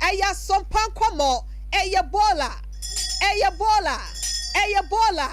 Ɛyɛ asompa nkɔmmɔ. Ɛyɛ bɔɔla. Ɛyɛ bɔɔla. Ɛyɛ bɔɔla.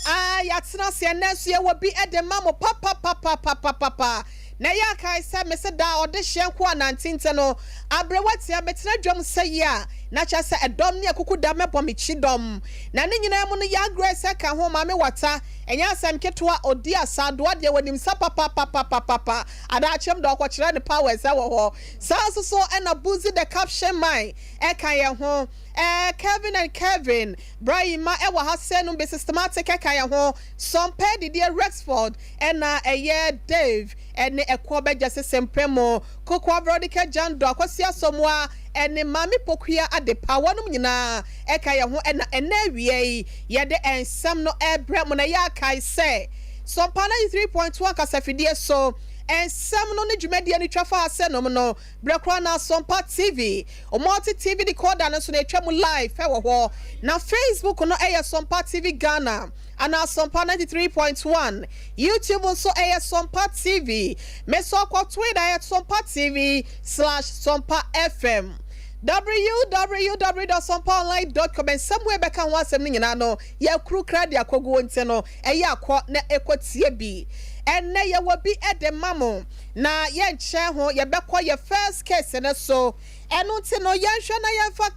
Ah, yɛatena ase ɛnnɛ nso yɛwɔ bi de ma mo papapapapapapa. Na ɛyɛ akae sɛ mese daa ɔdehyeɛ nko a nante nti no, aberewa tia metena dwam sɛ yi a, na kyerɛ sɛ ɛdɔm ne akukuda mɛbɔ me kyidɔm. Na ne nyinaa mu no, Yaa Grace ka ho, Maame Wata, ɛnyɛ asɛm ketewa, ɔdi asa, adoa deɛ wɔnim sa papapapapapa, adaakyem deɛ ɔkɔkyerɛ ne powers wɔ hɔ. Saa nso so na Buzi the Caption Man ka yɛn ho, eh, Kevin and Kevin, Bra Yima wɔ ha sɛ nom bi Systematic ka yɛn ho, Sɔmpɛ Didie Rexford na ɛyɛ Dave ne Ɛkoɔ Bɛgya Sese Mpremo, Kokoa Veronica Jando, Akwasi Asamoah ne Maame Pokuya Adepa, wɔnom nyinaa ka yɛn ho na ɛnnɛ awia yi yɛde nsɛm no rebrɛ mo na yɛakae sɛ Sɔmpa 93.1 kasafidie so Nsɛm no ne dwumadie no twa fa ase nom no berɛ koraa na Asɔmpa TV, Multi TV decoder no nso no ɛtwa mu live wɔ hɔ. Na Facebook no yɛ Asɔmpa TV Ghana anaa Asɔmpa 93.1. YouTube nso ɛyɛ Asɔmpa TV. Me nso kɔ Twitter ɛyɛ Asɔmpa TV slash Sɔmpa FM. www.asɔmpaonline.com Nsɛm wei bɛka ho asɛm no nyinaa no yɛakuru kra de akɔguo nti no Ɛyɛ a kɔ na kɔ tie bi. Ɛnnɛ yɛwɔ bi de ma mo na yɛnkyɛ ho yɛbɛkɔ yɛ first case no so. Ɛno nti no yɛnhwɛ na yɛmfa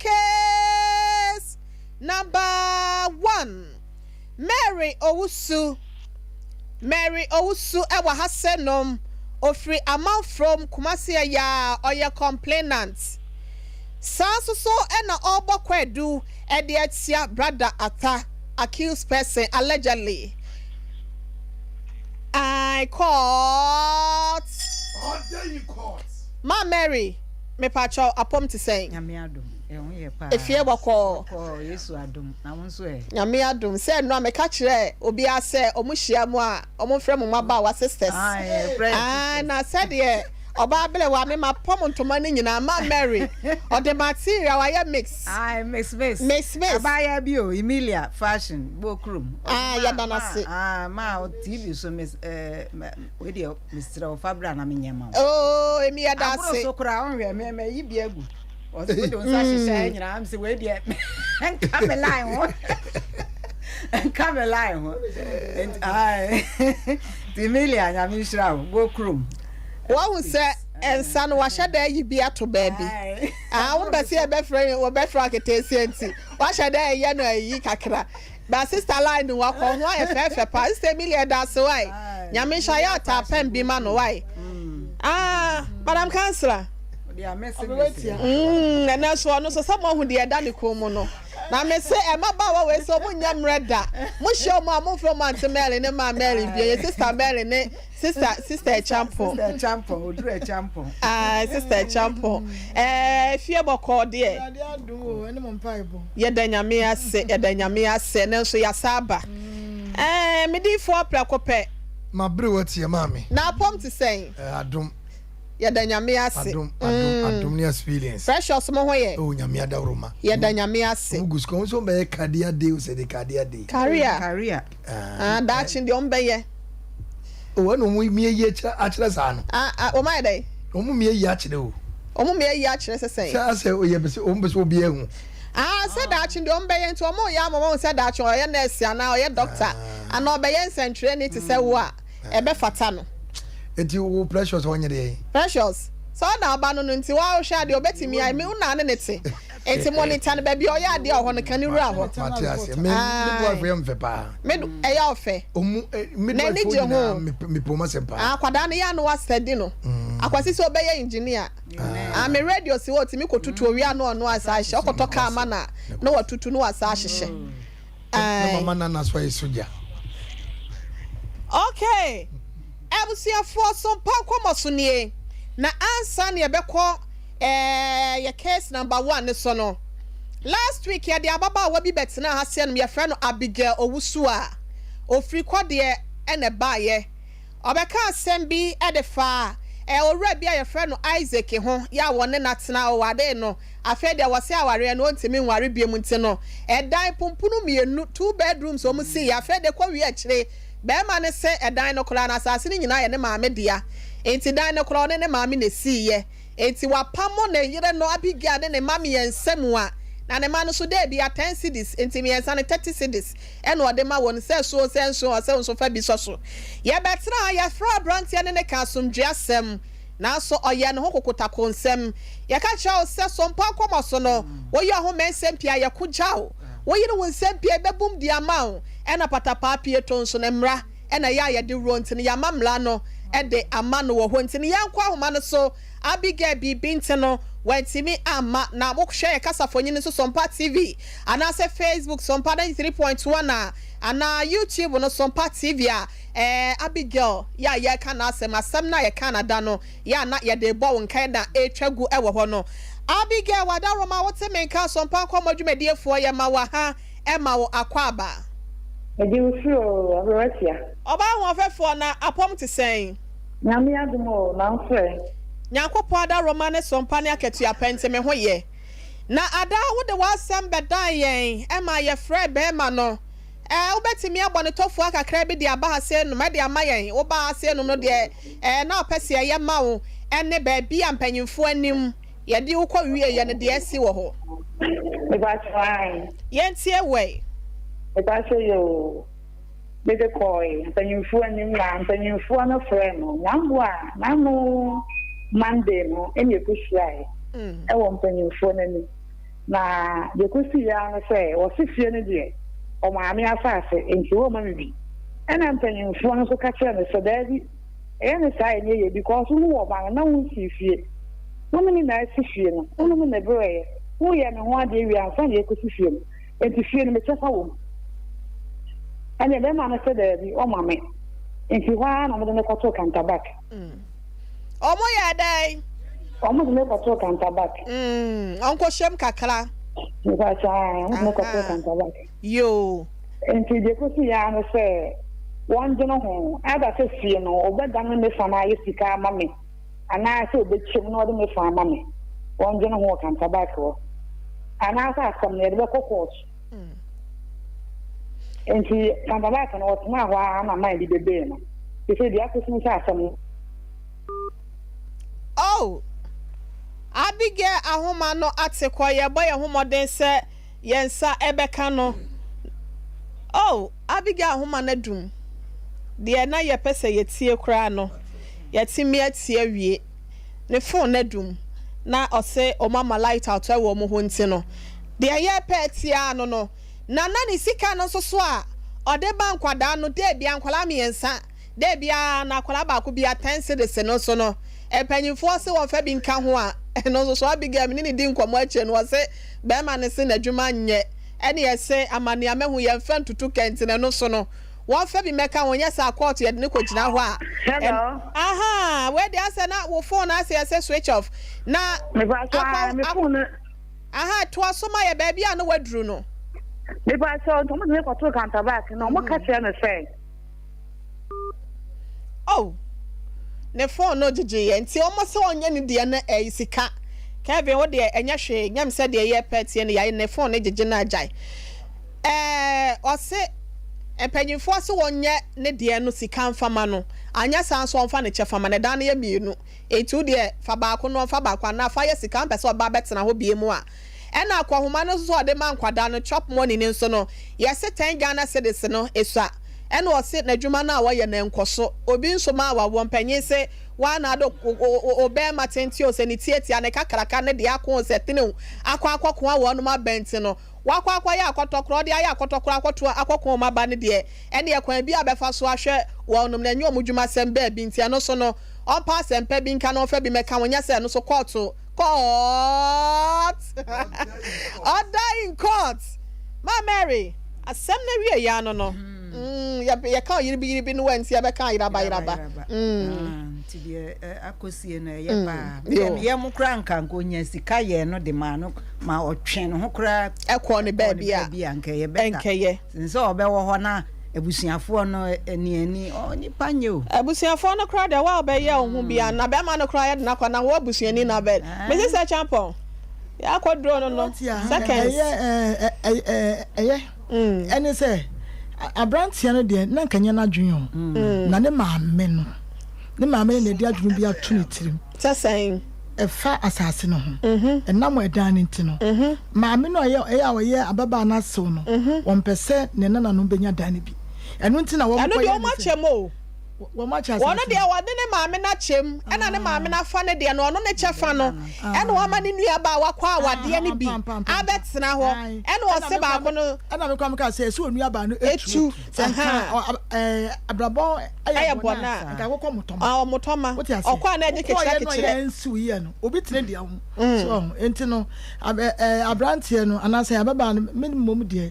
case number one. Mary Owusu Mary Owusu ɛwɔ ha sɛ nom ofiri Amanfrom Kumasi ɛyɛ a ɔyɛ complainant. Saa nso so na ɔrebɔ kwaadu de atia Brada Arthur, accused person, allegedly. I court. Order in court. Ma Mary, mepakyɛw, apɔm te sɛn? Nyame adom, ɛho yɛ paa. Efie bɔkɔɔ. Bɔkɔɔ, Yesu adom. Na wo nso ɛ? Nyame adom. Sɛ nnora meka kyerɛɛ obiara sɛ ɔmo hyia mu a, ɔmo mfrɛ mo mmabaawa sisters. Aye, yɛfrɛ yɛn Aye, sisters. na sɛdeɛ Ɔbaa bere wa me ma pɔm ntoma no nyinaa ma Mary ɔde material wayɛ mix. Aye mix mix. Mix mix. Abaayewa bi o Emilia fashion bɔ kurom. Ah yɛda no ase. Ah ma TV so miss eh wei deɛ mesrɛ wo fa bra na menyɛ ma wo. Oh Emi yɛda ase. Aboro so koraa ɔnhwɛ me ma yi bi agu. Ɔsɛ wode wo nsa hyehyɛ nyinaa m sɛ wei deɛ nka me line ho. Nka me line ho. Nti Emilia nyame nhyira wo bɔ kurom. Wahu sɛ nsa no wahyɛ da ayi bi ato baabi. Ah, wompɛ sɛ yɛbɛfrɛ wɔbɛfrɛ aketeesia nti, wahyɛ da ɛyɛ no ayi kakra. Ba sister line no wakɔ ho ayɛ fɛɛfɛ paa. Sister Emilia ɛda ase wae. Nyame nhyira yɛ ataa pɛn bi ma no wae. Ah, Madam Councillor. Mm, ɛnɛ so ɔno so sɛ moahu deɛ ɛda ne kɔn mu no. Na me se mmabaawa wei sɛ ɔmo nyɛ mmerɛ da. Mohyia ɔmo a momfrɛ ɔmo Auntie Mary ne Maa Mary bio. Yɛ Sister Mary ne Sister Sister Acheampong. Sister Acheampong, Oduru Acheampong. Ah, Sister Acheampong. Eh, fie bɔkɔɔ deɛ. Awurade adom o, ɛne mo mpaebɔ. Yɛda Nyame ase, yɛda Nyame ase, ɛnɛ nso yɛasa aba. Eh, me diifoɔ prɛko pɛ. Maberewa tie maame. Na apɔm te sɛn? Eh, adom. Yɛda Nyame ase. Adom, adom, adom ne experience. Precious mo ho yɛ? Oh, Nyame adaworoma. Yɛda Nyame ase. Ɔmo gu sukuu, ɔmo nso ɔmo bɛyɛ career day o sɛ de career day. Career. Career. Ah, daakye deɛ ɔmo bɛyɛ. Oh, ɛna ɔmo mie yi akyerɛ akyerɛ saa no. Ah, ah, ɔmo ayɛ dɛn? Ɔmo mie yi akyerɛ o. Ɔmo mie yi akyerɛ sɛ sɛn? Sɛ asɛ oyɛ pɛ sɛ ɔmo pɛ sɛ obi ahu. Ah, sɛ daakye deɛ ɔmo bɛyɛ nti ɔmo yɛ ama wɔn sɛ daakye ɔyɛ nurse anaa ɔyɛ doctor anaa ɔbɛyɛ nsɛntwerɛni te sɛ wo a, ɛbɛfata no. Eti wo Precious ɔnyɛ deɛ? Precious, sɛ ɔna ɔba no no nti wa wohwɛ adeɛ ɔbɛtumi ayɛ me wo na ne ne te nti monitor no baabi a ɔyɛ adeɛ wɔ hɔ no ka ne wura hɔ. Mate aseɛ me midwife yɛ mfɛ paa. Me ɛyɛ ɔfɛ. Ɔmu midwife fo nyinaa mepɛ ɔmo asɛm paa. Akwadaa no yɛ ano wa study no akwasi sɛ ɔbɛyɛ engineer. Ah me radio si hɔ otumi kɔ tutu owia no ɔno asa ahyehyɛ ɔkɔtɔ kaa ma na na watutu no wasa ahyehyɛ. Na mama nana so ayɛ sogya. Okay abusuafoɔ so mpa nkɔmɔ so nie na ansa na yɛbɛkɔ ɛɛ yɛ case number one ne so no last week yɛde ababaawa bi bɛtena ha seɛ nom yɛfrɛ no Abigail Owusu a ofiri kɔdeɛ ɛna ɛbaayɛ ɔbɛka asɛm bi ɛde faa ɛɛ owura bi a yɛfrɛ no Isaac ho yɛ a wɔne no atena ɔwaree no. Afei deɛ wɔse awareɛ no ɔntumi nware biom nti no ɛdan pompono mienu, two bedrooms, wɔn siiɛ. Afei deɛ kɔwie akyire barima no se ɛdan no koraa no asaase no nyinaa yɛ ne maame dea nti dan no koraa ɔne ne maame na ɛsiiɛ. Enti wapamo ne yere no Abigail ne ne mma mmiɛnsa mua, na ne mma no nso dɛ bia ten cedis, enti mmiɛnsa no thirty cedis ɛna ɔde ma wɔn, sɛ so sɛ nso ɔsɛ wo nso fa bi sɔ so. Yɛbɛtena ha, yɛfrɛɛ aberanteɛ ne no kaa asomdwoeɛ asɛm, nanso ɔyɛɛ ne ho kokotako nsɛm. Yɛka kyerɛ wo sɛ sompa nkɔmmɔ so no, woyɛ ɔho mmɛnsɛm pii a yɛko gya wo. Woyere wo nsɛm pii a yɛbɛbum de ama wo, ɛna patapaa pie to nso no mmara na ɛyɛ a yɛde wuro nti no yɛama mmara no de ama no wɔ hɔ nti no yɛnkɔ ahoma no so Abigail biribi nti no wantumi amma na wohwɛ yɛn kasafonyin nso Sompa TV anaasɛ Facebook Sompa 93.1 a anaa YouTube no Sompa TV a ɛɛ Abigail yɛ a yɛreka n'asɛm asɛm no a yɛka no da no yɛ a na yɛde rebɔ wo nkae na ɛretwa gu wɔ hɔ no Abigail Wadaroma wote me nka Sompa nkɔmmɔ dwumadiefoɔ yɛma wo aha ɛma wo akwaaba. Megye wo firi oo, Aberewatia. Ɔbaa ahoɔfɛfoɔ, na apɔm te sɛn? Nyame adom oo, na nso ɛ? Nyankopɔn adaworoma ne sompa ne akatua pɛ nti me ho yɛ. Na ada wode w'asɛm bɛdan yɛn ma yɛfrɛɛ bɛɛma no. Ɛɛ wobɛtumi abɔ no tɔfua kakra bi de aba ha seinom de ama yɛn. Wobaa ha seinom no deɛ ɛɛ na wopɛ sɛ yɛyɛ ma wo ɛne baabi a mpanyinfoɔ anim yɛde wo kɔ wieɛ no deɛ asi wɔ hɔ. Mepakyɛw ae. Yɛntie wo ɛ. Mepakyɛw yoo. Mede kɔɔe mpanyimfoɔ anim na mpanyimfoɔ no frɛɛ no. N'ano a n'ano Monday no ɛna yɛkɔhyiaeɛ ɛwɔ mpanyimfoɔ no anim. Na deɛ ɛkɔsiiɛ ara ne sɛ wɔse fie no deɛ ɔmaame asase nti wɔmma me bi. Ɛna mpanyimfoɔ no nso ka kyerɛɛ no sɛ daabi ɛyɛ no saa a ɛnyɛ yie because wo wɔ ba no na wonsii fie. Wo ne me na asi fie no, wo ne me na ɛbrɛeɛ, woyɛɛ me ho adeɛ wie ansa na yɛrekɔsi fie no. Enti fie no me kyɛfa wɔ mu. Ɛnneɛ bɛrima no sɛ daabi, ɔmma me. Enti hɔ ara na wɔde me kɔtoo Kantabak. Wɔn yɛɛ dɛn? Wɔde me kɔtoo Kantabak. Ɔnkɔhyɛm kakra. Mepakyɛ ae, wɔde me kɔtoo Kantabak. Yoo. Enti deɛ ɛkɔsiiɛ ara ne sɛ wɔndwene ho, either sɛ fie no wɔbɛdane me fa no ayɛ sika ama me. Anaasɛ ɔbɛkyɛ mu na ɔde me fa ama me, wɔndwene ho wɔ Kantabak hɔ. Anaasɛ asɛm no yɛde bɛkɔ kɔɔto. Nti Kantabak no wɔtenaa hɔ ara na man bi bɛbee no. Te sɛ deɛ akɔsi ne sɛ asɛm no. Oh! Abigail ahoma no ate kɔ, yɛbɔ yɛn ho mmɔden sɛ yɛn nsa bɛka no. Oh, Abigail ahoma no adum. Deɛ na yɛpɛ sɛ yɛtie koraa no, yɛatumi atie awie. Ne phone no adum, na ɔse wɔn ama light out wɔ wɔn hɔ nti no, deɛ yɛrepɛ atie ara no no. Na na ne sika no nso so a ɔde ba nkwadaa no, day biara nkwadaa mmiɛnsa. Dɛ biara na akwadaa baako biara ten cedis no so no, mpanyimfoɔ se wɔmfa bi nka ho a, ɛno nso so Abigail me ne no di nkɔmmɔ akyire no ɔse barima no se n'adwuma nyɛ ɛne ɛse ama nea mahu yɛmfa ntutu kɛnten ɛno so no wɔmfa bi mmɛka ho nyɛ saa kɔɔto yɛde no kɔgyina hɔ a Hello. Ahaa wei deɛ asɛ na wo phone no asɛ yɛsɛ switch off na Mepakyɛ akɔ me phone no. Ahaa toa so ma yɛ baabi a na waduru no. Mepakyɛ nti wɔn de me kɔtoo counterback na wɔn ka kyerɛ me sɛ. Oh ne phone no gyegye yɛ nti ɔmo sɛ ɔnyɛ ne deɛ no ɛyɛ sika Kevin wo deɛ ɛnyɛ hwee nyɛ me sɛ deɛ yɛ pɛ tie no yɛayɛ ne phone no gyegye no agyae ɛɛ ɔse mpanyinfoɔ se wɔnyɛ ne deɛ no sika nfama no anyɛ saa nso ɔnfa ne kyɛfa ma no ɛdan no yɛ mmienu nti wo deɛ fa baako no ɔnfa baako anaa fa yɛ sika mpɛ sɛ ɔba bɛtena hɔ bie mu a Ɛna akɔnhoma no nso sɛ ɔde ma nkwadaa no chop money no nso no yɛse ten Ghana cedis no esua ɛna ɔse nadwuma no a ɔyɛ no ɛnkɔso obi nso maa wawoɔ mpanyin se waa na ade wo bɛɛma tenten o sɛ ne tiatia ne kakraka ne deɛ ako o sɛ tene o akɔ akɔko a wɔnom aba nti no wakɔ akɔyɛ akɔtɔkorɔ ɔde ayɛ akɔtɔkorɔ akɔto akɔko wɔn aba no deɛ ɛneɛ kwan bi a bɛfa so ahwɛ wɔnom no ɛnyɛ wɔn dwuma sɛm baabi nti ɛno so no ɔmpa asɛmpa bi nka na ɔmfa bi mɛka ho nyɛ sɛ ɛno so kɔɔto Court! Order in court! Ma Mary, asɛm no awie yɛ ano no, mm, yɛka ɔyere bi yere bi no wanti yɛbɛka ayeraba yeraba. Mm. Nti deɛ akɔsie no ɛyɛ mm. paa. Meyɛ mo koraa nka nka ɔnya sika yɛɛ no de maa no ma ɔtwe ne ho koraa ɛkɔɔ ne baabi a nkɛyɛ bɛta. Nkɛyɛ. Sen sɛ ɔbɛwɔ hɔ na abusuafoɔ no ani ani ɔ nipa nyɛ o. Abusuafoɔ no koraa deɛ wo a wobɛyɛ wo ho bia na bɛrima no koraa yɛde no akɔ na wo abusuani na bɛ mese sɛ kyampɔn yɛakɔ duro no no seconds. Ɛyɛ ɛyɛ ɛne sɛ aberanteɛ no deɛ na nka nyɛ n'adwene o na ne maame no ne maame no na ɛde adwene bi ato ne tirim. Sɛ sɛn? Ɛfa asase no ho. Ɛnam ɛdan no nti no, maame no a ɔyɛ ɛyɛ a ɔyɛ ababaa no asew no, wɔmpɛ sɛ ne nananom benya dan no bi. Ɛno nti na Ɛno deɛ wɔkɔyɛ wɔn ne sɛ akyɛ mu o. wɔn akyɛ Ɔno asase deɛ no. wɔde ne maame no akyɛ mu, ɛna ne maame no afa ne deɛ no, ɔno ne kyɛfa no, ɛna wama ne nua baa wakɔ awadeɛ no bi abɛtena hɔ, ɛna ɔse baako no. Ɛna me koraa mekaa sɛ ɛsɛ onua baa no etu. Etu, Sɛ nka ahaa. ɛɛ abrabɔ ɛyɛ Ɛyɛ bɔne bɔne a, a. nka akokɔ motɔma. Ah, ɔmotɔma. Wote aseɛ? Ɔkɔ a na ɛgye Wokɔɔyɛ kekyerɛ no a kekyerɛ. yɛansiw yie no, obi tene deɛ ho. So ɔho? Enti no, ab ɛ ɛ aberanteɛ no anaasɛ ababaa no, me mmom deɛ,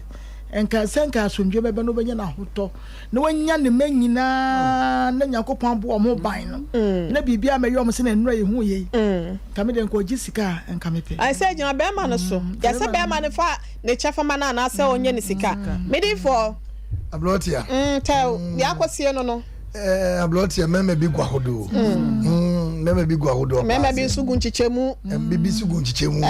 nka sɛ nka asomdwoeɛ bɛba na ɔbɛnya n'ahotɔ, na wanya ne mma nyinaa, na Nyankopɔn abɔ wɔn ho ban no, na biribiara ammɛyɛ wɔn sɛdeɛ nnora yɛhuu yei. Nka me deɛ, nka ɔgye sika a, nka mepɛ. Ayɛ sɛ gyina bɛrima no so. Yɛ sɛ bɛrima no fa ne kyɛfa ma no anaasɛ ɔnyɛ ne sika. Medifoɔ. Ablɔtia. Mm, tɛw, deɛ akɔsie no no. Ɛɛ ablɔtia mmarima bi gu ahodoɔ. Mm, mmarima bi gu ahodoɔ paa. Mmarima bi nso gu nkyekyɛmu. Bi nso gu nkyekyɛmu.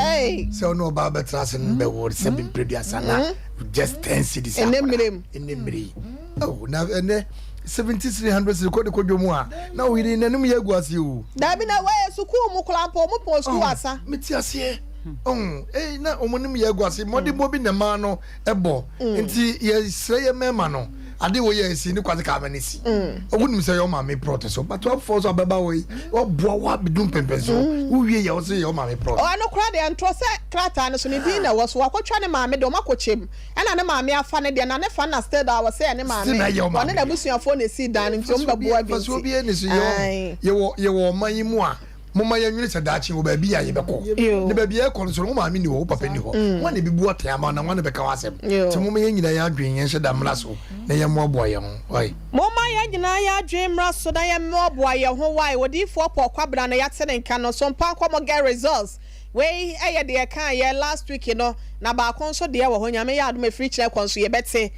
Sɛ ɔne ɔbaa bɛtena ase no bɛwɔ sɛ bi mprɛduasa na just 10 cedis. Ɛnɛ mmerɛ mu. Ɛnɛ mmerɛ yi. Oh, na ɛnɛ 7300 cedis kɔ de kɔ dwom a na wo yere n'anim yɛ agu ase o. Dabi na wɔyɛ sukuu mu koraa mpo wɔn pɔn sukuu asa. Mete aseɛ. Oh, eh, na wɔn anim yɛ agu ase. Mmɔdenbɔ bi na mmaa no bɔ. Nti yɛsrɛ yɛ mmarima no, ade wɔ yɛ asi ne kwase kaa ma ne si. Wonim sɛ yɛ ɔmaame prɔt so, but wafoɔ so abɛba wɔ yi, waboa wo abedu mpɛmpɛn so. Wowie yɛ wo sɛ yɛ ɔmaame prɔt. Ɔno koraa deɛ ntorɔ sɛ krataa no so ne din na ɛwɔ so, wakɔtwa ne maame deɛ wɔakɔkyɛ mu, ɛna ne maame afa ne deɛ, na ne fa na still daa wɔ sɛ ɛyɛ ne maame, ɔne n'abusuafoɔ na ɛsii dan no nti wɔn bɛboa bi Mfasoɔ nti. biara nni so. Ae. Yɛwɔ ɔman yi mu a, Momma yɛnnwene sɛ daakye wɔ baabi a yɛbɛkɔ, ne baabi a yɛrekɔ no so no, wo maame nni hɔ, wo papa nni hɔ. Hwan na ɛbɛbu atɛn ama wo, na hwan na ɛbɛka w'asɛm? Nti momma yɛn nyinaa yɛn adwene yɛnhyɛ da mmra so na yɛmmoaboa yɛn ho. Wai? Momma yɛn nyinaa yɛn adwene mmra so na yɛmmoaboa yɛn ho. Wai? Odiyifoɔ Paul Kwabena na yɛate ne nka no. So mpa nkɔmmɔ get results. Wei yɛ deɛ yɛkaeɛ last week no, na baako nso deɛ wɔ hɔ, Nyame yɛ adom a ɛfiri kyena kɔ nso yɛbɛte.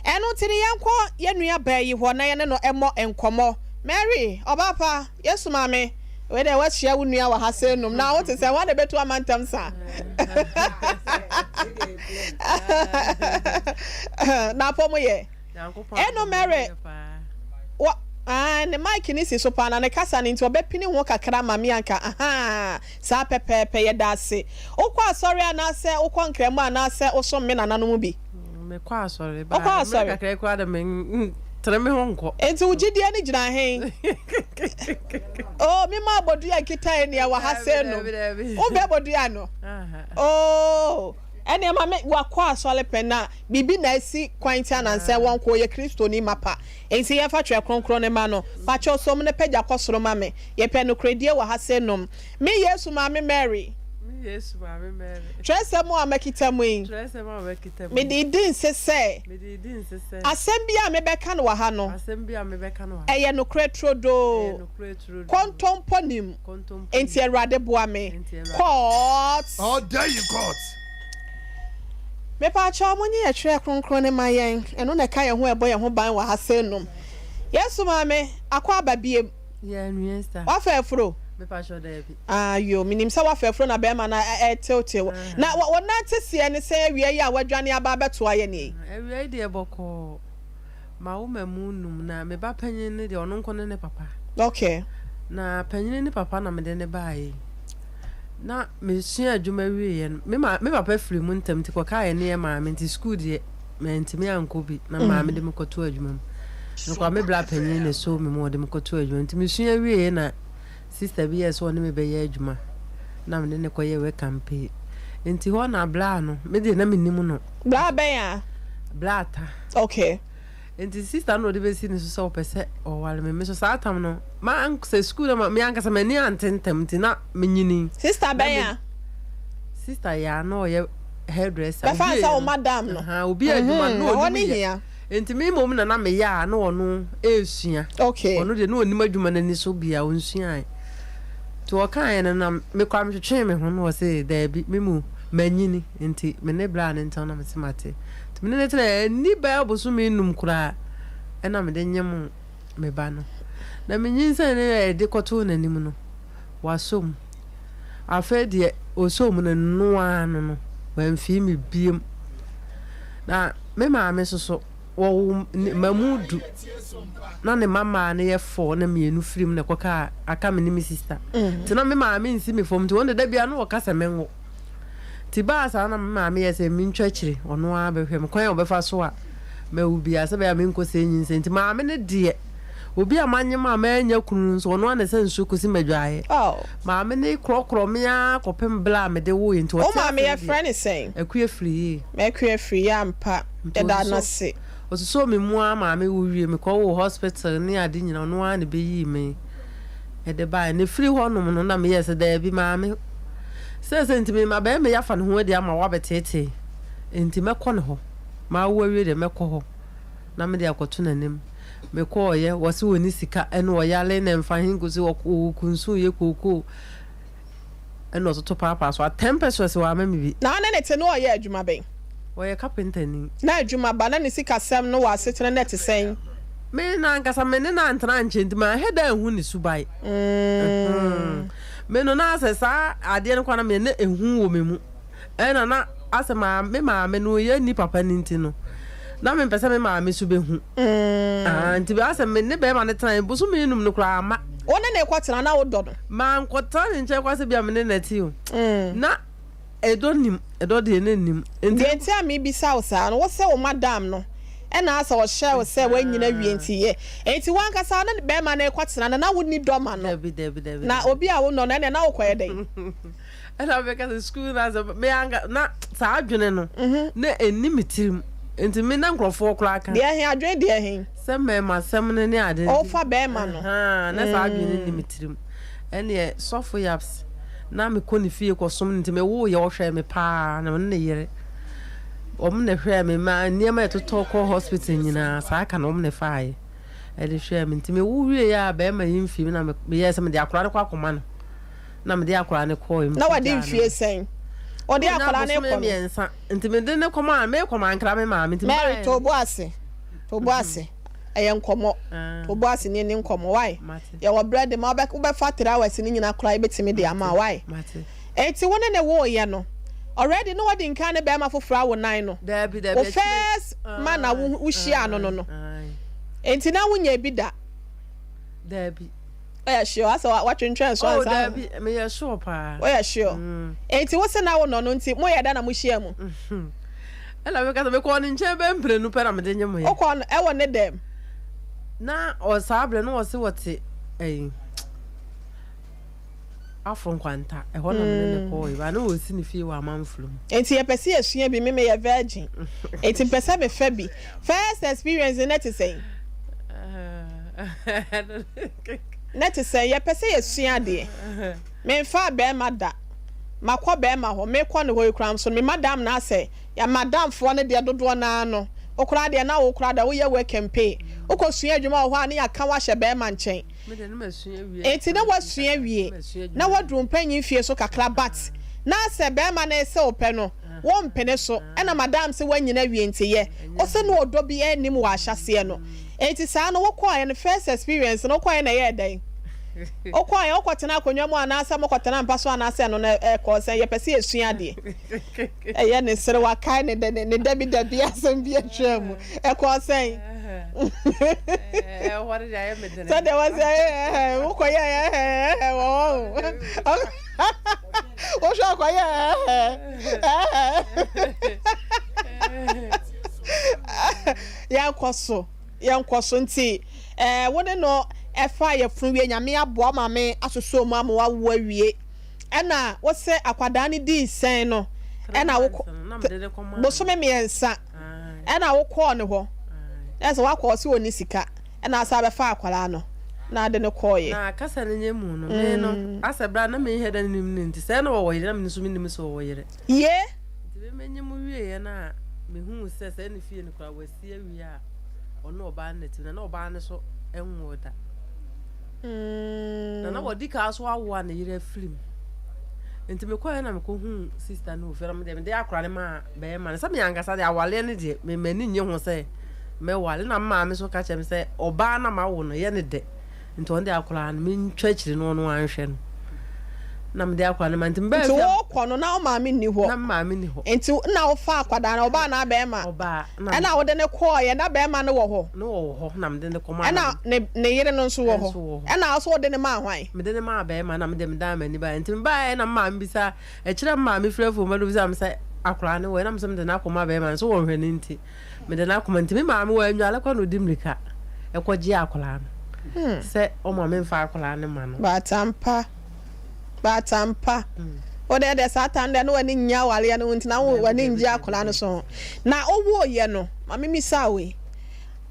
Ɛno nti no yɛnkɔ yɛn nua baa yi hɔ na yɛne no mmɔ nkɔmmɔ. Mary, ɔbaa pa. Yesu maame, wei deɛ woahyia wo nua wɔ ha sɛ num na wote sɛ hwan na ɛbɛtu ama ntɛm saa? Na apɔ mu yɛ. Eno Mary, wɔ ah, ne mic ne si so paa na ne kasa no nti ɔbɛpini ho kakra ma me anka ahaa saa pɛpɛɛpɛ yɛda ase. Wokɔ asɔre anaasɛ wokɔ nkramu anaasɛ wosom me nananom bi? Mekɔ asɔre ba Wokɔ mmerɛ asɔre? kakra yi koraa de me ntere me ho nkɔ. Enti wo gyidie no gyina he? Oh, me ma abodua nkita ɛneɛ wɔ ha Daabi sɛ nom. daabi daabi. Wompɛ abodua no? Aha. Oh, ɛneɛ ma me wakɔ asɔre pɛn na biribi na asi kwan nti anansɛ wɔnkɔ ɔyɛ Kristoni mapa. Enti yɛmfa Twerɛ Kronkron no ma no. Pakyɛw som no pagya kɔ soro ma me. Yɛpɛ nokorɛdie wɔ ha sɛ nom. Me Yesu Maame Mary. Me Yesu Maame Mary. Twerɛsɛm a makita mu yi. Twerɛsɛm a makita mu yi. Mede redi nse sɛ. Mede redi nse sɛ. Asɛm biara a mebɛka no wɔ ha no. Asɛm biara a mebɛka no wɔ ha. Ɛyɛ nokorɛ turodoo. Ɛyɛ nokorɛ turodoo. Kontompo nnim. Kontompo nnim. Enti Awurade boa me. Enti Awurade. Court. All day in court. Mepaakyɛw monye yɛ twerɛ kronkron no ma yɛn, ɛno na ɛka yɛn ho a ɛbɔ yɛn ho ban wɔ ha sɛ nom. Yesu Maame, akɔ aba biem. Woafa afuro? Ah yoo, menim sɛ woafa afuro na bɛrima no ɛretew wo. Na wo nante seɛ ne sɛn awia yi a woadwane aba abɛtoa yɛn yi? Awia yi deɛ bɔkɔɔ. Mawo mmamu num na me ba panyin no deɛ ɔno nko ne ne papa. Okay. Na panyin ne papa na mede ne baeɛ yi. Na mesua adwuma wieɛ no, me ma me papa firi mu ntɛm nti kɔkaa yɛ ne yɛ maame nti sukuu deɛ mantumi ankɔ bi na maame de me kɔto adwuma mu. Mekɔ me bra panyin na ɛsoo me mu ɔde me kɔto adwuma nti mesua wieɛ na sista bi yɛɛ sɛ ɔne me bɛyɛ adwuma na mene ne kɔyɛ wɛ campaign nti hɔ na bra no me deɛ na menim no. Bra bɛn a? Bra ta. Okay. Nti sista no na ɔde bɛsi ne so sɛ ɔpɛ sɛ ɔware me me so saa tam no ma sɛ sukuu na me ankasa m'ani ante ntɛm nti na menyini. Sista bɛn a? Sista yɛ a na ɔyɛ hairdresser. Bɛfa nsa wo madam no. Obi adwuma no na ɔnim yɛ. Nti me mmom na na meyɛ a na ɔno ɛresua. Okay. Ɔno deɛ na ɔnim adwuma no ani so bia ɔnsuae. Nti ɔkaeɛ no na me koraa metwetwee me ho na ɔse daabi me mu manyini nti me ne bra no ntɛm na mese mate. Nti me ne no tena ɛnni bɛyɛ bosome nnum koraa ɛna mede nyem me ba no. Na me nyinsɛn no yɛde kɔtoo n'anim no wasɔ mu. Afei deɛ ɔsɔɔ mu no ɛno ara no no wamfii me biom. Na me maame nso so. Wɔwo mmamu du na ne mma mmaa no yɛ four na mmienu firi mu na ɛkɔkaa aka me ne me sista. Nti na me maame nsi me fam nti wɔn de da biara na wɔka sɛ menwo. Nti baa saa na me maame yɛ sɛ mentwa akyire ɔno ara bɛhwɛ me kwan a ɔbɛfa so a mawu biara sɛ ɛbɛyɛ a menkɔ sɛe nyinsɛn. Nti maame no deɛ obi a manyem a mannya kunu no nso ɔno ara na ɛsɛ nsuo kɔsi m'adwaeɛ. Maame no korɔkorɔ me ara kɔpem berɛ a mede woeɛ nti Wo ɔte maame asɛm yɛfrɛ deɛ no sɛn? Akua Firi yie. M'akua Firi yie ampa Nti yɛda no ɔsosɔ ase. ɔsosɔɔ me mu ara maa me wo wie mekɔ woo hospital ne ade nyina ɔno ara na ɛbɛyii me de baeɛ. Na ɛfiri hɔ nom no na meyɛɛ sɛ daabi maame seesei nti mema barima yi afa ne ho adi ama wabɛteetee nti mɛkɔ ne hɔ mawo awie deɛ mɛkɔ hɔ na mede akɔto n'anim. Mekɔɔeɛ wɔse ɔnni sika ɛna ɔyare na ɛmfa he nkosi ɔwɔ kunsu yɛ kookoo ɛna ɔtoto paapaa so atɛn pɛ so ɛsɛ wama me bi. Na ɔne ne te no ɔyɛ adwuma bɛn? Ɔyɛ kapentani. Na adwuma ba na ne sikasɛm no wɔ asetena no ɛte sɛn? Me no ankasa me ne no antena ankyɛ nti manhɛ da anhu ne suban. Me no na asɛ saa adeɛ no koraa na me na ehu wɔ me mu. Ɛna na asɛ maa me maame no yɛ ni papa no nti no na mempɛ sɛ me maame so bɛhu. Ah, nti asɛ me ne bɛrima no tenae bosome num no koraa amma. Wo ne no rekɔtena na wodɔ no? Mankɔtena ne nkyɛn koraa sɛ bia me ne no te o. Na ɛdɔ nnim, ɛdɔ deɛ na nnim. Nti. Deɛ nti a mebisa wo saa no, wo sɛ wo madam no na asɛ ɔhyɛɛ wo sɛ woanyini awie nti yɛ. Enti wo ankasa wo ne bɛrima no rekɔtena no na wonni dɔ ma no. Dabi, dabi, dabi, Na dabi. obi a wonnɔ no ɛnneɛ na wokɔyɛ dɛn? Ɛna meka sɛ sukuu no asɛ me anka na saa adwene no na ɛnni me tirim nti me na nkurɔfoɔ koraa ka. Deɛ he, adwene deɛ he? Sɛ mmarima asɛm no ne ade nti. Wofa bɛrima no. Ahaa, na saa adwene no nni me tirim. Ɛneɛ sɔfo Yaps na mekɔ ne fie kɔsom no nti mewoeɛ ɔhwɛɛ me paa na ɔne ne yere wɔn na ɛhwɛɛ me ma nneɛma ɛtotɔ kɔ hospital nyinaa saa ka na wɔn na ɛfaeɛ ɛde hwɛɛ me nti mewo wieɛ a bɛrima yi mfii me na meyɛɛ sɛ mede akwadaa no kɔ akɔma no. na mede akwadaa no kɔɔ Na wadi mfie sɛn? Ɔde akwadaa no rekɔ no. mmiɛnsa nti mede no kɔma mekɔ mankra me maame nti Mary to bo ase to bo ase ɛyɛ nkɔmɔ to bo ase ne ɛni nkɔmɔ why yɛwɔ brɛ de ma wobɛfa 3 hours ne nyina koraa yɛbɛtumi de ama why enti wo ne ne woyɛ no already ne wadi nkan ne bɛrima foforɔ awo nan no wo first man a wo hyia no no no enti na wonya bi da. Daabi. Woyɛ sure? Asɛ watwentwɛn so Oh, ansa. daabi, meyɛ sure paa. Woyɛ sure? Mm. Enti wo se na wo nɔ no nti moyɛ dɛn na mohyiaa mu? Ɛna meka sɛ mekɔɔ ne nkyɛn bɛyɛ mprenu pɛ na mede nyemeeɛ. Wokɔɔ no ɛwɔ ne dɛm? Na ɔ saa berɛ no ɔse wɔte ɛyi Afro Nkwanta, ɛhɔ na me ne no kɔɔe, ba na ɔresi ne fie wɔ Amanfrom. Enti yɛpɛ sɛ yɛsua bi, me meyɛ virgin, enti mepɛ sɛ mefa bi. First experience no na ɛte sɛn? Na ɛte sɛn? Yɛpɛ sɛ yɛsua adeɛ. Memfaa bɛrima da. Makɔ bɛrima hɔ, mekɔ ne hɔ yi koraa nso no, me madam no asɛ, yɛ madamfoɔ no deɛ dodoɔ no ara no, wo koraa deɛ na wo koraa deɛ woyɛ work and pay. Wokɔsua adwuma wɔ hɔ a ne yɛaka wo ahyɛ bɛrima nkyɛn. Enti na woasua awie na woaduru mpanyin fie so kakra but na sɛ bɛɛma no se wo pɛ no wo mpene so ɛna madam se woanyin awie nti yɛ ose na ɔdɔ bi nnim wɔ ahyɛseɛ no enti saa no wokɔɔɛ no first experience no wokɔɔɛ na ɛyɛɛ dɛn? Wokɔɔɛ wokɔ tena akonnwa mu anaasɛ mokɔ tena mpa so anaasɛ ɛno no ɛkɔɔ sɛn yɛpɛ sɛ yɛsua adeɛ Ɛyɛ ne sere wakae ne dɛ ne dabi dabi asɛm bi atwa mu ɛkɔɔ sɛn sɛdeɛ wɔsɛ wokɔyɛ wɔ hɔ wohwɛ akɔyɛ yɛnkɔ so yɛnkɔ so nti wo ne no ɛfa yɛfunu wie nyame aboa maame asosɔ mu ama wawo awie Ɛna wose akwadaa no dii sɛn no ɛna wokɔ bosome mmiɛnsa ɛna wokɔɔ ne hɔ ɛna sɛ wakɔ ɔse ɔni sika ɛna asa abɛfa akwadaa no na ade no kɔɔyɛ. Na kasa no nyɛ mu no me no asɛ bra na menhɛ da nim no nti sɛ na wɔwɔ yere na me nso menim sɛ wɔwɔ yere. Ye. Nti me menye mu wieɛ no a mehuu sɛ sɛ ne fie no koraa wasi awie a ɔne ɔbaa no na ti na na ɔbaa no so nwoo da. Na na wadi kan so awo a ne yere afiri mu. Nti mekɔɛ na mekɔhuu sista no wɔ fie na medeɛ mede akora no maa bɛrima no sɛ me ankasa deɛ awaleɛ no deɛ me m'ani nnye ho sɛ mɛwale na me maame so ka kyerɛ me sɛ ɔbaa na mawo no yɛ ne dɛ nti ɔno deɛ akora no mentwa akyiri no ɔno anhwɛ no. Na mede akwadaa no ma nti mebaa Nti fie a. wokɔ no na wo maame nni hɔ? Na me maame nni hɔ. Nti na wofaa akwadaa no, ɔbaa anaa bɛɛma? Ɔbaa. Na. Ɛna wode no kɔɔeɛ, na bɛɛma no wɔ hɔ? Na ɔwɔ hɔ, na mede no kɔmaa. Ɛna ne ne yere no nso wɔ hɔ? Nso wɔ hɔ. Ɛna wo nso wode no maa hwan? Mede no maa bɛɛma na mede medaa m'ani baeɛ. Nti mebaeɛ na me maame bisa, akyire a me maame firi afuom ba no obisaa me sɛ akwadaa no wɔ he? Na me nso mede no akɔma bɛɛma no, sɛ wɔnhwɛ no nti. Mede no akɔma nti me maame wannwale kɔ na ɔdi mmirika kɔgye akwadaa no sɛ ɔma memfa akwadaa no ma no. But ampa, but ampa. Wo deɛ deɛ saa time deɛ na w'ani nnye awareɛ no ho nti na wo w'ani nngye akwadaa no so ho. Na wowooyɛ no, ma me mmisa wo yi,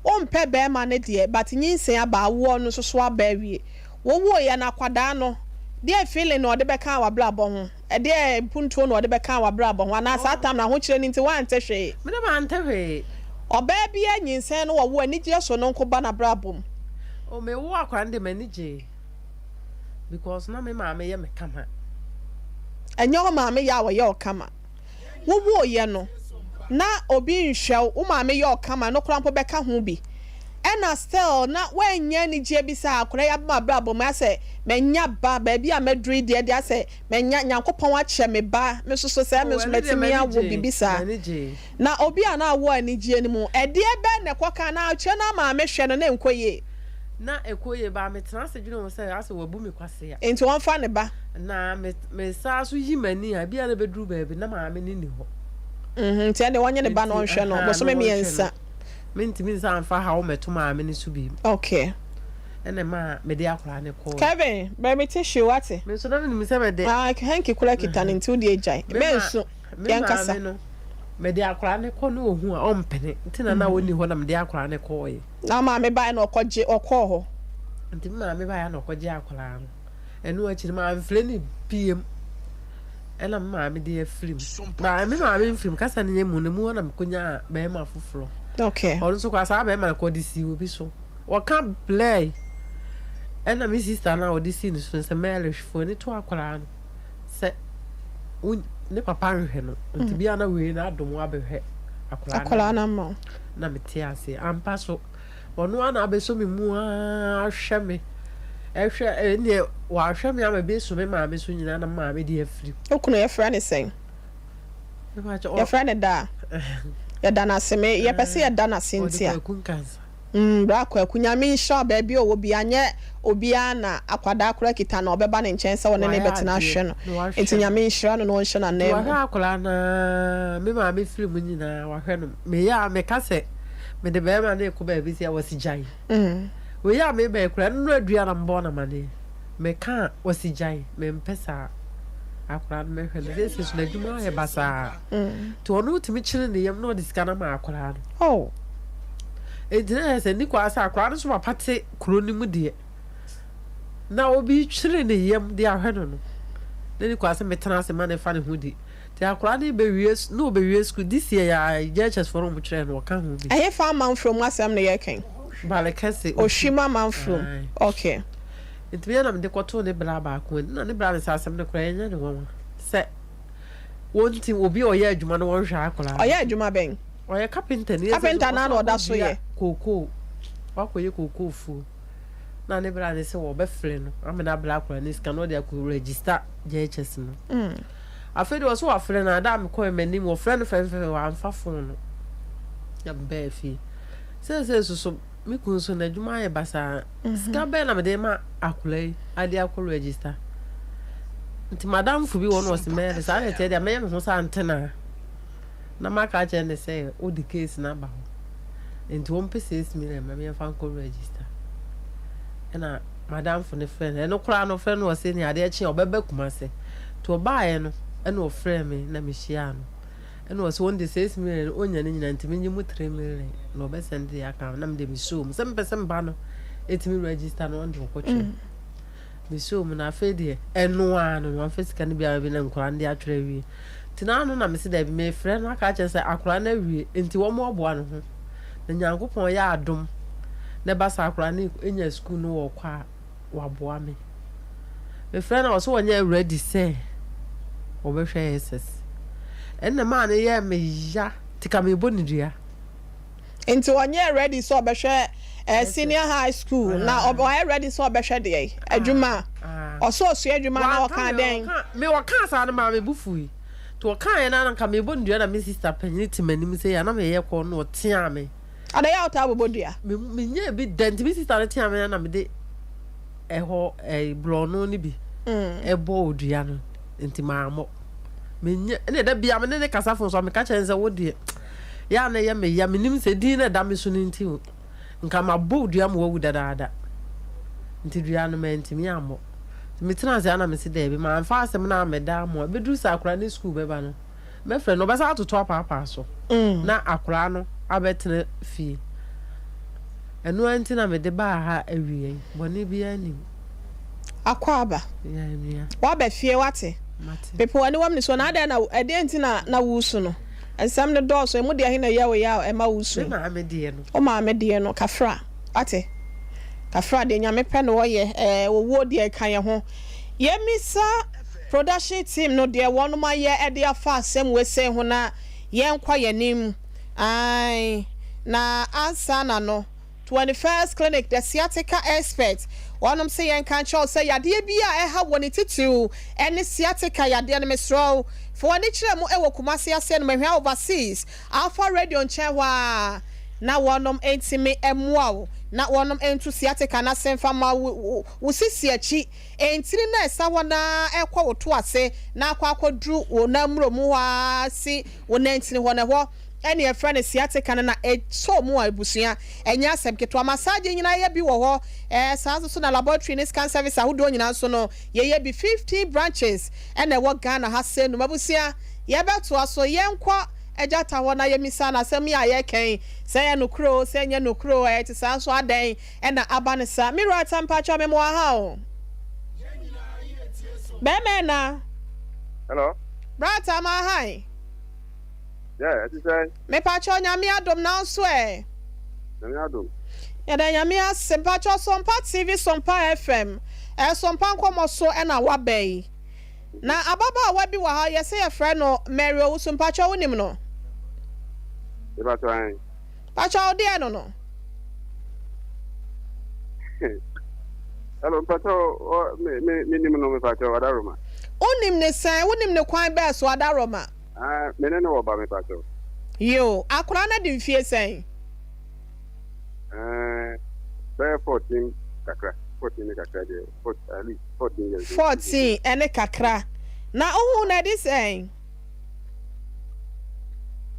wompɛ bɛɛma no deɛ but nyinsɛn aba, awoɔ no nso so aba awie. Wowooyɛ no akwadaa no, deɛ feeling na ɔde bɛkaa w'abrabɔ ho? Ɛdeɛn mpuntuo na ɔde bɛkaa w'abrabɔ ho? Anaa saa tam no ahokyerɛ no nti woante hwee? Me de mante hwee. Ɔbaa biara nyinsɛn no wɔwo anigyeɛ so no nko ba n'abrabɔ mu. Oh me woo akwadaa no deɛ m'ani gyee because na me maame yɛ me kama. Ɛnyɛ wo maame yɛ a ɔyɛ wo kama. Wo wooyɛ no na obi nhwɛ wo, wo maame yɛ wo kama ɛno koraa mpo bɛka ho bi. Ɛna still na woannya anigyeɛ bi sɛ akwadaa yi aba m'abrabɔ mu asɛ manya ba, baabi a maduru yi deɛ deɛ asɛ manya, Nyankopɔn akyɛ me ba, me nso so sɛ me Oh nso ɛno deɛ matumi m'ani awo gyee, biribi saa. m'ani gyee. Na obi a na awɔ anigyeɛ no mu, ɛdeɛ bɛn na ɛkɔka na akyire no ama mehwɛ no na ɛnkɔ yie? Na ɛkɔ yie, but metena ase dwene ho sɛ asɛ wabu me kwasea. Enti ɔmfa ne ba. Na me mesan so yi m'ani a, ebia na ɛbɛduru baabi na maame no nni hɔ. Mhm, nti ɛnde ɔnye ne ba na Enti ɔnhwɛ no ɛhaa na bosome ɔnhwɛ no. mmiɛnsa. Mentumi nsan mfa haw mmɛto maame no so bio. Okay. Ɛna ɛmaa mede akwadaa no kɔɔe. Kevin, brɛ me tissue wate. Me nso na menim sɛ mede. Ah, hanky koraa kita no nti wo deɛ gyae. Me ma Mɛnsu, me yɛnkasa. maame no, mede akwadaa no kɔ na ɔhu a ɔmpene nti na na ɔnni hɔ na mede akwadaa no kɔɔe. Na maame baeɛ na ɔkɔgye, ɔkɔɔ hɔ. Nti me maame baeɛ na ɔkɔgye akwadaa no. Ɛno akyi no mamfrɛ no biom. Ɛna me maame de afiri mu. Ba me maame mfiri mu, kasa no nyɛ mu no mu hɔ na mekɔnyaa bɛrima foforɔ. Okay. Ɔno nso koraa saa bɛrima no kɔ ɔde sii obi so. Wɔka blɛe. Ɛna me sista no a ɔde sii ne so no sɛ Mary hwɛ ani to akwadaa no sɛ wo ne papa nhwɛ no. Nti bia na wei no adom abɛhwɛ akwadaa no ama wo. Na mete aseɛ. Ampa so. Ɔno ara na abɛsɔ me mu ara ahwɛ me. Ɛhwɛ ɛnneɛ wahwɛ me ama bi so me maame so nyinaa na maame de afiri. Wo kunu yɛfrɛ no sɛn? Yɛfrɛ no daa. Yɛda no ase me yɛpɛ sɛ yɛda no ase nti a. Ɔde Kwaku Nkansah. Mm bra Kwaku Nyame nhyira wo baabi a ɔwɔ biara nyɛ obiara na akwadaa koraa kita no a ɔbɛba ne nkyɛn sɛ ɔne no Wayɛ bɛtena adeɛ ahwɛ no na wahwɛ nti no. Nyame nhyira no na ɔnhyɛ no Nti ananmu. wahwɛ akwadaa no ara me maame firi mu nyinaa wahwɛ no. Meyɛ a meka sɛ mede bɛrima no rekɔ baabi sɛ wɔsi gyae. Wei a meba yi koraa ɛno adua na mebɔ no amaneɛ. Meka a wɔsi gyae mempɛ saa. Akwadaa no mɛhwɛ no seesei so n'adwuma ayɛ basaa. Nti ɔno tumi kyere ne yam na ɔde sika no ama akwadaa no. Oh. Nti na yɛ sɛ ni kwaa sɛ akwadaa no so papa te kuro no mu deɛ na obi kyere ne yam de ahwɛ no no na ni kwaa sɛ metena ase ma ne fa ne ho di. Nti akwadaa no bɛwie na ɔbɛwie sukuu this year yɛ a JHS foɔ no wɔn kyerɛɛ no ɔka ho bi. Ɛhefa amanfrom asɛm na yɛreka yi? Balekɛse Ohwim amanfrom. Ae. Okay. Nti me na mede kɔtoo ne bra baako ani na ne bra no sɛ asɛm no koraa ɛnyɛ ne nwanwa sɛ wɔnti obi a ɔyɛ adwuma no wɔnhwɛ akwadaa no. Ɔyɛ adwuma bɛn? Ɔyɛ carpenter ni. Carpenter no ara na ɔda so yɛ. Kookoo wakɔyɛ kookoo fuo na ne bra no sɛ wɔbɛfrɛ no ama no abra akwadaa no sika na ɔde akɔ register JHS no. Afei deɛ ɔse wafrɛ no a, da a mekɔɛ m'anim wɔfrɛ no fɛfɛɛfɛ wamfa phone no na mebaa fie. Seesei nso so me kunu nso n'adwuma ayɛ basaa. Sika bɛn na mede ma akwadaa yi ade akɔ register? Nti madamfo bi wɔ no ɔse mɛyɛ no saa na ɛteɛ deɛ mɛyɛ me ho sɛ antenaa na maka akyerɛ no sɛ wode case no aba hɔ nti wɔmpɛ 6 million ma meɛmfa nkɔ register. Ɛna M'adamfo no frɛɛ no, ɛno koraa no ɔfrɛ no ɔse nea adeɛ kye a ɔbɛba Kumase. Nti ɔbaeɛ no ɛna ɔfrɛɛ me na mehyiaa no. Ɛna ɔse ɔno deɛ 6 million no ɔnnya ne nyinaa nti menye mu 3 million na ɔbɛsɛnde deɛ aka no. Na medeɛ mesɔɔ mu sɛ mepɛ sɛ me ba no ɛtumi register no ɔno deɛ ɔkɔtwerɛ. Mesɔɔ mu na afei deɛ ɛno ara no wamfa sika no biara bi na nkwadaa no de atwerɛ awie. Nti na ano na mese daabi mefrɛ no aka akyerɛ sɛ akwadaa no awie nti wɔmmoaboa ne ho. Na Nyankopɔn yɛ adom na ɛba saa koraa na enya sukuu no wɔ kɔ a waboa me. Mefrɛ no a ɔse ɔnyɛ ready sɛ ɔbɛhwɛ SS. Ɛnna maa no yɛɛ me ya nti ka mebɔ no dua. Nti ɔnyɛɛ ready sɛ ɔbɛhwɛ eh, senior high school na ɔyɛ ready sɛ ɔbɛhwɛ deɛ adwuma. Ɔsɛ ɔsua adwuma na ɔkaa dɛn? Me ɔkaa saa no maa me bo fui. Nti ɔkaeɛ no ara na nka mebɔ no dua na me sister panyini te m'anim sei a na meyɛ kɔ na ɔteaa me. Ada yɛ a wotaa bobɔ dua? Me menyɛɛ bi da nti me sister no teaa me na mede ɛhɔ ɛɛ borɔno no bi ɛbɔɔ dua no nti mammɔ. Menyɛ ɛna da bia me ne ne kasa fon so a meka kyerɛ no sɛ wo deɛ yɛ a na ɛyɛ me ya menim sɛ din na ɛda me so no nti o. Nka mabɔ wo dua ma woawu dadaada. Nti dua no mantumi ammɔ. Nti metenaa ase ara na mese daabi, mamfa asɛm no ammɛda amoa. Ɛbɛduru sɛ akwadaa no sukuu bɛba no, mɛfrɛ no, ɔbɛsan atoto apaapaa so na akwadaa no abɛtena fie. Ɛno ara nti na mede baa ha awia yi. Bɔne biara nnim. Akwaaba. Yeah, nua. Woaba fie, woate? Mate. Pepe w'aniwam nisuo no, adɛn na, ɛdeɛn nti na na woresu no? Nsɛm no dɔɔso, emu deɛ he na ɛyɛ wo ya a ɛma wo su? Me maame deɛ no. Wo maame deɛ no, kafra, wate? Kafra, deɛ Nyame pɛ na ɔyɛ, ɛɛ, owuo deɛ ɛka yɛn ho. Yɛmmisa production team no deɛ wɔnom ayɛ de afa asɛm wei sei ho na yɛnkɔ yɛn anim. Ae, na ansa na no. 21st Clinic, The Sciatica Expert, Wɔnom se yɛnka nkyerɛ wo sɛ yadeɛ bi a ɛha wɔ ne titiriw ne sciatica yadeɛ no, mesrɛ wo fa w'ani kyerɛ mu wɔ Kumasi aseɛ no Mahua Overseas, Alpha Radio nkyɛn hɔ ara na wɔnom ntumi mmoa wo na wɔnom ntu sciatica no ase mfa mma wo, wo sisi akyi ntini no a ɛsa hɔ no ara ɛkɔ wo to ase na akɔ akɔduru wo nan mmuro mu hɔ ara si wo nantini hɔ no ɛhɔ ɛne yɛfrɛ no sciatica no na ɛsɔ mu a abusua ɛnyɛ asɛm ketewa. Massage nyinaa yɛyɛ bi wɔ hɔ ɛɛ saa nso so na laboratory ne scan service ahodoɔ nyinaa nso no yɛyɛ bi 15 branches ɛna ɛwɔ Ghana ha sɛ num abusua yɛbɛtoa so yɛnkɔ agyata hɔ na yɛmisa no asɛm yi a yɛreka yi sɛ ɛyɛ nokorɛ o sɛ ɛnyɛ nokorɛ o ɛte saa nso adɛn ɛna aba no saa me wura ta mpakyɛw me mmoa ha o bɛrima ɛna Hello. Brata ma han. Yeah, ɛte sɛn? Mepakyɛw Nyame adom na wo nso ɛ? Nyame adom. Yɛda Nyame ase. Mpakyɛw Sompa TV Sompa FM ɛ Sompa nkɔmɔ so ɛna waba yi. Na ababaawa bi wɔ ha yɛsɛ yɛfrɛ no Mary Owusu mpakyɛw wonim no? Mepakyɛw ahen? Mpakyɛw wo deɛ no no? Hello, mpakyɛw me me menim no mepakyɛw Adaroma. Wonim ne sɛn? Wonim ne kwan bɛɛ so Adaroma? Ah, me ne no wɔ ba mepakyɛw. Yoo, akwadaa no adi mfie sɛn? Eh, bɛyɛ 14 kakra, 14 ne kakra deɛ, at least 14 years. 14 ɛne kakra. Na wohu no adi sɛn?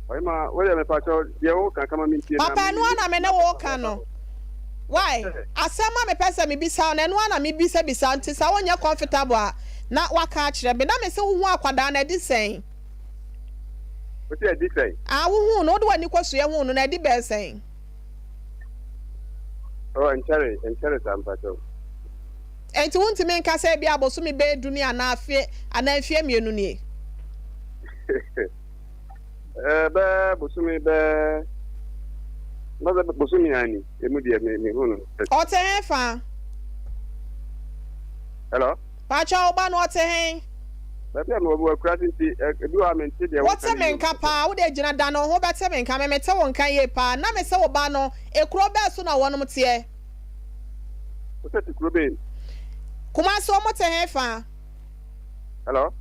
Ɔyɛma, woyɛ mepakyɛw deɛ woka kama mentie na Papa, ɛno ara na me ne wo ka no. Why? Asɛm a mepɛ sɛ mebisa wo no, ɛno ara na mebisabisa nti sɛ wonyɛ comfortable a, na waka akyerɛ me. Na mese wohu akwadaa no, adi sɛn? Wose adi sɛn? Ah, wohuu no, wode w'ani kɔsoɛ huu no, na adi bɛyɛ sɛn? Oh, ɛnkyɛre, ɛnkyɛre saa mpakyɛw. Enti wontumi nka sɛ ebia abosome bɛyɛ du ni anaa afe anaa mfeɛ mmienu nie? Ɛɛ, bɛɛ bosome bɛɛ, bɛsɛ bosome ani, emu deɛ me mehu no. Ɔte he fa? Hello? Pakyɛ wo ba no ɔte he? Baabi a mewɔ mewɔ akuraase nti ebi wɔ hɔ a mente deɛ Wote woka no me yie nka o. paa, wo deɛ gyina dane wo ho bɛte me nka, me mete wo nka yie paa, na mese wo ba no ekuro bɛɛ so na wɔnom teɛ? Wosɛ te kuro bɛn? Kumasi wɔn te he fa? Hello?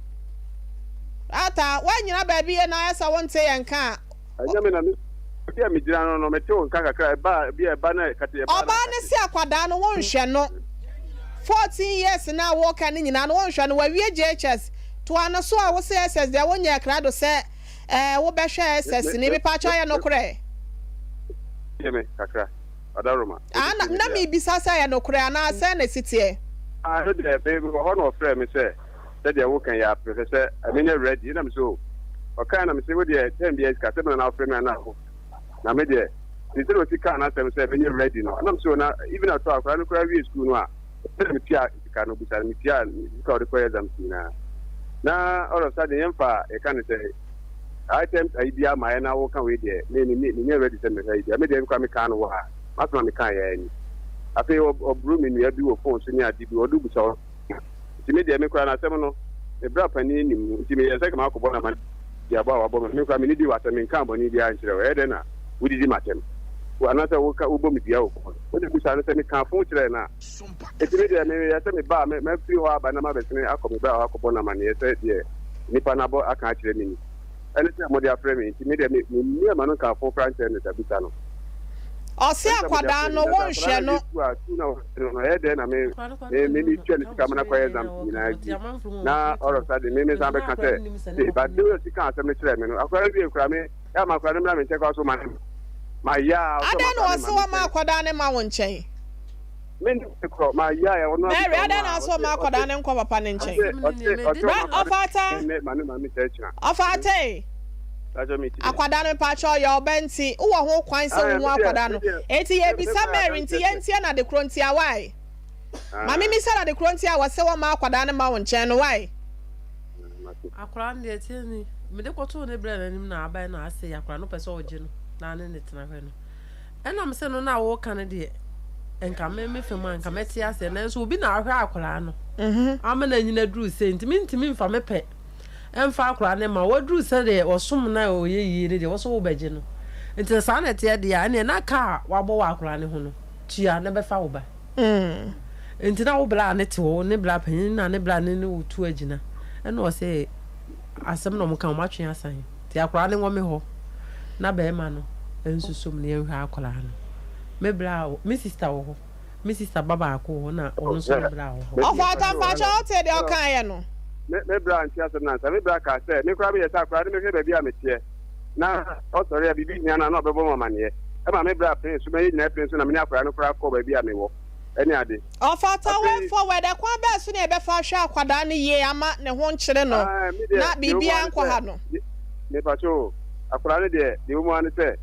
Rata, woanyina baabi yie na ayɛ sɛ wonte yɛn nka a. Ɛnyɛ me na me baabi a megyina no no mete wo nka kakra ɛba a bi a ɛba na ɛkate ɛba na Ɔbaa no ɛkate. se akwadaa no wonhwɛ no 14 years no a woka no nyinaa no wonhwɛ no wawie JHS toa no so a wose SS deɛ wonyɛɛ krado sɛ ɛɛ wobɛhwɛ Me SS me ni me mepaakyɛw me ɛyɛ nokorɛ? Tie me kakra Adaroma Ah wode na tie me na deɛ a. mebisa sɛ ɛyɛ nokorɛ anaa sɛn na ɛsi teɛ? Ah ɛno deɛ me mewɔ hɔ na ɔfrɛɛ me sɛ sɛdeɛ woka yi ara mepɛ sɛ menyɛ ready na mese oh ɔkae na mese wodeɛ term biara sika sɛ me na na wofrɛ me anaa wo na me deɛ nti sɛdeɛ ɔsi kaa n'asɛm sɛ menyɛ ready no na mese oh na even at all akwadaa no koraa wie school no a sɛdeɛ metua sika no bisa no metua sika a ɔde kɔyɛ exams nyinaa na all of sudden yɛmfa yɛka no sɛ items ayi biara ma yɛ na woka wei deɛ me me menyɛ ready sɛ mehwɛ yi deɛ me deɛ mekora mekaa no wɔ ha masɛm a mekaa yɛ ani afei ɔburu me nua bi wɔ phone so ne ade bi ɔde bisa Nti me deɛ, me koraa no asɛm no, me bra panin nim mu, nti meyɛɛ sɛ nka makɔbɔ no amanneɛ abɔ a wabɔ me no. Me koraa mennidii w'asɛm, menkaa bɔne biara nkyerɛɛ wo, ɛyɛ dɛn na wodidi m'atɛm? anaasɛ woka wobɔ me dua wɔ fon. Wode bisa no sɛ mekaa fon kyerɛɛ no a. Enti me deɛ meyɛ sɛ meba a mafiri hɔ aba na mabɛsene akɔ me bra hɔ akɔbɔ no amanneɛ sɛ deɛ nnipa no abɔ aka akyerɛ me ni. Ɛne sɛ mode afrɛ me nti me deɛ memmua m'ano nkaa fon koraa nkyerɛ no da. Bisa no. Ɔse Ɛne sɛ mode akwadaa afrɛ me no na sɛ akwadaa wonhwɛ no no. awie sukuu a sukuu no a ɔhwɛ no no ɛyɛ dɛn na me me me metua ne sika ma no akɔyɛ exams nyinaa awie na all of a sudden me mesan bɛka sɛ sei but the way ɔsi kaa asɛm no kyerɛɛ me no akwadaa no wie koraa me yɛ ama akwadaa no mmra me nkyɛn koraa so ma ne ma yɛ a ɔsɛ Adɛn ɔma na akwadaa no ɔse ma me ɔma nkyɛn. akwadaa no ma wo nkyɛn? Me ne me korɔ ma yɛ a ɔno Mary, abisa ɔno adɛn a na ɔse ɔse ɔma ɔse akwadaa no nkɔ papa no nkyɛn? ɔse ɔse ɔse Bra ɔma akwadaa ɔfata no me ma ne ma me nkyɛn kyena. ɔfata ei. Pakyɛ me tie. Akwadaa no mepakyɛ ɔyɛ ɔba nti wowɔ ho kwan sɛ Ae wohu me deɛ akwadaa me no deɛ enti me me yɛbisa kura Mary nti adanseɛ sɛ. yɛntie no ade korɔ ntia why? Ma Ah. memmisa no ade korɔ nti a wɔse wɔmma akwadaa no mma wo nkyɛn no why? Mate. Akwadaa no deɛ ɛteɛ ni, mede kɔtoo ne brɛ no anim na aban na asɛe akwadaa no pɛ sɛ ɔgye no na ne ne tena hwɛ no. Ɛnam sɛ no na woka no deɛ nka me me fam a nka mɛte aseɛ nanso obi na ahwɛ akwadaa no ama no anyina duru sɛ nti mentumi mfa me pɛ ɛmfa akwadaa no ma waduru sɛdeɛ ɔsom na ɔyɛ yie no deɛ wɔ so wobɛgye no nti sɛ saa na ɛteɛ deɛ a ɛneɛ na ka a wabɔ wɔ akwadaa no ho no tua na bɛfa wo ba. Nti na wo bra ne te hɔ, ne bra panyin na ne bra ne ne wo tu agyina. Ɛna ɔsɛ asɛm na ɔmo ka ɔmo atwe asan. Nti akwaraa no wɔ me hɔ na bɛɛma no nsusu mu na yɛnhwɛ akwaraa no. Me bra me sister wɔ hɔ, me sister ba baako wɔ hɔ na ɔno nso ne bra wɔ hɔ. Ɔfata mpakyɛ wo tee deɛ ɔkaeɛ no? Me me bra nte asɛm no ansa. Me bra kaa sɛ me koraa meyɛ sɛ akwaraa no mehwɛ baabi a meteɛ na ɔsɔre a biribi hia no a na ɔbɛbɔ me amaneɛ. Ɛma me bra pene so ma yɛn nyinaa pene so na me ne akwadaa no koraa kɔɔ baabi a mewɔ ne ade. Ɔfata way Afei. forward, ɛkwan bɛn so na yɛbɛfa ahwɛ akwadaa no yie ama ne ho nkyere no Ae, me deɛ, na deɛ ɛwɔ mu ara biribiara ne nkɔ sɛ, ha no? de, mepakyɛ o, akwadaa no deɛ, deɛ ɛwɔ mu ara ne sɛ,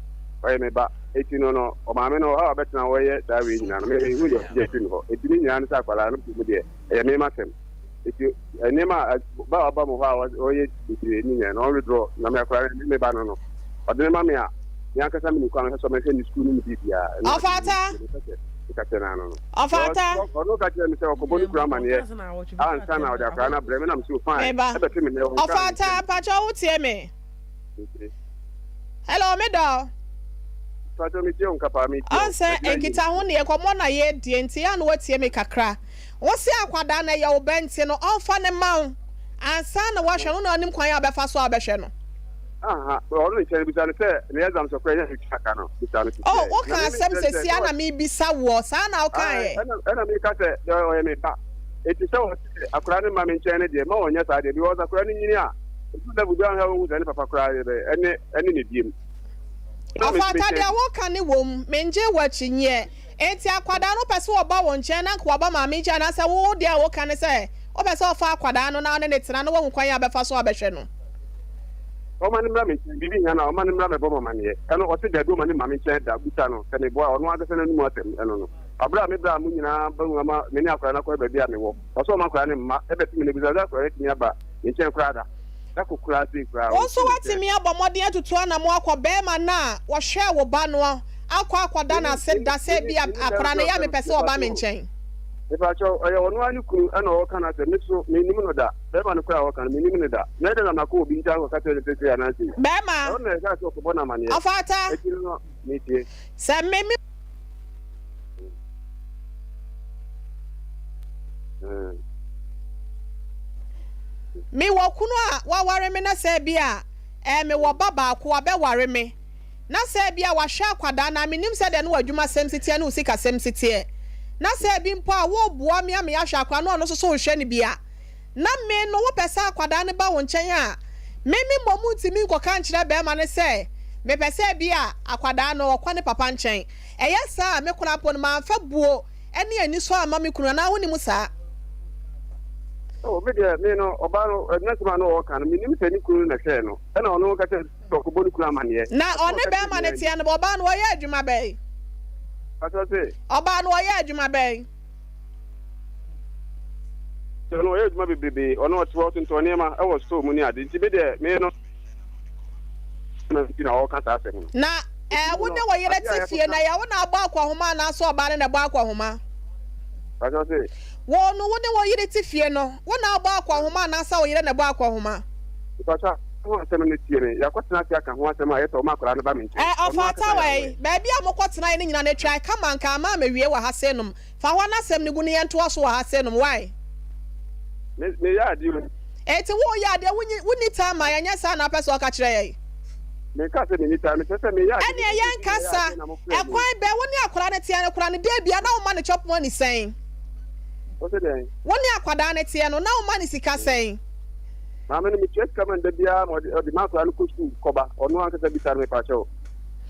ɔyɛ me ba. Enti no no, ɔmaame no, ɔhaw a ɔbɛtena hɔ yɛ saa wei nyinaa no, me, menhu deɛ ɔgye afiri me hɔ. Enti ne nyinaa ne sɛ akwadaa no mu deɛ, ɛyɛ me m'asɛm. Enti nneɛma a ba a ɔba mo hɔ a ɔyɛ bebree ne nyinaa no, ɔnwedorɔ na me akwadaa no, me ba no no, ɔde no ma me a, me ankasa menim kwan a mɛhwɛ so mɛhwɛ ne sukuu no mu biribiara. Ɛno ade Ɔfata. deɛ mepɛ sɛ meka kyerɛ no ano no. Ɔfata. Ɔno ka kyerɛ me sɛ ɔkɔbɔ ne kunu amaneɛ ansa na ɔde akwadaa no abrɛ me na mese o fine, Meba. ɛbɛte me nnɛ ɔnkaa me Ɔfata, nkyɛn. mpakyɛ wo tie me? Metie. Hello, me dɔ. Mpakyɛ metie wo nka paa, metie wo. Ɔnsɛ Magyina yie nkitaho metie. ne nkɔmmɔ na yɛredie nti yɛ a na woatie me kakra. Wo se akwadaa no ɛyɛ wo ba nti no ɔmfa no mma wo ansa na woahwɛ no, wo na wonim kwan a wobɛfa so a wobɛhwɛ no. Aha, ɔno nkyɛn no bisa no sɛ ne exams ɔkora nya metua ka no, bisa no Oh, sisiɛ. woka Na me asɛm mekyerɛ sɛ sɛsi a na mebisa woɔ, saa na Ae, wokaeɛ? ɛna ɛna meka sɛ dɛ ɔyɛ me ba. Eti sɛ ɔse akwadaa no mma me nkyɛn no deɛ, mma ɔnyɛ saa deɛ because akwadaa no nyini a, ɛdu level bi a ɔnhwɛ a ɔnhu sɛ ne papa koraa yɛ bɛ ɛne ɛne ne biem. Na me nso Ɔfata mekyɛn deɛ woka no wom, mengye wo akyinnyeɛ. Enti akwadaa no wopɛ sɛ ɔba wo nkyɛn na anka waba maame nkyɛn anaasɛ wo deɛ a woka ne sɛ wopɛ sɛ ɔfa akwadaa no na wo ne no tena na woahu kwan a wobɛfa so abɛhwɛ no? Ɔma no mmra me nkyɛn, biribi hia no a, ɔma no mmra mmɛbɔ me amanneɛ. Ɛno, ɔse dabi ɔma no mma me nkyɛn da, bisa no sɛ meboa a, ɔno ankasa n'anom asɛm, ɛno no. Aberɛ a me bra mo nyinaa ba mu ama me ne akwadaa no akɔyɛ baabi a mewɔ, ɔse ɔma akwadaa no mma ɛbɛto me no, bisa sɛ akwadaa no atumi aba me nkyɛn koraa da. Da ko koraa sei koraa Wo nso ɔnte me nkyɛn. woatumi abɔ mmɔden atutu anammɔn akɔ barima no a ɔhwɛɛ wo ba no akɔ akɔda no Menni, ase menni, da sɛ menni, ebia menni akwadaa no barima ɛyɛ a bi a mepɛ ɔfrɛ sɛ no, ɔba me mepakyɛw o. nkyɛn. Mepakyɛw, ɔyɛ ɔno ara ne kunu na ɔreka n'asɛm, me nso mennim no da. Barima no koraa a ɔreka no, mennim no da. Na ɛdɛn na makɔ obi nkyɛn akɔka kyerɛ no sɛ sei anaa sei? Barima, Ɛhɔ na ɛkaa sɛ ɔkɔbɔ no amanneɛ. Ɔfata, Akyiri no, metie. sɛ me me. Mewɔ kunu a waware me na sɛ ebia eh, mewɔ ba baako wabɛware me na sɛ ebia wahwɛ akwadaa no a mennim sɛdeɛ ne w'adwumasɛm si teɛ ne wo sikasɛm si teɛ na sɛ ebi mpo a woreboa me ama yɛahwɛ akwadaa no ɔno nso so rehwɛ no bi a na me no wopɛ sɛ akwadaa no ba wo nkyɛn a me me mmom ntumi nkɔka nkyerɛ barima no sɛ mepɛ sɛ ebia akwadaa no ɔkɔ ne papa nkyɛn. Ɛyɛ saa a, me koraa mpo no, mamfa buo ne anisɔ amma me kunu, anaa wonnim saa? Oh, me deɛ, me no, ɔbaa no, n'asɛm a na ɔreka no, mennim sɛ ne kunu no na ɛhwɛɛ no, ɛna ɔno ka kyerɛɛ no sɛ ɔkɔbɔ ne kunu amanneɛ. Na Asɛm a ɔne ɔka kyerɛɛ barima me no ara ni. teɛ no, ɔbaa no, ɔyɛ adwuma bɛn? Pastor se. Ɔbaa no, ɔyɛ adwuma bɛn? Sɛ ɔno ɔyɛ adwuma bebrebe, ɔno ɔte hɔ ɔtontɔn nneɛma wɔ store mu ne ade, nti me deɛ, me no, na nti na ɔreka saa asɛm no. Na Ɛɛ, wo ne wo yere te fie na ɛyɛ wo na abɔ akɔnhoma anaasɛ ɔbaa no na ɛbɔ akɔnhoma? Wo no, wo ne wo yere te fie no, wo na abɔ akɔnhoma anaasɛ wo yere na ɛbɔ akɔnhoma? ho asɛm no tie me. Yɛakɔtena ase aka ho asɛm a ɛyɛ sɛ ɔma akwadaa no ba me nkyɛn. Ɛ, Ɔno ɔfata ankasa wɔ yɛ ɛyi, aware. baabi a mokɔtenaeɛ no nyina no atwa kama anka ama mawie wɔ ha sei nom. Fa hɔ no asɛm no gu na yɛntoa so wɔ ha sei nom, why? Me, meyɛ adeɛ o. Enti woreyɛ adeɛ, wonyi, wonni time ma yɛn, nyɛ saa na wopɛ sɛ ɔka kyerɛ yɛn? Menkaa sɛ menni time, mekyerɛ sɛ meyɛ adeɛ, Ɛneɛ me busy meyɛ yɛnkasa, adeɛ na mofrɛɛ me. ɛkwan bɛn, wo ne akwadaa no teɛ no koraa no, da biara na woma no chop money sɛn? Wose dɛn? Wo ne akwadaa no teɛ no, na woma no sika sɛn? Maame no, metua sika ma no da biara ma ɔde, ɔde m'akwadaa no kɔ sukuu kɔba. Ɔno ankasa bisa no, mepakyɛw.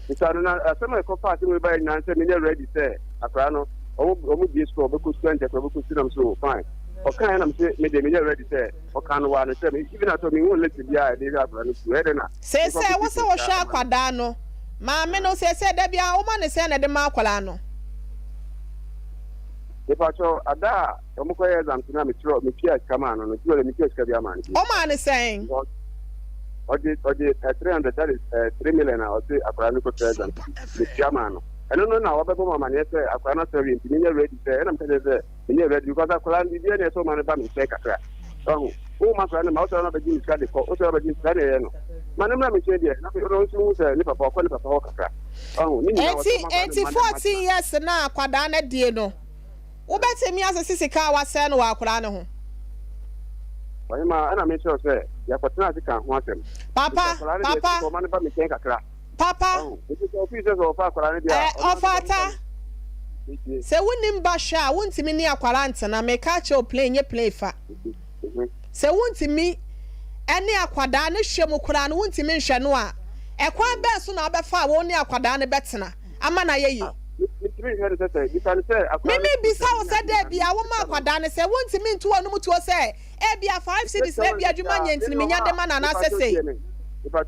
Bisa no, na asɛm a ɛkɔfaa asɛm wei baeɛ nyinaa ne sɛ menyɛ ready sɛ akwadaa no, ɔmo, ɔmo bue sukuu a, ɔbɛkɔ sukuu, ɛnkyɛ koraa ɔbɛkɔ sukuu, na mese oh, fine. Ɔkaeɛ na mese me deɛ menyɛ ready sɛ ɔka no waa no kyerɛ me, even at all menhuu list biara a ɛde hwɛ akwadaa no sukuu, ɛyɛ dɛn na mekɔ Seesei akɔtua wo sɛ sika wohwɛ ama no? akwadaa no, maame no seesei da biara woma no sɛn na ɛde ma akwadaa no? Mepakyɛw, ada a wɔn kɔyɛ exams no a mekyerɛw metuaa sika maa no no, nti wɔde metuaa sika bi ama no bi. Ɔmaa no sɛn? Because ɔgye ɔgye eh, 300 that is eh, 3 million a ɔse akwadaa no kɔtua exams bi metua maa no. Ɛno no na wabɛbɔ mu amaneɛ sɛ akwadaa no asɔ awie nti menyɛ ready sɛ ɛna meka kyerɛ sɛ menyɛ ready because akwadaa no biribiara ni ɛsɛ ɔma no ba me nkyɛn kakra. Ɔho wo ma akwadaa no ma wosɔre no abɛgye ne sika de kɔ wosɔre abɛgye ne sika na ɛyɛ no ma no mmra me nkyɛn deɛ na ɔno nso hu sɛ ne papa ɔkɔ ne papa hɔ kakra. Enti enti 14 years no a akwadaa no adie no, wobɛtumi asese sika a wasɛe no wɔ akwadaa no ho? Ɔhemaa, ɛna mekyerɛ wo sɛ yɛakɔtena ase ka ho asɛm. Papa, Nti akwadaa no deɛ, papa. sɛ ɔma no ba me nkyɛn kakra. Papa. Ɔho, nti sɛ ɔfii sɛ sɛ ɔfa akwadaa no deɛ a, Ɛ, ɔno ankasa ɔfata. nipa no. Metie. Sɛ wonnim ba hwɛ a, wontumi ne akwadaa ntena. Meka akyerɛ wo plain, nyɛ plain fa. Sɛ wontumi ne akwadaa no hwɛ mu koraa no, wontumi nhwɛ no a, ɛkwan bɛn so na wobɛfa a wo ne akwadaa no bɛtena ama no ayɛ yie? Me mebisa wo sɛ da bi a woma akwadaa no sɛ wontumi nto w'anom tuo sɛ ebia 5 cedis na ebia adwuma nyɛ nti no menya de ma no anaasɛ sei? de bɛkɔ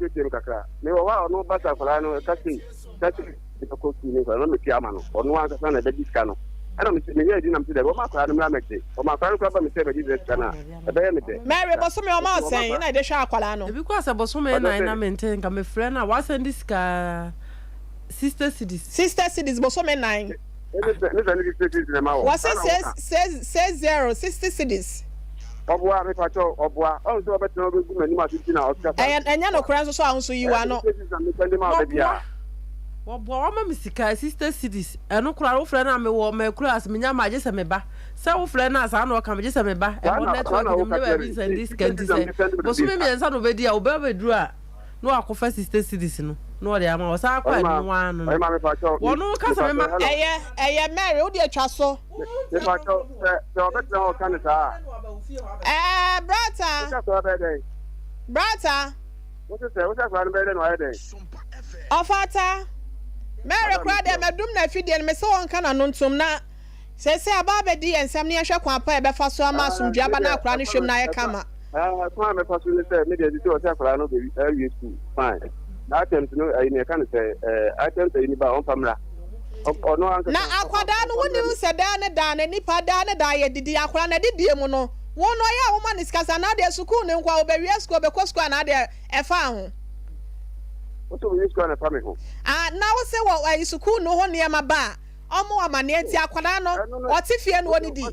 sukuu ne nkwadaa na metua ama no ɔno ankasa na ɛbɛgye sika no ɛna mese meyɛ adi na mese dɛ wɔma akwadaa no mmra mɛgye wɔma akwadaa no koraa ba me sɛ bɛgye dɛ sika no a ɛbɛyɛ me dɛ. Mary bosome ɔma wo sɛn na ɛde hwɛ akwadaa no. Ebi koraa sɛ bosome nan na mente nka mefrɛ no a wasɛnde sika 60 cedis. 60 cedis bosome nan. Ne sɛ ne 60 cedis na ɛma wɔ. Wɔse 60 60 cedis. Ɔboa mepa kyɛw ɔboa ɔn sɛ ɔbɛtena ɔbɛgu m'anim ase nti na ɔkeka saa. Ɛyɛ ɛnyɛ nokorɛ nso so a wo nso yi w'ano. Wɔboa wɔboa wɔma me sika 60 cedis ɛno koraa wofrɛ no a mewɔ makura ase menya ma agye sɛ meba sɛ wofrɛ no a saa na ɔka megye sɛ meba ɛhɔ network no mene baabi nsɛnde sika nti sɛ bosome mmiɛnsa na ɔbɛdi a wobɛ bɛduru a na wakɔfa 60 cedis no na ɔde ama ɔsan akɔ ɛno ano no wɔno ka sɛ mema ɛyɛ ɛyɛ Mary wode atwa so. Mepakyɛw, sɛ sɛ ɔbɛtena hɔ ka no saa a. Ɛɛ, brata. Wosɛ akwadaa bɛyɛ dɛn? Brata. Wose sɛ, wosɛ akwadaa no bɛyɛ dɛn na wayɛ dɛn? Ɔfata. Mary koraa deɛ madum no afidie no, mese ɔnka n'ano ntom na seesei aba abɛdi yɛn nsam na yɛnhwɛ kwan pa a yɛbɛfa so ama asomdwoeɛ aba na akwadaa no hwɛ mu na ayɛ kama. Ɛɛ, kwan a mɛfa so ne sɛ, me deɛ sisi ɔsɛ akwadaa no bɛ awie sukuu, fine. Na items no, ɛyi ne yɛka no sɛ, ɛɛ, items ɛyi ni ba a, ɔmfa mmra. Na akwadaa no wonim sɛ daa ne daa no nipa daa ne daa yɛdidi akwadaa no adidie mu no wo no ɔyɛ a woma no sika sɛ anaa deɛ sukuu no nko a ɔbɛwie sukuu ɔbɛkɔ sukuu anaa deɛ ɛfaa ho. Wosɛ ɔbɛwie sukuu a na ɛfa me ho. Ah na wose wɔ ɛyi sukuu no ho nneɛma ba a ɔmo amaneɛ nti akwadaa no ɔte fie na ɔnidi.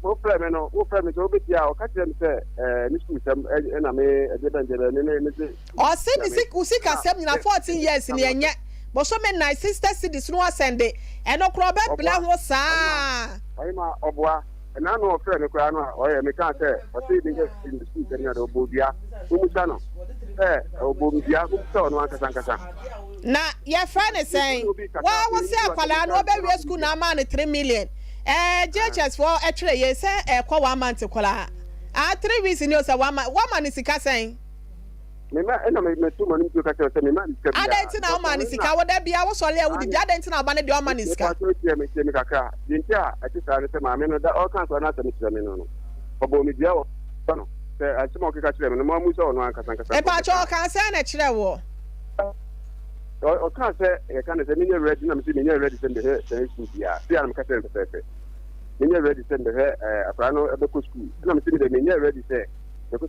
Mo frɛ me no wo frɛ me sɛ wobɛtie a ɔka kyerɛ me sɛ ɛɛ ne sukuu sɛm ɛna me ɛdeɛ bɛn deɛ bɛn me me me se. Ɔse ne sik wo sikasɛm nyina 14 years ni ɛnyɛ bosome nnan 60 cedis no asɛnde ɛno koraa ɔbɛbrɛ ho saa. Ɔhema ɔboa ɛna no ɔfrɛ me koraa no a ɔyɛ me kaa sɛ ɔse me yɛ ne sukuu sɛm nyina de ɔbɔ dua momusa no sɛ ɔbɔ me dua momusa ɔno ankasa ankasa. Na yɛfrɛ no sɛn waa wo se akwadaa no ɔbɛwie sukuu na ama no 3 million ɛɛ JHS foɔ ɛtwerɛ yei sɛ ɛkɔ one month koraa aa 3 weeks ni o sɛ one month wama no sika sɛn. Mema ɛna me meto m'anom tuo ka kyerɛ sɛ mema ne sika biara. Adɛn nti na woma ne sika? Wo da biara wosɔre a wodidi, adɛn nti na ɔba no deɛ ɔmma ne sika? Mepa kyɛw tie me tie me kakra. Deɛ nti a ɛte saa ne sɛ maame no da ɔreka akwadaa no asɛm kyerɛ me no no, ɔbɔɔ me dua wɔ no sɛ asɛm a ɔkeka kyerɛɛ me no moammu sɛ ɔno ankasa ankasa Mepa kyɛw ɔkaa sɛn na ɛkyerɛɛ woɔ? Ɔkaa sɛ yɛka no sɛ menyɛ ready na mese menyɛ ready sɛ mebɛhwɛ sɛn sukuu biara. Sei a na meka kyerɛ no pɛpɛɛpɛ. Menyɛ ready sɛ mebɛhwɛ akwadaa no bɛkɔ sukuu. Ɛna mese me deɛ menyɛ ready sɛ Daabi,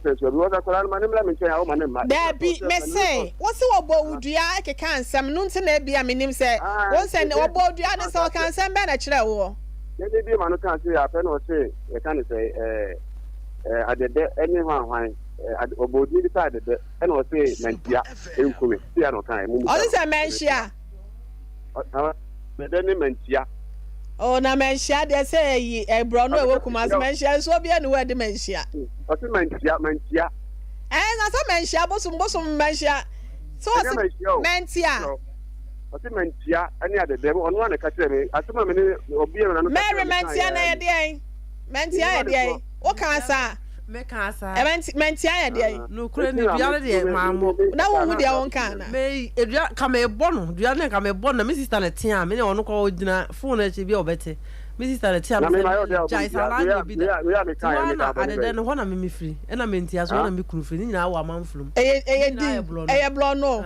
mese, wo se wɔbɔɔ wo dua kekaa nsɛm, no nti na ebia mennim sɛ wo nsɛ wɔbɔɔ wo dua ne sɛ ɔkaa nsɛm bɛn na ɛkyerɛɛ woɔ? Yɛde bi ma no kaa se apɛ na ɔse yɛka no sɛ ɛɛ adɛdɛ ne hwanhwan. Ɔbɔɔ din bi sɛ adedɛ ɛna ɔse mantia nku me sei na ɔkaeɛ mo Ɔse sɛ manhyia. Adedɛ ne mantia. Oh na manhyia deɛ sɛ ɛyi ɛbrɔ no ɛwɔ Kumasi manhyia nsuo bi ɛne hɔ ɛde manhyia. Ɔse mantia mantia. Ɛɛ na sɛ manhyia bosom bosom manhyia sɛ ɔse mantia. Ɔse mantia ɛne adedɛ ɔno ara na ɛka kyerɛ me asɛm a me ne ɔbea na no ka kyerɛ Mary me mantia na ɛyɛ deɛn mantia yɛ deɛn. Wo kaa saa. Me kaa saa. Mantia yɛ deɛ. Nokorɛ ni dua no deɛ mammɔ. Na wo hu deɛ wo nka ana. Me dua ka me bɔ no dua no ka me bɔ no na me sister na tea me ne ɔno kɔ ɔgyina phone akyi bi a ɔbɛte me sister na tea me sɛ gyae saa na anyɛ bi da ti hɔ na adedɛ no hɔ na me me firi ɛna me ntia so hɔ na me kunu firi ne nyinaa wɔ amanfulum. Ɛyɛ ɛyɛ din ɛyɛ borɔno.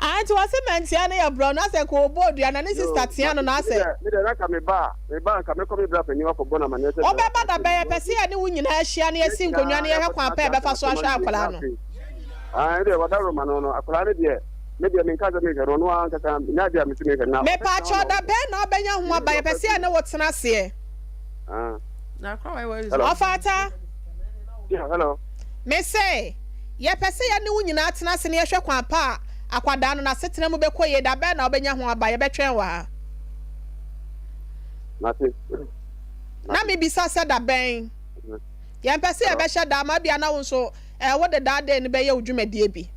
Ah nti wɔse mantia no yɛ borɔno asɛ nka ɔbɔɔ dua na ne sister tea no na asɛ. Me deɛ na ka me ba a Me ba, anka mɛkɔ me bra panin hɔ akɔbɔ no amanneɛ sɛ deɛ Wobɛba waka da akyerɛ bɛn? me Yɛpɛ sɛ yɛne wo nyinaa hyia na yɛsi nkonnwa na yɛhwɛ kwan pa a yɛbɛfa so ahwɛ akwadaa no. Ae, deɛ wadaworoma no no, akwadaa no deɛ, me deɛ menka sɛ menhwɛ no, ɔno ara ankasa, menyɛ adeɛ a mese menhwɛ no, na ɔbɛtena hɔ Mepaakyɛw, na da bɛn na wobɛnya ho aba? Yɛpɛ sɛ yɛne wo tena aseɛ. Ah. Hello. Ɔfata. Yeah, hello. Mese, yɛpɛ sɛ yɛne wo nyinaa tena ase na yɛhwɛ kwan pa a akwadaa no n'asetena mu bɛkɔ yie. Da bɛn na wobɛnya ho aba? Yɛbɛtwɛn wɔ ha. Mate. Na mebisa sɛ da bɛn? Yɛmpɛ sɛ yɛbɛhyɛ da ama ebia na wo nso eh, wode that day no bɛyɛ wo dwumadie bi.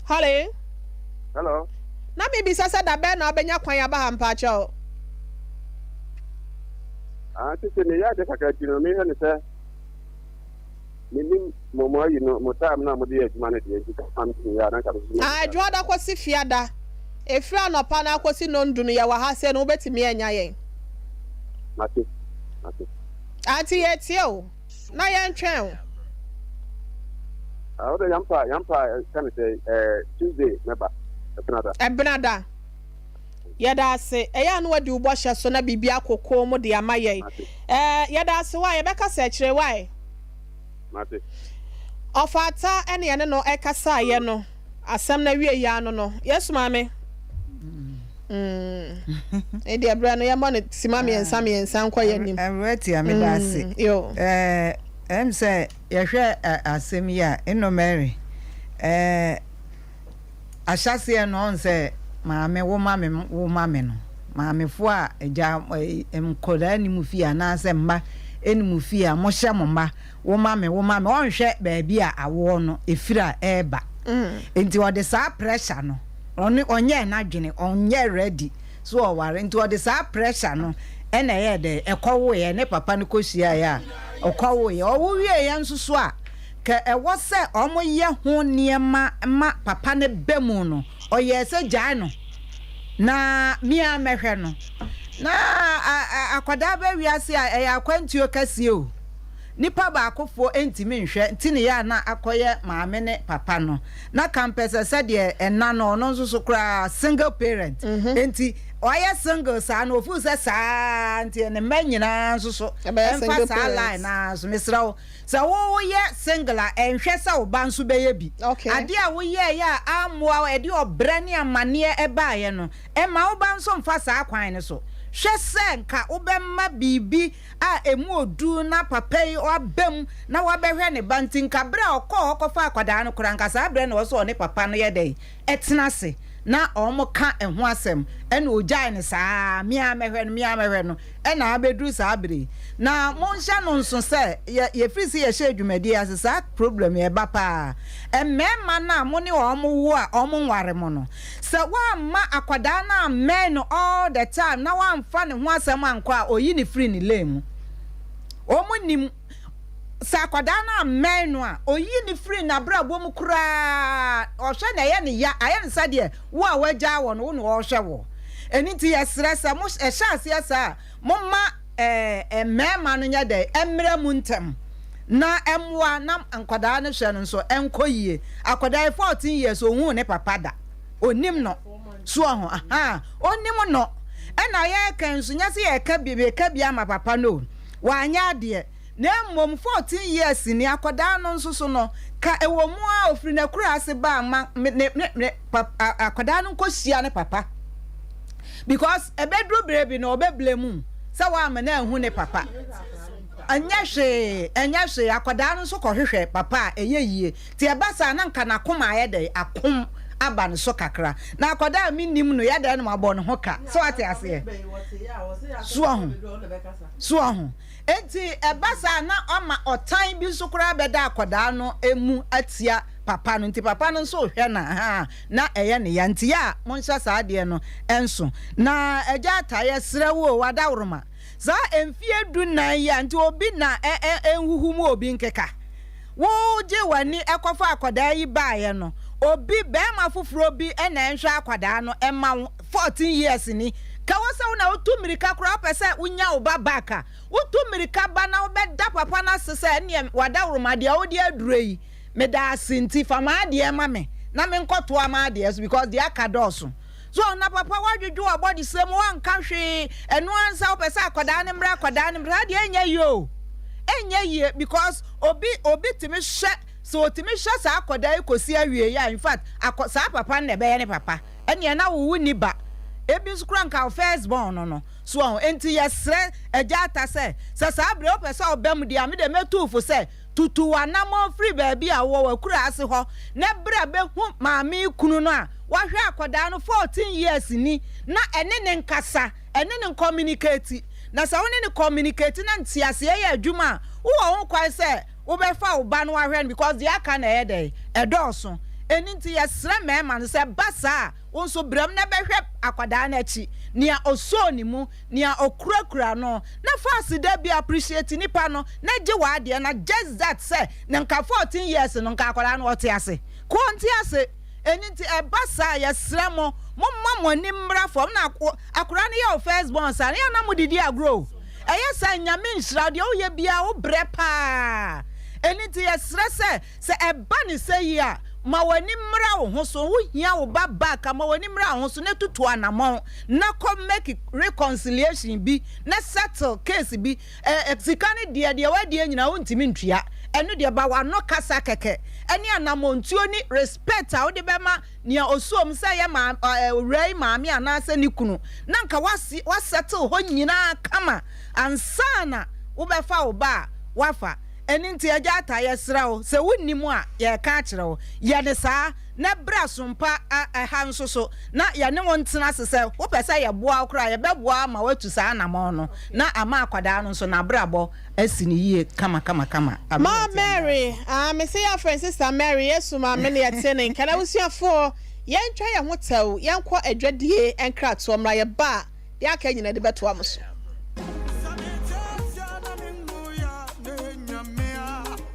Hello? Hello? Na mebisa sɛ da bɛn na wobɛnya kwan aba ha mpaakyɛw? Ah, sisi meyɛ ade kakra ti no, mehwɛ no sɛ Mennim mo mo ayi no mo time no a mode yɛ adwuma no deɛ nti kama me yɛ a na nka me nso Ah, Adwoada kɔsi Fiada, ɛfiri anɔpa no akɔsi nnɔndu no yɛwɔ ha sɛ no wobɛtumi anya yɛn. Mate, mate. Auntie yɛretie wo, na yɛntwɛn wo. Ah, wode yampa, yampa ka ne sɛ eh, Tuesday mɛba, Ɛbenada. Ɛbenada. Yɛda ase. Ɛyɛ a na wadi wo bɔhyɛ so na biribi akɔ komm mu de ama yɛn. Mate. Eh, yɛda ase wai, yɛbɛkasa akyire wai. Mate. Ɔfata ɛne yɛne no ɛkasaeɛ no, asɛm no awieɛ ano no, Yesu maame. Mm. Ɛdeɛ berɛ no yɛmmɔ no sima mmiɛnsa mmiɛnsa nkɔ yɛn anim. Awura tia meda ase. Mm, yo. Eh, ɛm sɛ yɛhwɛ asɛm yi a, Eno Mary, eh, Ahyɛaseɛ no ɔhu sɛ maame wo ma me wo ma me no maamefoɔ a agya nkwadaa nni mo fie anaasɛ mma nni mo fie a mohyɛ mo mma wo ma me wo ma me ɔnhwɛ baabi a awoɔ no ɛfiri a ɛreba nti ɔde saa pressure no ɔno ɔnyɛɛ n'adwene ɔnyɛ ready so ɔware nti ɔde saa pressure no ɛna ɛyɛ dɛ ɛkɔwoeɛ ne papa no kɔhyiaeɛ a ɔkɔwoeɛ ɔwo wieɛ nso so a Kɛ ɛwɔ sɛ wɔyɛ ho nneɛma ma papa no ba mu no, ɔyɛɛ sɛ gyae no na me ara mɛhwɛ no. Na akwadaa ba wiase a, ɛyɛ akwantuo kɛseɛ o. Nipa baakofoɔ ntumi nhwɛ nti ne yɛ a na akɔyɛ maame ne papa no. Na kampɛsɛ sɛdeɛ ɛna no, ɔno nso so koraa single parent. Nti wayɛ single saa no, ɔfeel sɛ saa nti ne mma nyinaa nso so ɛmfa saa line no ara so. Mesrɛ wo. Sɛ wo woyɛ single a, ɛnhwɛ sɛ wo ba nso bɛyɛ bi. Adeɛ a woyɛeɛ a ammoa wo, ɛde ɔbrɛ ne amaneɛ baeɛ no, mma wo ba nso mfa saa kwan no so. Hwɛ sɛ nka wobɛma biribi a ɛmu ɔdu na papa yi aba mu na wabɛhwɛ ne ba nti, nka berɛ a ɔkɔɔ hɔ kɔfaa akwadaa no koraa, nka saa berɛ no ɛwɔ sɛ ɔne papa no yɛ dɛn? Ɛtena ase na wɔka ɛho asɛm, ɛna ɔgyae no saa ara, me ara mɛhwɛ no, me ara mɛhwɛ no, ɛna abɛduru saa berɛ yi. Na monhyɛ no nso sɛ, yɛ, yɛfiri sɛ yɛhyɛɛ dwumadie yi ase, saa problem yi ɛba pa ara. Mmarima no a mo ne wɔn wo a wɔnware mo no, sɛ woamma akwadaa no ammɛn no all the time na woamfa ne ho asɛm ankɔ a, ɔyi no firi ne lane mu. Wɔnnim. Sɛ akwadaa no ammɛn no a, oyi no firi n'abrabɔ mu koraa. Ɔhwɛ na ɛyɛ no ya, ayɛ no sɛdeɛ wo a woagyaa wɔ no, wo na ɔrehwɛ wo. Ɛno nti yɛsrɛ sɛ mo ɛhyɛ aseɛ saa a, momma ɛɛ mmarima no nyɛ dɛn, mmra mu ntɛm na ɛmmoa na nkwadaa no hwɛ no nso ɛnkɔ yie. Akwadaa yi 14 years ɔnhuu ne papa da, ɔnnim no. So ɔho? Ahaa, ɔnnim no. Ɛna yɛreka nso, nyɛ sɛ yɛreka bi, meka bi ama papa no o. Wanyɛ adeɛ. Na mmom 14 years ni, akwadaa no nso so no, ka ɛwɔ mu ara ɔfiri n'akuraase ba a, ma ne, ne, ne, pa, akwadaa no nkɔhyia ne papa. Because ɛbɛduru berɛ bi no, ɔbɛ blame wo sɛ woamma no anhu ne papa. Ɛnyɛ hwee, ɛnyɛ hwee, akwadaa no nso kɔhwehwɛ papa a, ɛyɛ yie. Nti ɛba saa a, na nka n'akoma ayɛ dɛn? Akom aba ne so kakra. Na akwadaa a mennim no, yɛ dɛn na mabɔ ne ho ka? So wate aseɛ? So wahu? So wahu? Enti ɛba saa a, na ama ɔtan bi nso koraa bɛda akwadaa no mu atia papa no. Nti papa no nso rehwɛ no a, haa, na ɛyɛ ne ya. Nti yɛ a monhyɛ saa adeɛ no nso. Na Agya Atta, yɛsrɛ wo o, w'adaworoma. Saa mfeɛ dunnan yi a nti obi na ɛnhuhu mu obi nkeka. Wo gye w'ani kɔfa akwadaa yi baeɛ no, obi, barima foforɔ bi na ɛnhwɛ akwadaa no mma wo, 14 years ni. Ka wɔ sɛ wo na wotu mmirika koraa wopɛ sɛ wonya wo ba back a, wotu mmirika ba na wobɛda papa no ase sɛ ɛnneɛ w'adaworoma deɛ wode aduro yi, meda ase nti fa m'adeɛ ma me na menkɔtoa m'adeɛ so because deɛ aka dɔɔso. So na papa woadwodwo w'abɔdesɛ mu woanka hwee ɛno ara nsa wopɛ sɛ akwadaa no mmra akwadaa no mmra saa deɛ ɛnyɛ yie o ɛnyɛ yie because obi obi tumi hwɛ sɛ otumi hwɛ saa akwadaa yi kɔsi awie a in fact akɔ saa papa no na ɛbɛyɛ ne papa ɛneɛ na wo wonni ba ebi nso kora nka wo first born no no so ɔho enti yɛsrɛ agya ata sɛ sɛ saa berɛ wopɛ sɛ ɔba mu deɛ a me deɛ mɛtu fo sɛ Tutu w'anammɔn firi baabi a wowɔ, w'akuraase hɔ, na bra bɛhu maame yi kunu no a wahwɛ akwadaa no 14 years ni na ɛne no nkasa, ɛne no nkɔminiketi. Na sɛ wo ne no kɔminiketi na nteaseɛ yɛ adwuma a, wowɔ ho kwan sɛ wobɛfa wo ba no ahwɛ no because deɛ aka no ɛyɛ dɛn? Ɛdɔɔso. Ɛno nti yɛsrɛ mmarima no sɛ ɛba saa a, wo nso bra mu na bɛhwɛ akwadaa no akyi, nea ɔsɔɔ ne mu, nea ɔkurakura no na fa aseda bi appreciate nipa no na gye w'adeɛ na just that sɛ na nka 14 years no nka akwadaa no ɔte ase ko ɔnte ase ɛno nti ɛba saa yɛsrɛ mo momma mo ani mmra fam na akwadaa no yɛ wo first born saa no yɛ na mo didi agorɔ o ɛyɛ saa nyame nhyira deɛ woyɛ biara wo brɛ paa ɛno nti yɛsrɛ sɛ Sɛ ɛba no sɛ yi a, ma w'ani mmra wo ho so, wohia wo ba back a, ma w'ani mmra wo ho so na tutu anamɔn na kɔ make reconciliation bi na settle case bi. Eh, sika no deɛ, deɛ w'adie nyinaa wontumi ntua, ɛno deɛ ba w'ano kasa kɛkɛ ɛne anamɔntuo ne respect a wode bɛma nea ɔsuom sɛ ɛyɛ maa eh, owura yi maame anaasɛ ne kunu na nka wasi wasettle hɔ nyinaa kama ansa na wobɛfa wo ba a wafa. Ɛno nti, Agya Atta, yɛsrɛ wo, sɛ wonnim a, yɛreka akyerɛ wo, yɛ no saa, na bra Sompa ha nso so, na yɛne wo ntena ase. Sɛ wopɛ sɛ yɛboa wo koraa a, yɛbɛboa wo ama woatu saa anammɔn no, na ama akwadaa no nso n'abrabɔ asi no yie kamakamakama. Ma Mary, ah, me se yɛafrɛ no Sister Mary, Yesu maame na yɛte ne nka. N'abusuafoɔ, yɛntwa yɛn ho tɛw, yɛnkɔ adwadie nkratoɔ mmra, yɛba a, Deɛ aka nyina de bɛtoa mo so.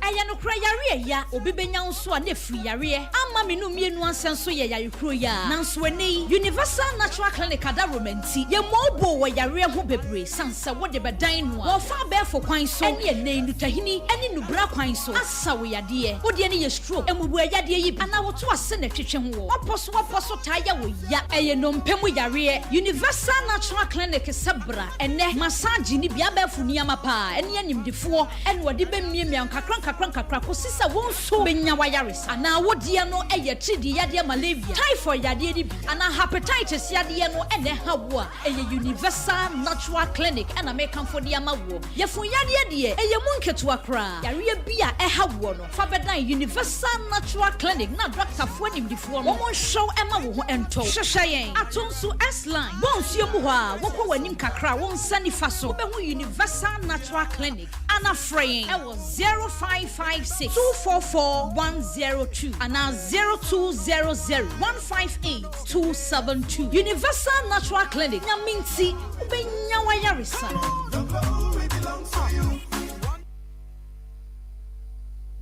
Ɛyɛ nokorɛ yareɛ ya obi bɛnya wo nso a na ɛfiri yareɛ ama me no mmienu ansɛ nso yɛ yare kuro yi ara nanso ɛnɛ yi Universal Natural Clinic adaworoma nti yɛ mobile wɔ yareɛ ho bebree sane sɛ wode bɛdan no a wɔfa abɛɛfo kwan so ɛne ɛnɛ yi nnutahini ɛne nnubra kwan so asa wo yadeɛ wo deɛ no yɛ stroke mmubuɛ yadeɛ yi bi anaa woto ase na ɛtwetwe ho wɔ wapɔ so wapɔ so taa yɛ wo Ya ɛyɛ nnompe mu yareɛ. Universal Natural Clinic sɛ bra ɛnɛ massage ne bi abɛɛfo nneɛma paa ɛne animdefoɔ ɛna wɔde bɛ miamia wo nkakra nkakra nkakra kɔsi sɛ wo nso bɛnya w'ayaresa. Anaa wo deɛ no ɛyɛ atiridii yadeɛ malaria, typhoid yadeɛ no bi anaa hepatitis yadeɛ no ɛna ɛha wo a ɛyɛ Universal Natural Clinic ɛna mekamfo de ama woɔ. Yafunu yadeɛ deɛ ɛyɛ mu nketewa koraa yareɛ bi a ɛha woɔ no fa bɛdan Universal Natural Clinic na dɔktafoɔ animdefoɔ no wɔn nhwɛ wo ɛma wo ho ntɔ wo. Hwehwɛ yɛn ato nso S-Line bɔ nsuo mu hɔ a wokɔ w'anim kakra a wo nsa nifa so wobɛhu Universal Natural Clinic ana frɛ yɛn ɛwɔ 0556 244 102 anaa 0200 158 272. Universal Natural Clinic Nyame nti wobɛnya w'ayaresa.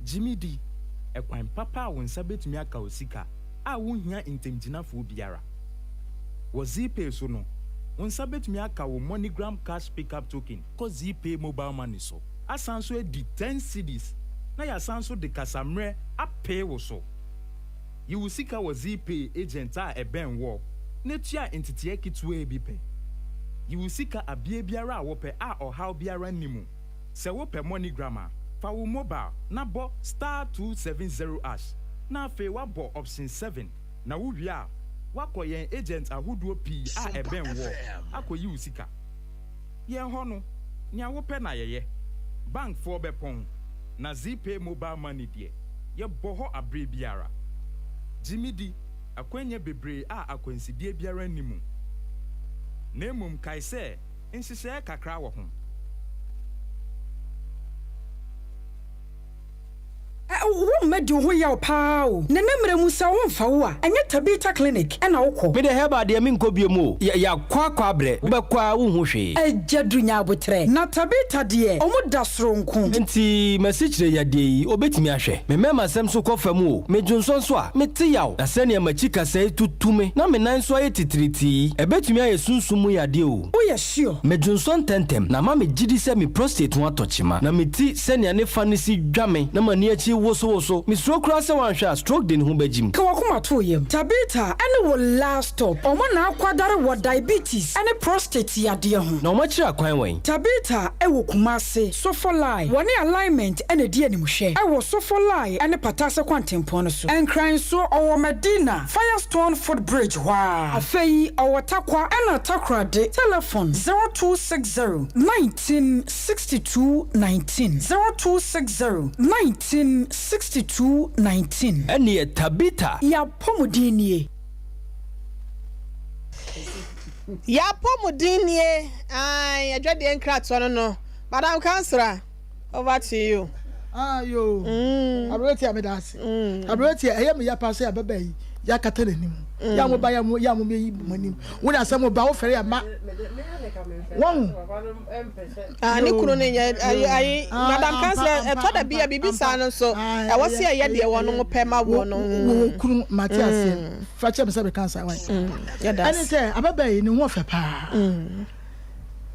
Gye di, ɛkwan papa a wo nsa betumi aka wo sika a wunhia ntamgyinafoɔ biara. Wɔ Zeepay so no, wo nsa betumi aka wo MoneyGram Cash Pickup Token kɔ Zeepay Mobile Money so, asan nso adi ten cedis na yɛasan nso de kasammerɛ apee wo so. Yi wo sika wɔ Zeepay agent a ɛbɛn woɔ na tua nteteɛ ketewaa bi pɛ. Yi wo sika abea biara a wopɛ a ɔhaw biara nni mu. Sɛ wopɛ MoneyGram a, fa wo mobile na bɔ star 270 ash na afei woabɔ option 7 na wowie a, woakɔ yɛn agent ahodoɔ pii a ɛbɛn woɔ akɔyi wo sika. Yɛn hɔ no, nea wopɛ na yɛyɛ. Bankfoɔ bɛpɔn, na Zeepay Mobile Money deɛ, yɛbɔ hɔ aberɛ biara. Gye me di, akwannya bebree a akwansideɛ biara nni mu. Na mmom kae sɛ, nhyehyɛeɛ kakra wɔ ho. Wo mma di wo ho yaw paa o. Nana mmerɛ mu sɛ wo mfa wo a, ɛnyɛ Tabitha clinic na wo kɔ. Me deɛ herbal deɛ menkɔ biom o, yɛakɔ akɔ abrɛ, wobɛkɔ a wonhu hwee. Agya du nya aboterɛ. Na Tabitha deɛ ɔmo da soronko. Nti m'asikyire yadeɛ yi obɛtumi ahwɛ? Me mɛma sɛm so kɔ fam o, me dwonsɔ nso a, mete yaw, na sɛnea m'akyi kasɛe tutu me na me nan nso ayɛ titiritii yi, ɛbɛtumi ayɛ sunsum mu yadeɛ o. Woyɛ sure? Me dwonsɔ ntɛmntɛm, na ama me gyidi sɛ me prostate ho atɔ kyema, na me ti sɛnea ne fa no si dwa me na m'ani akyi wosowoso. Misuro koraa sɛ wanhwɛ a stroke de ne ho bɛgyim. Ka w'akoma to wo yam. Tabitha ne wo last stop. Wɔn na akwadare wɔ diabetes ne prostate yadeɛ ho. Na wɔakyerɛ akwan wɛn? Tabitha wɔ Kumasi, Sofolai. Wɔne Alignment na ɛdi animhwɛ wɔ Sofolai ne Patase kwantempɔn no so. Nkran nso, ɔwɔ Madina, Firestone foot bridge hɔ ara. Afei ɔwɔ Tarkwa ɛna Takoradi. Telefon, 0260 19 62 19 0260 19 62 19. Ɛnneɛ Tabitha. Y'apɔmuden nie. Y'apɔmuden nie ae adwadeɛ nkratoɔ no no Madam Councillor over to you. Ah yoo aberanteɛ meda ase aberanteɛ ɛyɛ me ya paa sɛ ababaa yi yakata n'anim yɛ a mo ba yɛ mo yɛ a mo yi mo anim wo na asɛm ba wo fɛre ama wɔn. Ah ne kunu no nyɛ ayi ayi madam councillor ɛtɔ da bi a biribi saa no nso ɛwɔ sɛ ɛyɛ deɛ wɔn pɛ ma wɔn. Wo kunu mate aseɛ fa kyɛ me sɛ meka nsa wan ɛne sɛ ababaa yi ne ho ɔfɛ paa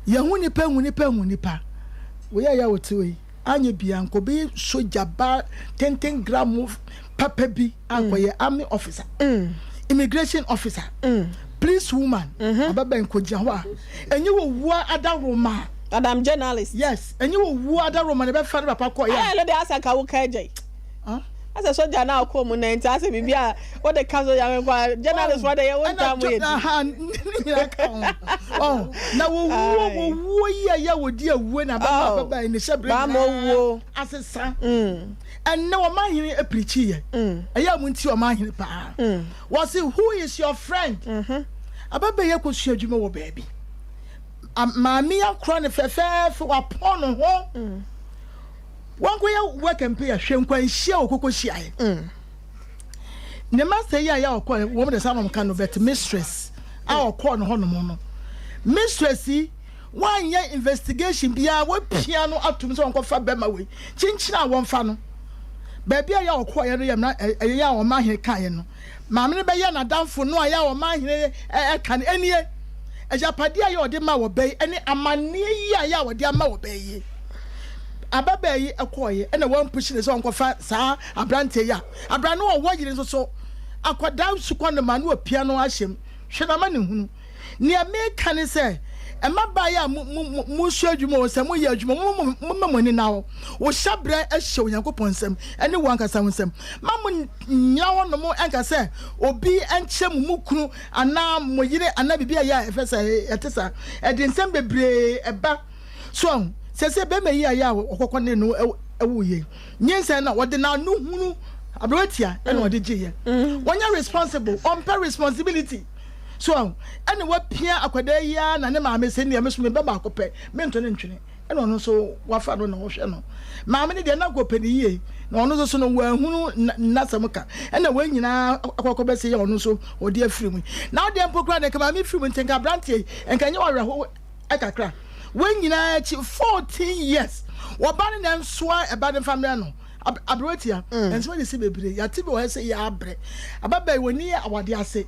yɛhu nipa hu nipa hu nipa woyɛ yɛ wote wei anyɛ bia nka obi sogya ba tenten gram papa bi ankɔyɛ army officer immigration officer police woman ababaa nkɔgyina hɔ a ɛnyɛ wɔ wua adaworoma Madam journalist. Yes, ɛnyɛ wɔ wuo adaworoma na ɛbɛfa ne papa kɔ yɛ. Ayɛ no de asa ka wo ka agya yi. Asɛ sogya na ɔkɔ mu na nti asɛ biribi a wode ka sogya no nkɔ a journalist fɔ de yɛ wo ntaa mu yɛ di. Ɛna ne nyinaa ka ho. Ɔn na wɔwuo wɔwuo yi a yɛ wɔdi awuo na abɛma abɛba yi ne hyɛ bere nyinaa asesa. Ɛnɛ wɔn ahene apirikyi yɛ. Ɛyɛ a mo nti wɔn ahene paa. Wɔsi who is your friend? Abɛba yi akɔsua adwuma wɔ baabi. Maame yi akora no fɛfɛɛfɛ wapɔn ne ho. Wɔnkɔyɛ work and pay hwɛ nkwanhyia a wɔkɔkɔ hyiaeɛ. Mm. Ne master yi a yɛ ɔkɔ wɔn de saa na wɔka no but mistress a ɔkɔɔ ne hɔnom no mistress yi wɔanyɛ investigation biara wɔapia no atum sɛ wɔnkɔfa bɛrima wei kyinkyin a wɔmfa no baabi a yɛ ɔkɔɔyɛ no yɛ mmara ɛyɛ yɛ a wɔn ahene kaeɛ no Maame no bɛyɛ n'adamfo no a ɛyɛ a ɔmanhene ka no, Ɛnnie, agyapadeɛ a ɛyɛ a ɔde ma ɔbaa yi ne amanneɛ yi a ɛyɛ a ɔde ama ɔbaa yi. Ababaa yi kɔeɛ ɛna wɔampushi no sɛ ɔnkɔfa saa aberanteɛ yi a abra no ɔwɔ yere nso so akwadaa sukɔ no ma no ɔpia no ahyɛ mu. Hwɛ n'amanehunu. Nea meka ne sɛ, mmabaa yi a mo, mo, mo, mosua adwuma o, sɛ moyɛ adwuma, mo, mo, momma mo ani nna hɔ. Wo hyɛbrɛ hyɛ Onyankopɔn nsam ne wo ankasa wo nsam. Mma mo nnyina hɔnom nka sɛ obi nkyerɛ mo mo kunu anaa mo yere anaa biribi a ɛyɛ a ɛfɛ sɛ ɛte saa. Ɛde nsɛm bebree ba. So ahu? Seesei barima yi a ɛyɛ a ɔkɔkɔ ne no woo yei, nyinsɛn no a, ɔde n'ano hunu aberewa tia ɛna ɔde gyeeɛ. Ɔnyɛ responsible, ɔmpɛ responsibility. So ahu? Ɛna wapia akwadaa yi ara na ne maame sɛ nea me so me ba baako pɛ, mento no ntwene. Ɛna ɔno nso wafa no na ɔhwɛ no. Maame no deɛ na anka ɔpɛ no yie, na ɔno nso so no wanhunu n'asɛm ka. Ɛna wei nyinaa akɔkɔ bɛsɛ yɛ ɔno nso ɔde afiri mu. Na ɔdeɛ mpo koraa deɛ nka maame firi mu nti nka aberanteɛ yi nka nyɛ ɔwerɛho kakra. Wei nyinaa akyi 14 years wɔba no na nsoa ɛba no mfa mmerɛ no. Aberewa tia, nsɛm de si bebree. Yɛate bi wɔ ha sɛ yɛabrɛ. Ababaa yi wɔnni awadeɛ ase.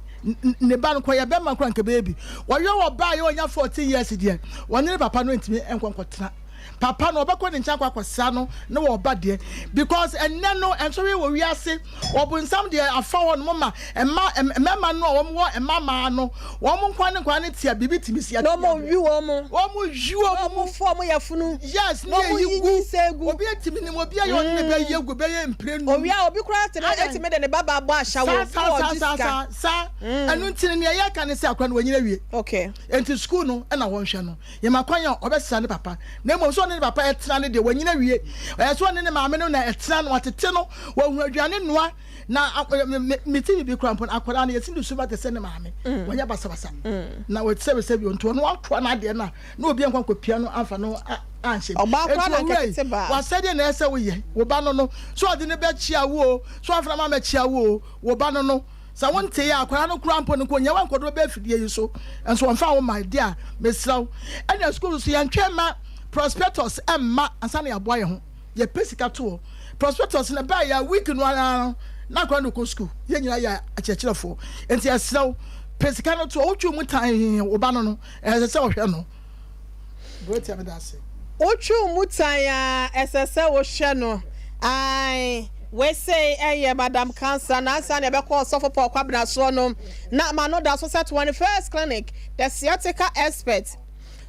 Ne ba no kɔ yɛ bɛrima koraa nka bɛyɛ bi. Wɔyɛ wɔ baa yɛ ɔnya 14 years deɛ, wɔne ne papa no ntumi nkɔ nkɔtena. Papa no ɔbɛkɔ ne nkyɛn akɔ akɔsra no ne wɔ ɔba deɛ. Because ɛnnɛ no nsɔhwɛ wɔ wiase. Ɔbonsam deɛ afa hɔ nom ma mma mmarima no a wɔn wɔ mma mmaa no wɔn nkwa ne nkwa no tea biribi tumi si Na wɔn wi wɔn mo. Wɔn wi wɔn mu. Na wɔn fo wɔn yafunu. Yes, ne yɛ yi gu. Obi etimi nim obi a yɛ ɔne ne bɛ yɛ gu bɛyɛ mpire num. Owia obi koraa te etimi de ne ba ba bɔ ahyɛwo na ɔgye sika. Saa saa saa ɛno nti no nea yɛka ne sɛ akora no wanyini awie. Okay. Enti sukuu no na wɔnhwɛ no. Yɛma kwan a ɔbɛsra ne papa na mmom. Ɛwɔ sɛ ɔne ne papa ɛtena no deɛ wanyini awie. Ɛyɛ sɛ ɔne ne maame no na ɛtena no, watete no, wahunu aduane noa. Na mete biribi koraa mpo no, akwadaa no yɛsi ne su ba te sɛ ne maame. Mm. Wɔnyɛ basabasa. Mm. Na wɔsɛbisɛbi nti ɔno atoa n'adeɛ no a na obi ankɔ ankɔpia no amfa no anhyɛ mu. Ɔbaa koraa na anka tete baa. W'asɛdeɛ na ɛsɛ woyɛ wo ba no no. So ɔde no bɛkyia wo o, so amfa no ama ammɛkyia wo o, wo ba no no. Sɛ wonte yɛ a, akwadaa no koraa mpo no, nka ɔnya wo ankɔde wo bɛ afidie yi so. Nso ɔmfa wo mmae deɛ a, mesrɛ wo. Ɛna sukuu nso, yɛntwɛn mma prospectus mma ansa na yɛaboa yɛn ho. Yɛpɛ sika to hɔ. Prospectus no ɛbaeɛ a, week no ara no, na akwadaa no rekɔ sukuu. Yɛn nyinaa yɛ akyerɛkyerɛfoɔ. Nti yɛsrɛ wo, pɛ sika no to hɔ. Wotwe mu tan wo ba no no, ɛsɛ sɛ ɔhwɛ no. Dorothy meda ase. Wotwe wo mu tan a, ɛsɛ sɛ wohwɛ no. Ae, wei sei ɛyɛ Madam Cancer. Na ansa na yɛbɛkɔ Ɔsɔfo Paul Kwabena soɔ no, na m'ano da so sɛ 21st Clinic, the sciatica expert.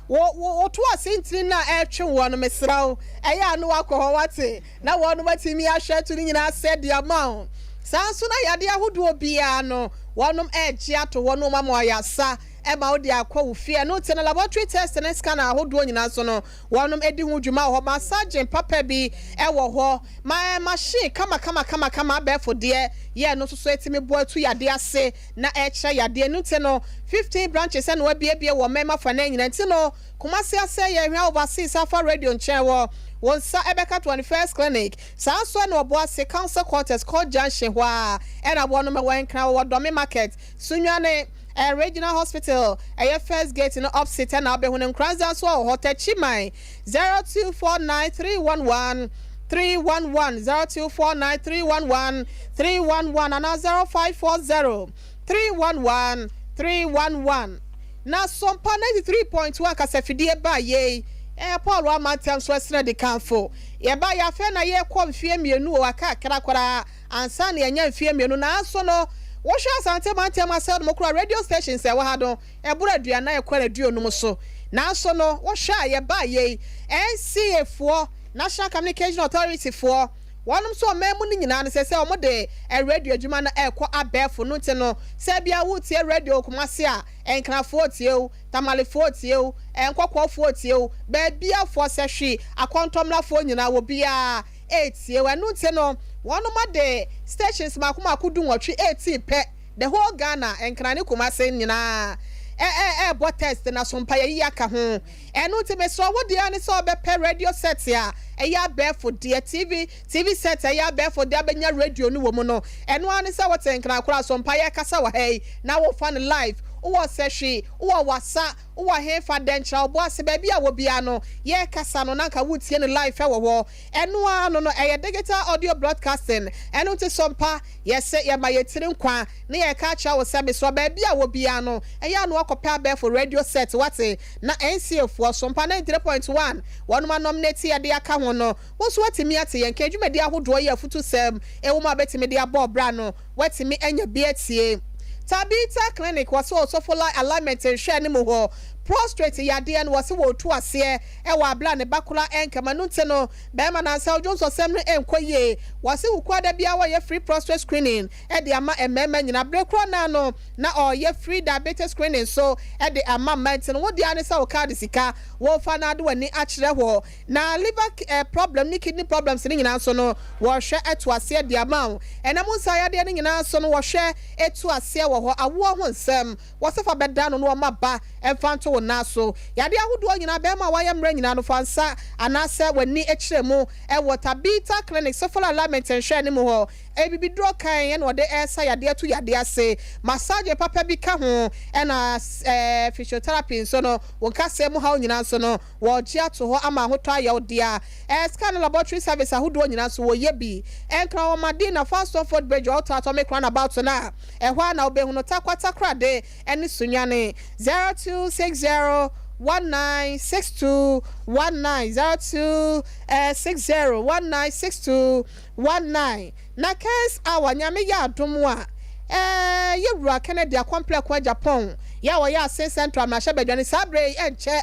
Wo, wo, woto ase ntini no a ɛretwe woɔ no, mesrɛ wo, ɛyɛ a na woakɔ hɔ, woate, na wɔnom atumi ahwɛ ato ne nyinaa ase de ama wo. Saa nso na yadeɛ ahodoɔ biara no, wɔnom regye ato hɔ na wɔama wo ayaresa. ma wode akɔ wo fie. Ɛno nti no, laboratory test ne scanner ahodoɔ nyinaa nso no, wɔnom di ho dwuma wɔ hɔ. Massaging papa bi wɔ hɔ. Ma machine kama kama kama kama abɛɛfo deɛ yɛ ɛno nso so ɛtumi boa tu yadeɛ ase na ɛkyerɛ yadeɛ. Ɛno nti no, 15 branches ɛna wɔabiebie wɔ mmɛma fa nan nyinaa. Nti no, Kumasi asɛ yɛ hwɛ overseas afa radio nkyɛn wɔ wo nsa ɛbɛka 21st clinic. Saa nso ɛna Ɔboase council quarters court junction hɔ ara ɛna wɔnom wɔ Nkran wɔwɔ Dɔme market. Sunyani eh, Regional Hospital, ɛyɛ first gate no opsit ɛna wobɛhu no. Nkoranza nso wɔ hɔ, Techiman, 0249 311 311, 0249 311 311 anaa 0540 311 311. Na Sompa 93.1 kasafidie baa yei, eh, Paul Amantam so ɛsrɛ de kamfo. Yɛbaa yɛ afei na yɛrekɔ mfeɛ mmienu o, aka kakra koraa. Ansa na yɛanya mfeɛ mmienu, nanso no, wohwɛ Asante mantam asɛm no mu koraa, radio stations a ɛwɔ ha no, ɛboro aduanan kɔ aduonum so. Nanso no, wohwɛ a yɛbaa yei, NCA foɔ, National Communication Authority foɔ, wɔnom nso ɔman mu no nyinaa no, sɛsɛ wɔn de radio adwuma no ɛrekɔ abɛɛfo no nti no, sɛ bia woretie radio wɔ Kumasi a, Nkrafoɔ tie wo, Tamalefoɔ tie wo, Nkɔkɔɔfoɔ tie wo, baabiafoɔ, Sɛhwi, Akɔntɔmmrafoɔ nyinaa, obiara retie wo. Ɛno nti no, wɔnom ade stations mako mako dunwɔtwe, 18 pɛ, the whole Ghana, Nkran ne Kumasi nyinaa ɛrebɔ test na so mpaeɛ yi aka ho. Ɛno nti mesrɛ wo deɛ ne sɛ wobɛpɛ radio set a ɛyɛ abɛɛfo deɛ, TV, TV set a ɛyɛ abɛɛfo deɛ abɛnya radio no wɔ mu no. Ɛno ara ne sɛ wote Nkran koraa so mpaeɛ kasa wɔ ha yi na wofa no live, wowɔ Sɛhwi, wowɔ Wassa, Wowɔ hefa? Dɛnkyerɛ wo bo ase baabi a wɔ biara no yɛrekasa no na anka woretie no live wɔ hɔ. Ɛno ara no no ɛyɛ digital audio broadcasting. Ɛno nti so mpa yɛse yɛma yɛn tiri nkwa na yɛreka akyerɛ wo sɛ mesrɛ baabi a wɔ biara no ɛyɛ a na woakɔpɛ abɛɛfo radio set woate na NCA foɔ so mpa 93.1 wɔnom anɔminate yɛde aka ho no wo nso woatumi ate yɛn nka dwumadi ahodoɔ yi afutusɛm ɛwɔ mu a wobɛtumi de abɔ ɔbra no Woatumi anya bi atie. Tabitha Clinic wɔse Osofola alignment nhwɛ ne mu hɔ prostrate yadeɛ no wɔse wɔretu aseɛ wɔ abere a ne ba koraa ɛnkama no nti no bɛrima nansa odwonsɔsɛm no ɛnkɔ yie wɔse wukuada biara wɔyɛ free prostrate screening de ama mmarima nyina bere korɔ naa no na ɔreyɛ free diabetes screening nso de ama mmaa nti no wo deɛ ara ne sɛ wo card sika wofa na ade w'ani akyerɛ hɔ Na liver eh problem ne kidney problems no nyinaa nso no wɔhwɛ to aseɛ de ama wo. Ɛna mu nsa yadeɛ no nyinaa nso no wɔhwɛ tu aseɛ wɔ hɔ. Awoɔ ho nsɛm, wɔse fa bɛda no na wɔma ba mfa nto wo nan so. Yadeɛ ahodoɔ nyinaa, bɛrima a wayɛ mmerɛ nyinaa no fa nsa anaasɛ w'ani kyerɛ mu wɔ Tabitha Clinic, Sofala Alignment nhwɛɛ no mu hɔ. Abibiduro kan ɛna wɔde ɛresa yadeɛ to yadeɛ ase. Massage papa bi ka ho ɛna eh physiotherapy nso no wo nkasɛɛ mu haw nyinaa nso no Wɔregye ato hɔ ama ahotɔ ayɛ wo dea. Ɛɛ scan ne laboratory service ahodoɔ nyinaa nso wɔyɛ bi. Nkran wɔ Madina, Far Stone Bridge, Alto Atomic Roundabout no a, ɛhɔ ara na wobɛhu no. Tarkwa Takoradi ne Sunyani. 0260 1962 19 0260 1962 19 Na Kens Hour, Nyame yɛ adom a, ɛɛ Yɛwura Kennedy Akompreko Agyapong, yɛ a ɔyɛ Asen Central Mmarahyɛbadwani saa berɛ yi ɛnkyɛ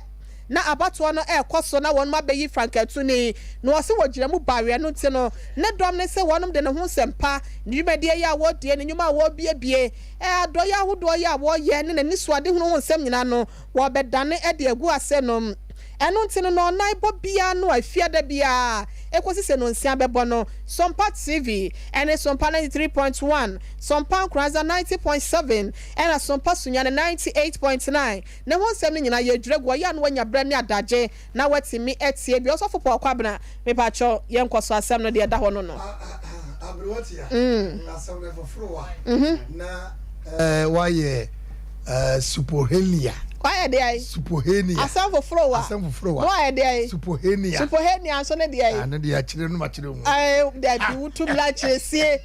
na abatoɔ no rekɔ so na wɔnom abɛyi frankaatuni na ɔse wɔgyina mu baweɛ no nti no ne dɔm ne se wɔnom de ne ho nsɛmpa, ne dwumadie yi a wɔredie, ne nnwuma a wɔrebiebie, adɔeɛ ahodoɔ yi a wɔreyɛ ne n'anisoadehunu ho nsɛm nyinaa no wɔrebɛdane de agu ase nom. Ɛno nti no, nnɔnnan bɔ biara no a Fiada biara ɛkɔsi sɛ nnɔnsia bɛbɔ no, Sompa TV ne Sompa 93.1, Sompa Nkoranza 90.7 ɛna Sompa Sunyani 98.9 ne ho nsɛm no nyinaa yɛdwira gu ɔyɛ a na wanya berɛ ne adagye na watumi atie bi. Ɔsɔfo Paul Kwabena, mepakyɛw yɛnkɔ so asɛm no deɛ ɛda hɔ no no. Aberewa tia, asɛm no ɛfoforo wa na wayɛ supohenia. Wayɛ deɛ? Supohenia. Asɛm foforo wa. Asɛm foforo wa. Na wayɛ deɛ? Supohenia. Supohenia nso ne deɛ? Ano deɛ akyerɛ no ma kyerɛ mu. Ɛɛ dabi wotu mmira kyerɛ sie.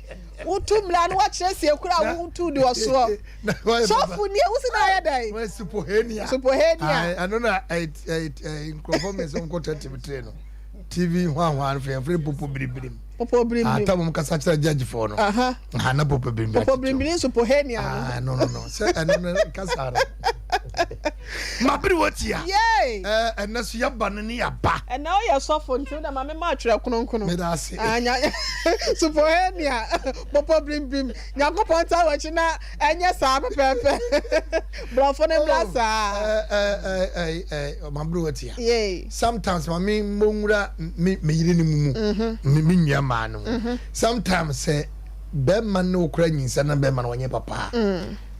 Wotu mmira no wakyerɛ sie kura wotu de ɔsoɔ. Sɔfo nie wosi na ayɛ dɛn? Wɔyɛ supohenia. Supohenia. Ɛno na nkurɔfoɔ mmiɛnsa wɔn kɔ tɛtɛ tire no. TV hwanhwa no fɛn fɛn popo biribirim. Popo biribirim. Ata wɔn kasa kyerɛ judge foɔ no. Aha na popo biribirim. Popo biribirim supohenia no. Ah no no no sɛ ɛno no kasa no. Mabiri wɔ tia. Yay. Ɛɛ ɛnɛ so yaba no ne yaba. Ɛnɛ ɔyɛ sɔfo nti na maame maa atwerɛ kronkron. Meda ase. Anya supohenia popo biribirim Nyankopɔn ta wɔ akyi na ɛnyɛ saa pɛpɛɛpɛ. Borɔfo no mmra saa. Ɛɛ ɛɛ ɛɛ mabiri wɔ tia. Yay. Sometimes maame mbɔ nwura me me yere ne mu mu. Me me nua maa no mu. Sometimes sɛ bɛrima ne okura nyinsa na bɛrima no ɔnyɛ papa.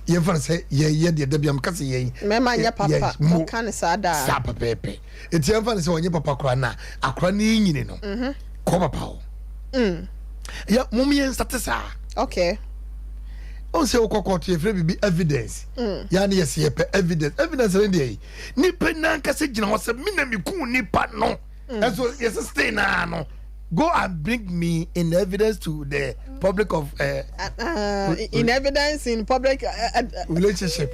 Yɛmfa no sɛ yɛyɛ deɛ da bi a meka sɛ yɛn mmarima nyɛ papa ɔka ne saa daa saa pɛpɛɛpɛ eti yɛmfa no sɛ ɔnyɛ papa koraa na akora ne nyini no mhm. kɔ papa hɔ mm. yɛ mom yɛn nsa te saa okay ɔn sɛ wokɔ kɔɔto yɛfrɛ biribi evidence mm. yɛa ne yɛsɛ yɛpɛ evidence evidence ne deɛ yi nipa nankasa gyina hɔ sɛ me na meku nipa no mm. ɛnso yɛsɛ stay naa no go and bring me in evidence to the public of. Uh, in evidence in public. Relationship.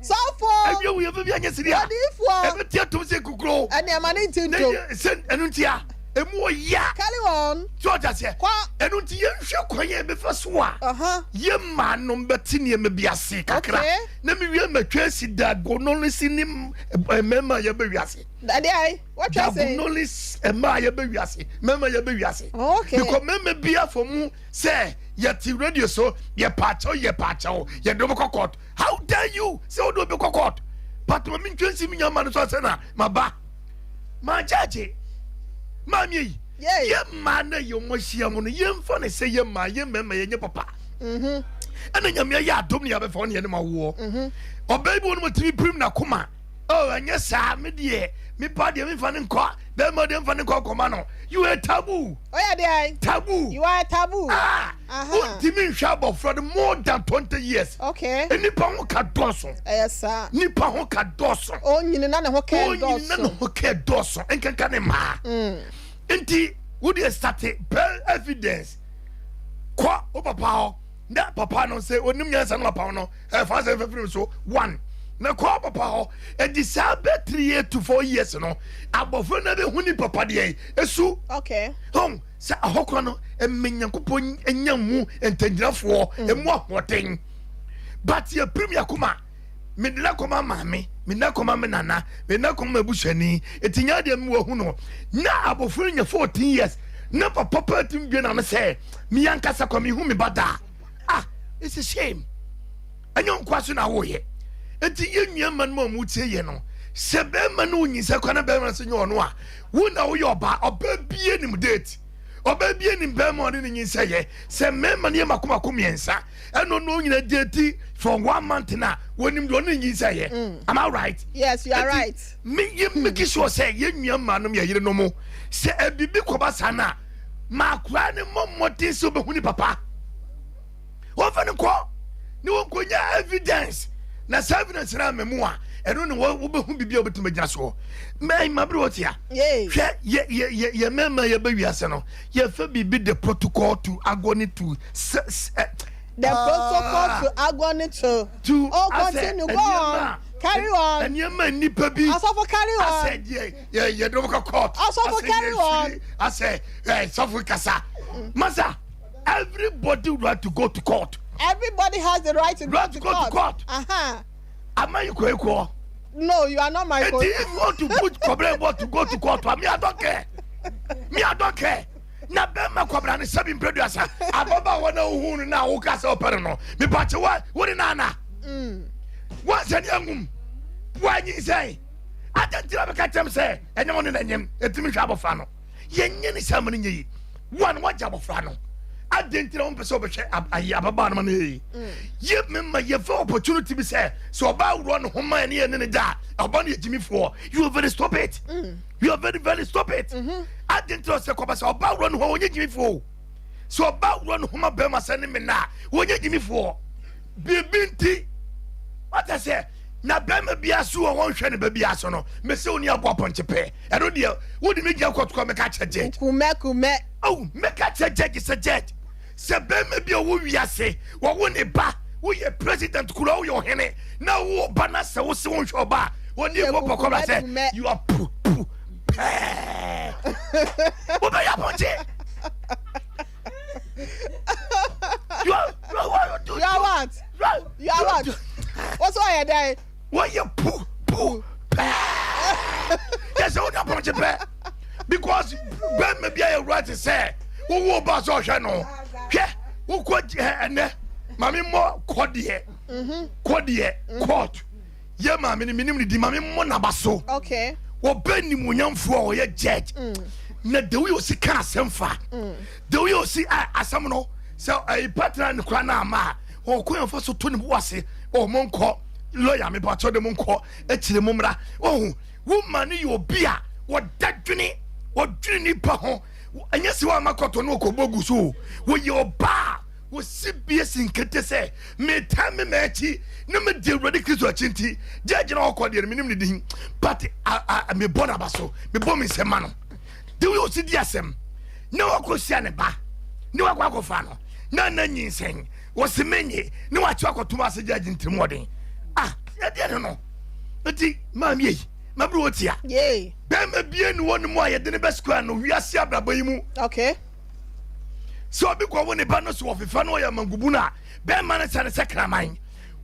Sɔfo. Odiyifoɔ. Ɛnneɛma ne nti ntom. Ɛnu ntia emu ɔya. Carry on. Tí ɔjà seɛ. Kɔ. Ɛnu nti yɛn hwɛ kwan yɛn bɛfa so a. Yɛn mmaa nom bɛte nneɛma bi ase kakra. Na mi wie mɛtwa esi dagonolisi ne mmarima yɛ bɛ wiase. Dade ayi wɔtwa ase. Dagonolisi mmaa yɛ bɛ wiase mmarima yɛ bɛ wiase. Okay. Because mmarima bi afɔ mu sɛ yɛte radio so yɛ paakyɛw yɛ paakyɛw yɛ de kɔ court. How dare you sɛ wɔde obi kɔ court? But ma mi ntwa nsi mi nya ma no so asɛ na ma ba. Maa gyaagye maame yi. Yɛ mmaa na yɛ wɔn ahyia mu no yɛmfa ne sɛ yɛ mmaa yɛ mmarima yɛnyɛ papa. Mhm. Ɛna nyame ayɛ adom ne yɛabɛfa ɔne yɛne ma woɔ. Mhm. Ɔbaa bi wɔ no matumi pirim n'akoma. Oh, ɛnyɛ saa me deɛ me ba deɛ memfa ne nkɔ bɛrima deɛ mfa ne nkɔ nkɔma no. You are taboo. Ɔyɛ deɛ. Taboo. You are taboo. Ah. Wontumi nhwɛ abɔfra no more than 20 years. Okay. Nipa ho ka dɔɔso. Ɛyɛ saa. Nipa ho ka dɔɔso. Onyini na ne ho kɛ dɔɔso. Onyini na ne ho kɛ dɔɔso. Nkanka ne mmaa. Mm. Nti wo deɛ sate pɛ evidence kɔ wo papa hɔ na papa no sɛ onim nyansa no papa no ɛfa sɛ mfɛfiri so one na kɔ papa hɔ ɛdi saa bɛ 3 to 4 years no abɔfra no bɛhu ne papa deɛ esu. Okay. Hɔn Sɛ ahɔkora no ɛmɛ Nyankopɔn nya mu ntɛngyinafoɔ mm. ɛmu ahoɔden but yɛpirim yɛakoma mede no akɔma maame mede no akɔma me nana mede no akɔma m'abusuani ɛti nya deɛ mewɔ hu no na abɔfra no nya 14 years na papa pa tumi bue n'ano sɛ me ankasa kwa mehu me ba daa ah it's a shame ɛnyɛ nkoa so na woyɛ nti yɛ nua mma no ma ɔmo tie yɛ no sɛ bɛrima no nyinsɛ kwa na bɛrima no sɛ nyɛ ɔno a Wo na woyɛ ɔbaa, ɔbaa bie nim date, ɔbaa bie nim bɛrima ɔne ne nyinsɛ yɛ. Sɛ mmarima no yɛ mako mako mmiɛnsa, ɛna ɔno nyina date for one month na wɔnim deɛ ɔne ne nyinsɛ yɛ. Mm. Am I right? Yes, you are right. Me yɛ make sure sɛ yɛn nua mmaa nom yɛ yere nom sɛ abibi kɔba saa na ma akora ne mmɔ mmɔden sɛ ɔbɛhu ne papa. Wɔmfa no nkɔ ne wɔnkɔnya evidence na saa evidence no ama mu a ɛno ne wobɛhu biribi a wobɛtumi agyina soɔ mabere wɔ tea hwɛ yɛ mmarima yɛbɛ wiase no yɛfɛ biribi the protocol to agony to the protocol to agony to oh continue go on carry on nneɛma nnipa bi asɔfo carry on asɛ deɛ yɛ yɛde wɔn kɔ court asɔfo carry on asɛ ɛ sɔfo kasa masa. Everybody right to go to court. Everybody has the right to go, right to, go court. to court. Uh-huh. Am I equal? No, you are not my coach. If you want to put Kobrebo to go to court, me I don't care. Me I don't care. Na bɛrima kwabena no sɛbi mprɛduasa ababaawa na wohu no na woka sɛ ɔpɛ no no mepakye wa wo ne nana mm. wansɛ ne angum woanyinsɛn adɛn nti na bɛka kyɛm sɛ ɛnyɛ wo ne na nyem ɛtumi hwɛ abɔfra no yɛnyɛ ne saa ma no nyɛ yi woa no woagye abɔfra no adɛn nti na wompɛ sɛ wobɛhwɛ ayi ababaa no ma no yɛ yi mm. yɛ mema yɛfa opportunity bi sɛ sɛ ɔbaa worɔ ne ho ma ɛne yɛ ne ne da a ɔba no yɛ gyimifoɔ. You are very stupid. Mm. You are very very stupid. Mm-hmm. Adɛn nti na ɔsɛ kɔba sɛ ɔbaa worɔ ne ho a wɔnyɛ gyimifoɔ o. Sɛ ɔbaa worɔ ne ho ma bɛrima sɛ ne me na a wɔnyɛ gyimifoɔ. Biribi nti wata sɛ na bɛrima biara so wɔ wɔnhwɛ ne ba biara so no mese wo ne aboa pɔnkye pɛ ɛno deɛ wode me gyina kɔtokɔ mɛka kyerɛ judge kumɛ kumɛ oh mɛka kyerɛ judge sɛ judge sɛ bɛrima bi a ɔwɔ wiase wɔwo ne ba woyɛ president kura woyɛ ɔhene na wo ba na sɛ wo se wo nhwɛ ɔba a wɔne ɛbɔ pɔkɔ bra sɛ you are pu pu pɛɛ wobɛyɛ apɔnkye. You are, you are, what you are what? You are what? What's why you die? Wɔyɛ pu pu pɛɛ. Yɛ sɛ wode apɔnkye pɛ because bɛrima bi ayɛ wura te sɛ wowo ba sɛ ɔhwɛ no hwɛ wokɔ ɛnɛ maame mmɔ kɔdeɛ mhm. kɔdeɛ mhm. court yɛ maame no menim ne di maame mmɔ n'aba so wɔbɛ nimonyamfoɔ a ɔyɛ judge mm. na de woyɛ osi ka asɛm fa mm. de woyɛ osi asɛm no sɛ ɛyi patena ne kora no ama a ɔkɔ yɛn fa so to ne bo ase ɔ mo nkɔ lɔya me pakyɛw de mo nkɔ akyire mo mmra ɔho wo ma no yɛ obi a wɔda dwene wɔdwene nipa ho ɛnyɛ sɛ wɔama kɔtɔ no ɔkɔbɔ gu so wɔyɛ ɔbaa wɔsi bie si nkete sɛ metaa me ma akyi na medi awurade kristo akyi nti gyagye na ɔkɔ deɛ no menim ne din but mebɔ n'aba so mebɔ me nsɛm ma no de woyɛ ɔsi di asɛm na wakɔhyia ne ba ne wakɔ akɔfa no na na nyinsɛn wɔsi menye ne wakye akɔtom ase gye agye ntirim wɔden ah yɛdeɛ no no nti maame yei mabere wɔ tia bɛrima bie ne wɔ ne mu a yɛde ne bɛ square no wiase abrabɔ yi mu okay sɛ obi kɔwo ne ba no so wɔfefa no ɔyɛ amangubu no a bɛrima no sɛ ne sɛ kraman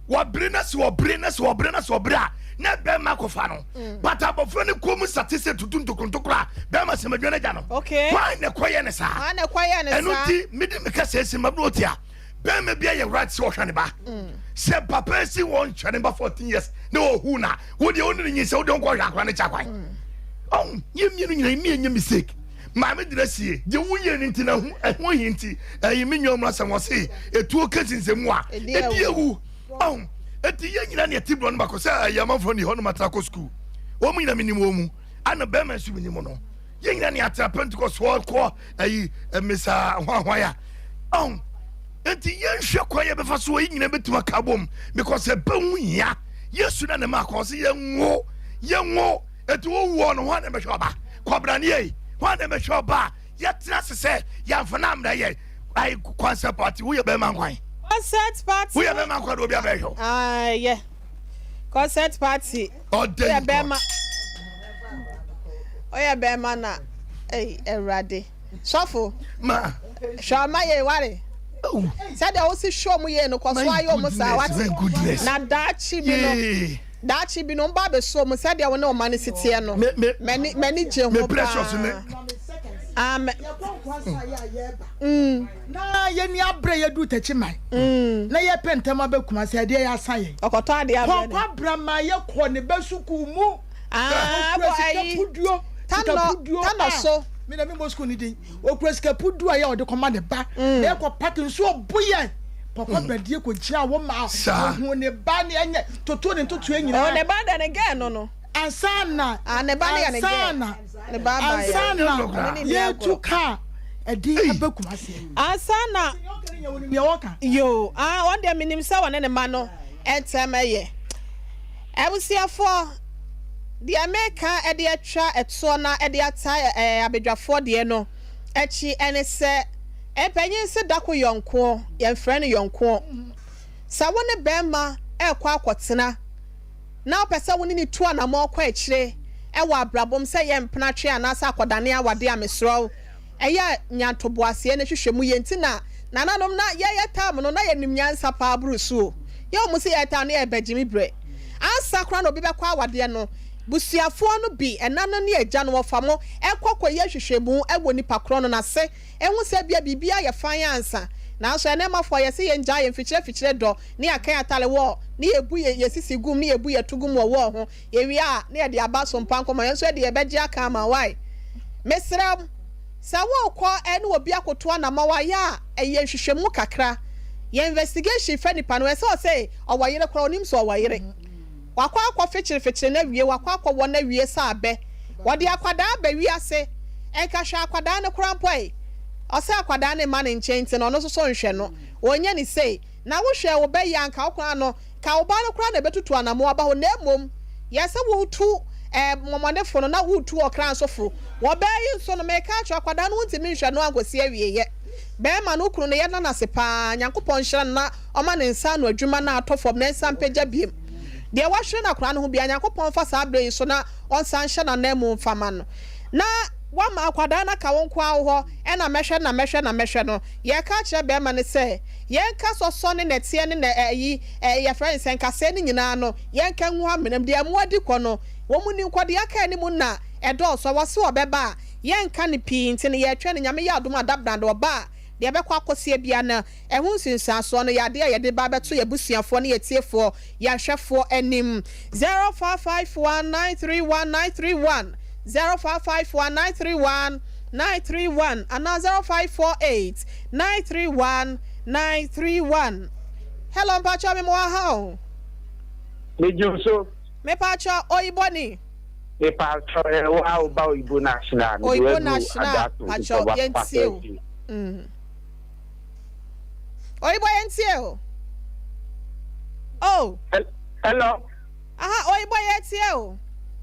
wɔbere na sɛ wɔbere na sɛ wɔbere na sɛ wɔbere a na bɛrima akɔfa no mm. but abɔfra no kɔn mu sate sɛ tutu ntokontokoro a bɛrima sɛ madwa no agya no hwan na ɛkɔyɛ ne saa ɛno nti mede meka sɛ ɛsi ma bi ɔte a bɛrima bi ayɛ right sɛ ɔhwɛ ne ba mm. sɛ papa si wɔn hwɛ ne ba 14 years na ɔhu na wodeɛ wo ne ne nyi sɛ wodeɛ wonkɔhwɛ akora ne kya kwan mm. ɔn yɛ mmienu nyina mi ɛnyɛ mistake maame de asie deɛ woyɛ no nti na ho ɛho ahi nti ɛyi me nua mu asɛm wɔ se etuo kesi nsɛm a ɛdi ewu ɔn eti yɛn nyina ne ɛte borɔ no baako sɛ ɛyɛ amanfoɔ ne hɔ nom atena kɔ sukuu wɔn mu nyina menim wɔn mu ana bɛrima nso menim no yɛn nyina ne atena Pentecost hɔ kɔ ɛyi mmesa hwanhwan a ɔn eti yɛnhwɛ kwan yɛ bɛfa so yɛn nyina bɛtumi aka bom because ɛbɛ ho hia Yesu na ne ma akɔ sɛ yɛnwo yɛnwo Eti wo wuo no hwan na ɛbɛhwɛ ɔba? Kɔbrane ei, hwan na ɛbɛhwɛ ɔba a yɛtena ase sɛ yɛamfa no ammrɛ yɛn? Ai, concert party, woyɛ bɛrima nkwan. Concert party. Woyɛ bɛrima nkwan de obi abɛhwɛ wo. Ayɛ. Concert party. Ɔdɛ Woyɛ bɛrima. Woyɛ bɛrima na ei Awurade. Sɔfo. Ma. Hwɛ ɔma yɛ ware. Sɛdeɛ wosi hwɛ ɔmo yie no kɔ so ayɛ ɔmo saa wate. Na daakye bi no. Daakye bi no, wɔba abɛsɔ mu sɛdeɛ wo ne wo mma no si teɛ no. M'ani m'ani gye ho paa. Ah, me. Mm. Na yɛni abere yɛduru Takyiman. Mm. Na yɛpɛ ntɛm abɛ Kumasi adeɛ yɛ asa yɛn. Ɔkɔtɔ adeɛ abrɛ ne. Kɔkɔ abira ma yɛkɔ ne bɛ sukuu mu. Ah, abɔ ayi. Sika puduo. Sika puduo. Tanɔ so. Mi na mi mɔ sukuu ni din. Okura sika pudu a yɛ ɔde kɔma ne ba. Mm. Na yɛkɔ park nsuo bo yɛn. Papa mm. bɛdie kɔ gyina wo ma ohun ne ba ne ɛnyɛ toto ne ntotoɛ nyinaa. Ɔ ne ba dɛ ne gɛɛ no no. Ansa na ah ne ba ne yɛ ne gɛɛ. Ansa ne ba ba yɛ. Ansa na yɛtu kaa ɛde aba Kumasi. Ansa na. Yoo ah wɔn deɛ menim sɛ wɔne ne ma no ntɛm ɛyɛ. Abusuafoɔ deɛ meka ɛde atwa ɛtoɔ na ɛde ata ɛɛ abadwafoɔ deɛ no akyi ɛne sɛ. Mpanyin se da ko yɔnkoɔ, yɛnfrɛ no yɔnkoɔ. Sɛ wo ne barima rekɔ akɔtena na wopɛ sɛ wo ne no tu anamɔn kɔ akyire wɔ abrabɔ mu sɛ ɛyɛ mpenatwe anaasɛ akɔdane awadeɛ a, mesrɛ wo, ɛyɛ a nya ntoboaseɛ na hwehwɛ mu yie. Nti na nananom na yɛyɛ tam no na yɛnim nyansa paa boro so o. Yɛ wɔn se yɛyɛ tam no yɛ bɛgyimi berɛ. Ansa koraa na obi bɛkɔ awadeɛ no, Busuafoɔ no bi, ɛna no ne agya no, wɔfa mo kɔ kɔyɛ nhwehwɛmu wɔ nipa korɔ no n'ase ho sɛ ebia biribi ayɛ fann ansa. Nanso ɛnnɛ mafoɔ yɛse yɛn gyae yɛn fikyire fikyire dɔ ne yɛakan atare wɔ ne yɛbu yɛn yɛn sisi gum ne yɛbu yɛn to gum wɔ wɔɔ ho. Yɛwie a na yɛde aba so mpa nkɔmɔ yɛn nso yɛde yɛbɛgye aka ama wai. Mesrɛ mo sɛ worekɔ ne obi akoto anamɔn a yɛ a yɛ nhwehwɛmu kakra. Yɛ investigation fa nipa no ho. Ɛsɛ ɔse ɔwɔ yere koraa ɔnim sɛ ɔwɔ yere. Wakɔ akɔ fekyere fekyere no awie, wakɔ akɔ wɔ no awie sɛ abɛ. Wɔde akwadaa aba wiase, nka hwɛ akwadaa no koraa mpo ɛ. Ɔsɛ akwadaa no mma ne nkyɛn nti no ɔno nso so nhwɛ no. Ɔnyɛ no sei. Na wo hwɛɛ wo ba yie a nka wo koraa no, nka wo ba no koraa na ɛbɛtutu anamɔ aba hɔ. Na mmom yɛ sɛ woretu eh, mmɔmɔnefo no na woretu ɔkra nso fo. Wɔ baa yi nso no, meka akyerɛ wo, akwadaa no wontumi nhwɛ no ankɔsi awieɛ. Bɛɛma no wo kunu no yɛda no ase paa. Nyankopɔn nhyira no na Ɔma ne nsa ano adwuma no atɔ fam na ɛnsan mpagya biom. Deɛ wahwere no akwadaa no ho biara, Nyankopɔn mfa saa berɛ yi so na ɔnsan nhyɛ n'ananmu mfa ma no. Na woama akwadaa no aka wo nko ara wo hɔ, ɛna mɛhwɛ na mɛhwɛ na mɛhwɛ no. Yɛreka akyerɛ barima no sɛ, yɛnka sɔsɔ ne nɛteɛ ne nɛ ɛyi ɛ yɛfrɛ no sɛ nkasɛɛ no nyinaa no, yɛnka ngu amena mu. Deɛ mmoa di kɔ no, wɔn nni nkɔ. Deɛ aka anim na ɛdɔɔso a, wɔse ɔbɛba a, yɛnka no pii nti no, yɛretwɛn no. Nyame yɛ adom a, dabrande ɔba a, deɛ ɛbɛkɔ akɔseɛ biara no, Ɛho nsunsuansoɔ no yɛ adeɛ a yɛde ba abɛto yɛn abusuafoɔ ne yɛn atiefoɔ, yɛn ahwɛfoɔ anim. 0551 931 931, 0551 931 931 anaa 0548 931 931. Hello, mpakyɛw me mo aha o. Me dwo so. Me pakyɛw oyibo ni. Me pakyɛw ɛ wo a wo ba oyibo national. Oyibo national pakyɛw yɛn tie o. Mm. Oyibo yɛn tie o. Oh. Hello. Aha, oyibo yɛ tie o.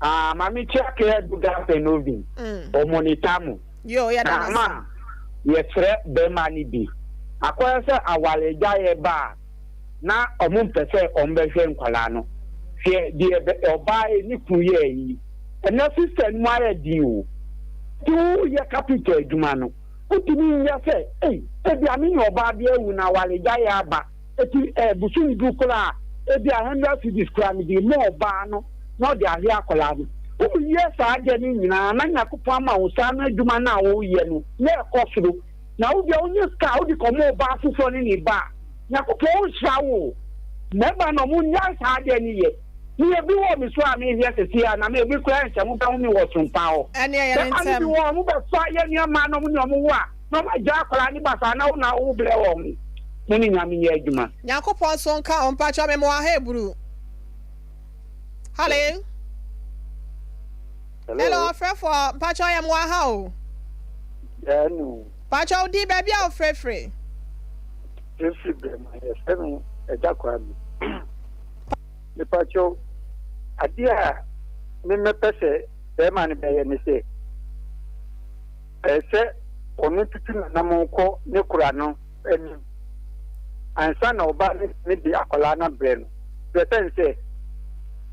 Ah, mami chia ke du gas and oven. Mm. O monitor mu. Yo, yɛ da na Ma yɛsrɛ bɛrima no bi. Akɔyɛ sɛ aware gyaeɛ ba a na ɔmo mpɛ sɛ ɔmo bɛhwɛ nkwadaa no. Hwɛ deɛ ɔbaa yi ne kunu yɛɛ yi. Ɛnɛ sister no mu ayɛ den o. Nti woyɛ carpenter adwuma no. Wotumi nyɛ sɛ, Ei, ebia me ne ɔbaa bi awu na awaregyaeɛ aba, enti eh, bosom du koraa a, ebia hundred cedis koraa mede rema ɔbaa no na ɔde ahwɛ akwadaa no. Woyɛ saa adeɛ no nyinaa na Nyankopɔn ama wo saa no adwuma no a woyɛ no na ɛkɔ soro. Na wo deɛ wonya sika a wode kɔma ɔbaa foforɔ ne ne ba a, Nyankopɔn ɔnhyira wo o. Mmarima no, wɔnnyae saa adeɛ no yɛ. Me ebi wɔ me so a mehwɛ sesei a na me ebi koraa nhyɛ mo bɛho me wɔ sompa hɔ. Ɛneɛ yɛ ne Bɛma no ntɛm. bi wɔ hɔ ɔmo bɛfa yɛ nua mmaa na ɔmo ne ɔmo wo a na ɔmo agyaa akwadaa no basaa na wo na wo brɛ wɔn. Mo ne Nyame nyɛ adwuma. Nyankopɔn nso nka wo mpakyɛw me mowɔ ha eburu Hello Hello ɔfrɛfoɔ mpakyɛw yɛ mowɔ ha o Hello. Mpakyɛw wo din baabi a wo frɛfrɛ. Frɛfrɛ brɛ ma yɛfrɛ me Agya Kwame. Mepakyɛw, adeɛ a me mɛpɛ sɛ bɛrima no bɛyɛ ne sɛ, ɛyɛ sɛ ɔno tutu n'anamɔn kɔ ne kora no anim ansa na ɔba no tumi de akwadaa no abrɛ no. Deɛ ɛsɛ ne sɛ,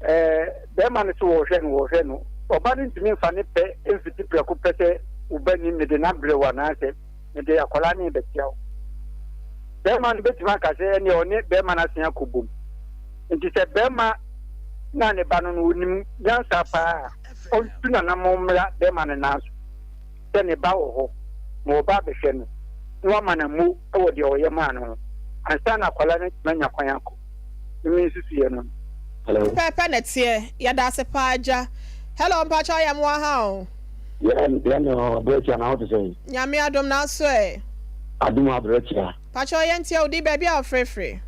ɛɛ bɛrima no so wɔhwɛ no wɔhwɛ no, ɔba no ntumi nfa ne pɛ mfiti prɛko pɛ sɛ wo ba ni mede no abrɛ wo anaasɛ mede akwadaa no rebɛkyia wo. Bɛrima no bɛtumi aka sɛ ɛnneɛ ɔne bɛrima no asen akɔ bom. Nti sɛ bɛrima na ne ba no no ɔnim nyansa paa a, ɔntu n'anammɔn mmra bɛrima no nan so sɛ ne ba wɔ hɔ ma ɔba abɛhwɛ no na wama no ammo wɔ deɛ ɔyɛ maa no ho ansa na akwadaa no atumi anya kwan akɔ. Ne me nsusuiɛ no no. Hello. Pɛpɛɛpɛ na ɛteɛ. Yɛda ase paa agya. Hello mpakyɛw yɛ mo aha o. Yɛ yɛ ne hɔ aberɛkyia na wo te sɛn. Nyame adom nanso ɛ. Adom aberɛkyia. Pakyɛw yɛn tie wo din baabi a wo frefre.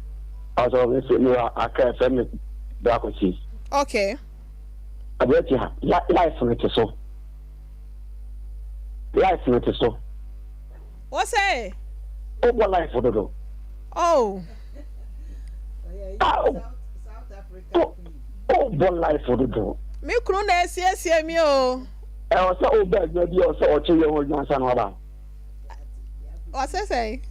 Pakyɛw me se me wɔ Accra yɛfrɛ me Bra Kwesi. Okay. Aberɛkyia life no te so life no te so. Wo se. Wo bɔ life dodo. Oh. Ah, oh, oh, bɔ life dodo. Me kunu na esiesie mi o. Ɛwɔ sɛ ɔba adwuma bi a ɔsɛ ɔkyɛ yɛ ho adwuma ansa na waba. Ɔsɛ sɛn?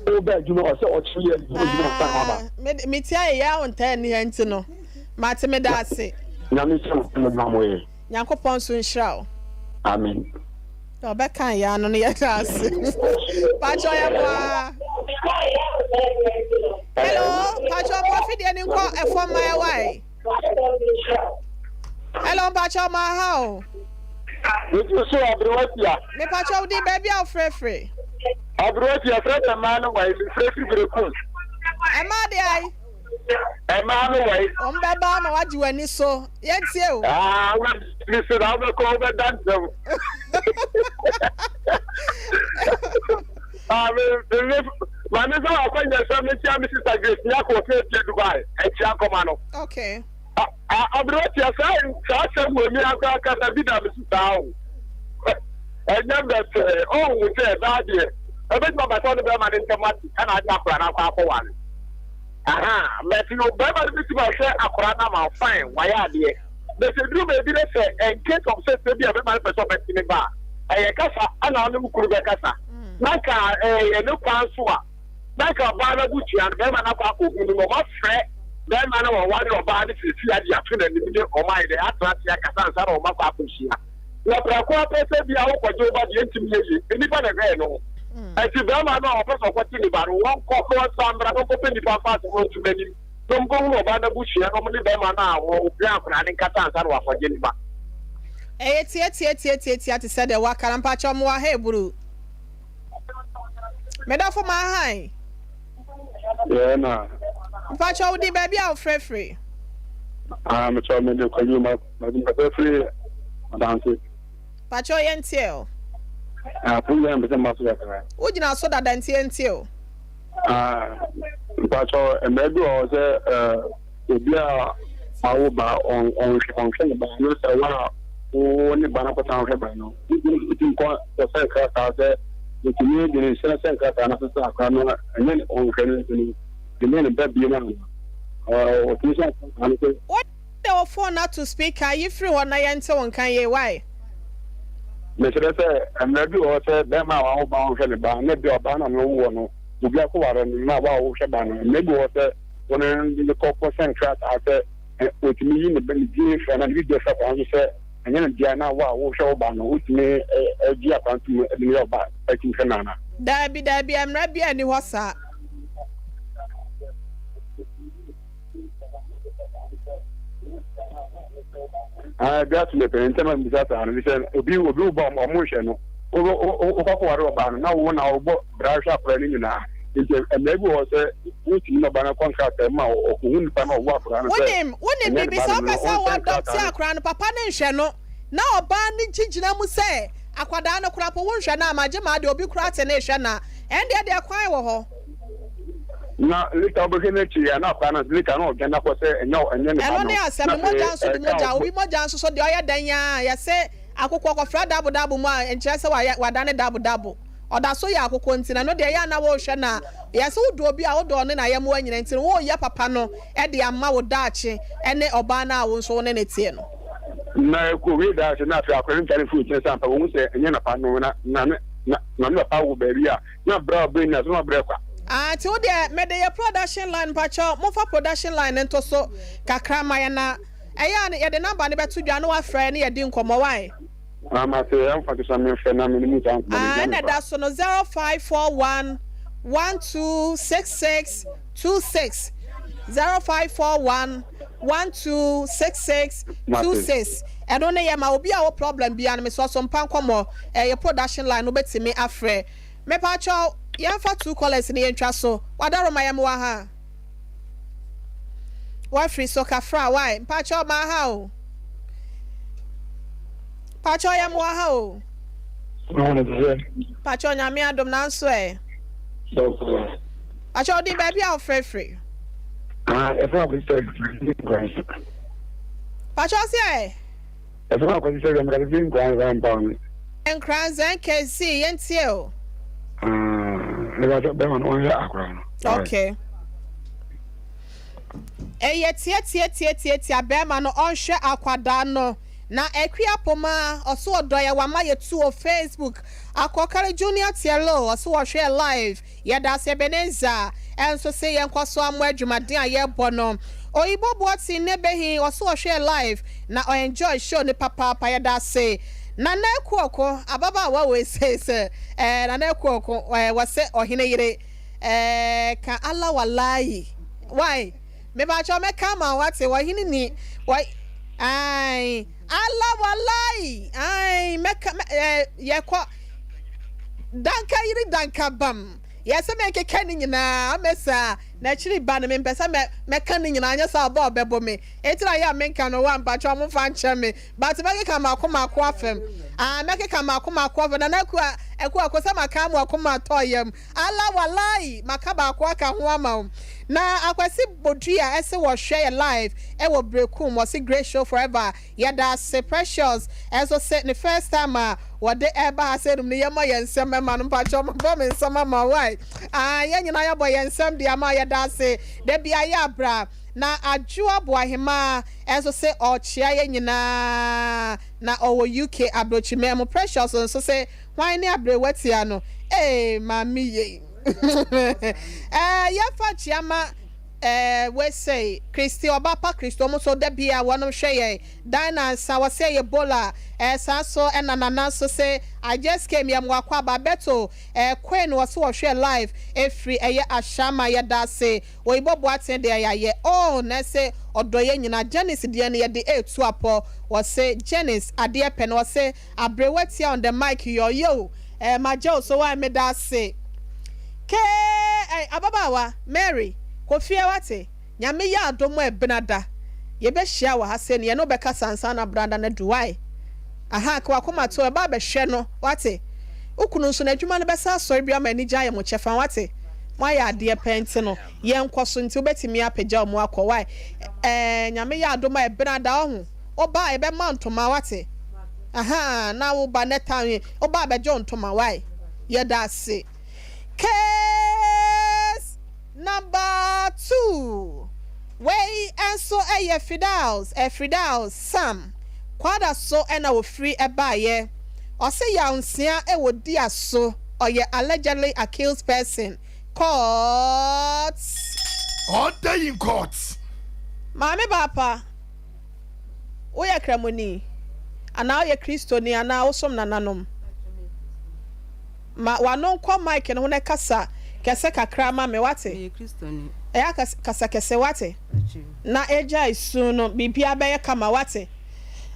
Ɔba adwuma ɔsɛ ɔkyɛ yɛ ho adwuma ansa na waba. Ah, me tia yɛ yɛ ahontaa nni ha nti no. Mate meda ase. Nyame nhyira mo adwuma mo yɛ. Nyankopɔn nso nhyira wo. Amen. Ɔbɛka yɛ ano no yɛda ase. Pakyɛ yɛ boa. Hello, pakyɛ ɔmo afidie no nkɔ ɛfɔm ma yɛ wae. Hello, mpakyɛw ma ha o. Metu so aberewa tia. Mepakyɛw wo din baabi a wofrɛfrɛ. Aberewa tia frɛ sɛ mmaa no wae mefrɛ firi berekum. Ɛmaa de ayi. Ɛmaa no wae. Wɔn bɛba ama wagye w'ani so. Yɛntie o. Ah, w'ani so na wobɛkɔ wobɛda ntɛm. Ah, me me maame sɛ wakɔnyɛ sɛ mekyia me sister Grace Nyako ɔsɛ ɛtie Dubai ɛkyia nkɔma no. Okay. Aberewa tia saa saa asɛm wɔ mi akora kasa bi da me so saa o. Ɛnyɛ bɛtɛɛ ɔhu sɛ daa deɛ ɛbɛtumi aba sɛ ɔne bɛrima no ntɛm ate ɛna ade akora no akɔ akɔware. Aha, but no bɛrima no bɛtumi ahwɛ akora no ama fine wayɛ adeɛ. But sɛ duru baabi no sɛ in case of sɛ sɛ bi a bɛrima no pɛ sɛ ɔbɛte ne ba a ɛyɛ kasa ɛna ɔne wo kunu bɛkasa. Na nka ɛyɛ ne kwan so a na nka ɔbaa no abusua no bɛrima no akɔ akɔhu no na ɔmafrɛ bɛrima no wɔware ɔbaa no seesei ade ato n'anim ne ɔma ayɛ dɛ atena ase akasa ansa na ɔma kɔ akɔhyia. Na prɛko ara pɛ sɛ bia wokɔgye wo ba deɛ ntumi yɛ yie, nnipa na ɛhwɛɛ no. Ɛnti bɛrima no a ɔpɛ sɛ ɔkɔte ne ba no, wɔnkɔ na wɔnsan mmra na ɔnkɔpɛ nnipa mfa asɛm no nto n'anim na ɔnkɔhunu ɔbaa no abusua na ɔmo ne bɛrima no a wɔhwɛ akwadaa no nkasa ansa na wakɔgye ne ba. Ɛyɛ tiatiatiatiatia te sɛ deɛ waka no mpakyɛw mewɔ ha eburu. Me dɔfo mahan. Yɛɛ na. Mpakyɛw wo din baabi a wofrɛfiri. Ah, mekyɛw me de kwadwo ma ma mefrɛfiri adanse. Mpakyɛw yɛn tie o. Ah, program pɛ sɛ mba so kakra. Wo gyina so dada nti yɛn tie o. Ah, mpakyɛw mmerɛ bi wɔ hɔ sɛ eh, obi a wawo ba ɔnhwɛ ɔnhwɛ ne ba no sɛ wo a wo ne ba no akɔsan hwɛ ba no wotumi kɔ kɔsɛn krataa sɛ otumi de ne nsa sɛn krataa no ase sɛ akora no ɛnyɛ ne ɔnhwɛ no nti no de ne ne ba bie no ana ɔtumi sɛn krataa no sɛ. Wode wo phone ato speaker, yi firi hɔ na yɛnte wo nka yie, why? Mekyerɛ sɛ mmerɛ bi wɔ hɔ sɛ bɛrima a wawo ba ɔnhwɛ ne ba na bi a ɔbaa no a na ɔwo wɔ no obi akɔware no na wo a wohwɛ ba no mmerɛ bi wɔ hɔ sɛ wo ne no kɔ kɔsɛn krataa sɛ ɔtumi yi ne ba ne din firi anaa ne biribi firi akwadaa no so sɛ ɛnyɛ ne dea na wo a wohwɛ wo ba no wotumi gye akwadaa no tom de no yɛ wo ba atumi hwɛ no anaa? Daabi, daabi, mmara biara nni hɔ saa. Ah, bi ato me pɛn ntɛm a mbisa saa no sɛ obi obi wo ba ɔmo nhwɛ no wokɔ akɔware ɔbaa no na wo na wobɔ bra hwɛ akwadaa no nyinaa nti mmerɛ bi wɔ hɔ sɛ wotumi na ɔbaa no kɔ nkrataa mu a ɔkɔhu nipa na ɔwo akwadaa no sɛ Wonim, wonim ɛnyɛ ne biribi ba sɛ no wopɛ no sɛ ɔnsɛ wo adɔpte nkrataa no. akwadaa no, papa no nhwɛ no na ɔbaa no gye gyina mu sɛ akwadaa no koraa po wonhwɛ no a magye m'adeɛ, obi koraa te ne rehwɛ no a, ɛndeɛ deɛ kwan wɔ hɔ. Na later wobɛhwɛ no akyiri a na akwadaa no later na ɔdwane akɔ sɛ ɛnyɛ ɛnyɛ ne ba Ɛno no ne asɛm na no, mogya afei nso de ɛka mogya, ɔbɔ obi mogya nso so deɛ ɔyɛ dɛn ara a, yɛse akokɔ kɔfra dabo dabo mu a, ɛnkyerɛ sɛ wayɛ wadane dabo dabo. Ɔda so yɛ akokɔ nti no, ɛno deɛ ɛyɛ a na worehwɛ no a, yɛse wodɔ obi a wodɔ ɔne n'ayɛmmoa nyina nti no, woreyɛ papa no de ama wo daakye ne ɔbaa no a wo nso wo ne no teɛ no. Na ɛkɔwie daakye na afei akwadaa no dwane firi nkyɛn sɛ ampa wɔhu sɛ ɛnyɛ napa no na na ne na na ne papa wɔ baabi a na brɛ a ɔbrɛ nyinaa so na ɔbrɛ kwa. Ah nti wo deɛ mede yɛ production line mpakyɛw momfa production line no nto so kakra ma yɛn na ɛyɛ a yɛde number no bɛto dwa na wafrɛ ne yɛadi nkɔmmɔ wai. Ah mate ɛmfa nto so na memfrɛ na mene mu saa nkɔmmɔ no Ah hia me ɛna paa. ɛda so no 0541 1266 26 0541 1266 Mate. 26 ɛno ne yɛ ma obi a wɔ problem biara no mesrɛ so mpa nkɔmmɔ ɛyɛ production line no wobɛtumi afrɛ. Mepakyɛw, yɛmfa true colours no yɛntwa so. Wadaroma yɛ mewɔ ha. Wafiri so kafra why? Mpakyɛw maa ha o. Mpakyɛw yɛ mewɔ ha o. Mpakyɛw nyame adom nanso ɛ. Mpakyɛw din baabi a wofrɛfrɛ. Ah, ɛfɛ akɔsi sɛ nkran. Mpakyɛw sɛ ɛ. Ɛfɛ akɔsi sɛ nkran nkran nkran. Nkran ZKC yɛntie o. Ah, ɛbɛsɛ bɛrima no ɔnyɛ akora no. Okay. Ɛyɛ tiatiatiatiatia bɛrima no ɔnhwɛ akwadaa no. Na Akua Pomaa ɔso ɔdɔ yɛ wama yɛ tu wɔ Facebook. Akɔkare Junior Tielo ɔso ɔhwɛ live. Yɛdase Ebenezer nso se yɛnkɔ so amoa adwumaden a yɛbɔ no. Oyibo Boateng ne Behin ɔse ɔhwɛɛ live na ɔ enjoy show no papaapa yɛdase Nana Akuoko ababaawa wei sei sɛ eh Nana Akuoko eh wɔse ɔhene yere eh ka Allah walayi why mepakyɛw mɛka ama wo wate ɔhene ni wɔ. Ae, Allah walai, ae, mɛka, mɛ, eh, yɛkɔ. Danka yiri danka bam. Yɛ sɛ menkeka ne nyinaa mɛsa n'akyiri ba no mempɛ sɛ mɛ mɛka ne nyinaa anyɛ saa ɔbɔ a ɔbɛbɔ me enti na yɛ a menka no wa mpakyɛw momfa nkyɛ me but mɛkeka mako mako afam ah mɛkeka mako mako afam nana akua akua ko sɛ maka ama wakoma atɔ yam Allah walai maka baako aka ho ama wo na akwasi bodua ɛse wɔhwɛ yɛ live ɛwɔ brekum wɔse great show forever Yɛda ase Precious nso se ne first time a wɔde ɛba ha sɛ num no yɛmmɔ yɛn nsam ɛma no mpakyɛw mabɔ me nsam ama wo wai ah yɛn nyinaa yɛbɔ yɛn nsam de ama yɛda ase da bia yɛ abra na Adwoa Boahemaa nso se ɔkyea yɛn nyinaa na ɔwɔ UK abrokyiman mu Precious nso se hwan ne abrewa tia no ee maame yei ɛɛ yɛfa nkyea ma Eh wesei Christy ɔba pa Christo ɔmo nso da bia wɔnom hwɛ yɛn Dinah Ansah wɔse ɛyɛ bola eh saa nso ɛna Nana nso se I just came yɛ mo akwaaba Beto eh Queen wɔse wɔhwɛ live ɛfiri ɛyɛ Ashama yɛdaase Oyibo Boateng deɛ yayɛ oh na ɛse ɔdɔ yɛn nyinaa Janice deɛ no yɛde ɛɛtu apɔ wɔse Janice adeɛ pɛ no wɔse Abrewa tia on the mic yɔ yo eh magye wo so wai medaase Kee eh ababaawa Mary kɔ fie wate Nyame yɛ adom a ɛbenada yɛbɛhyia wɔ ha sei no yɛne wo bɛkasa ansa na benada no adu wai Ahaa ka wakoma to ɛba abɛhwɛ no wate Wo kunu nso n'adwuma no bɛsa asɔre bio ama anigye ayɛ mo kyɛfa wate Moayɛ adeɛ pɛ nti no yɛnkɔ so nti wobɛtumi apagya wo mu akɔ wai eh Nyame yɛ adom a ɛbenada ɔho Wo ba a yɛbɛma ntoma wate ahaa na wo ba nɛ town yi wo ba a bɛgye wo ntoma wai yɛda ase case number 2 wei nso yɛ Fidaus eh Fridaus Sam Kwada so na ofiri baeɛ ɔse yaw nsia wɔ dia so ɔyɛ allegedly accused person court. Order in court. Maame Baapa. Woyɛ Kramoni, anaa woyɛ Kristoni, anaa wosom nananom? Ma w'ano nkɔ mic no ho na kasa kɛse kakra ma me, woate? Meyɛ Kristoni. Ɛyɛ a kasa kɛse, woate? Na agyae su no, biribiara bɛyɛ kama, woate?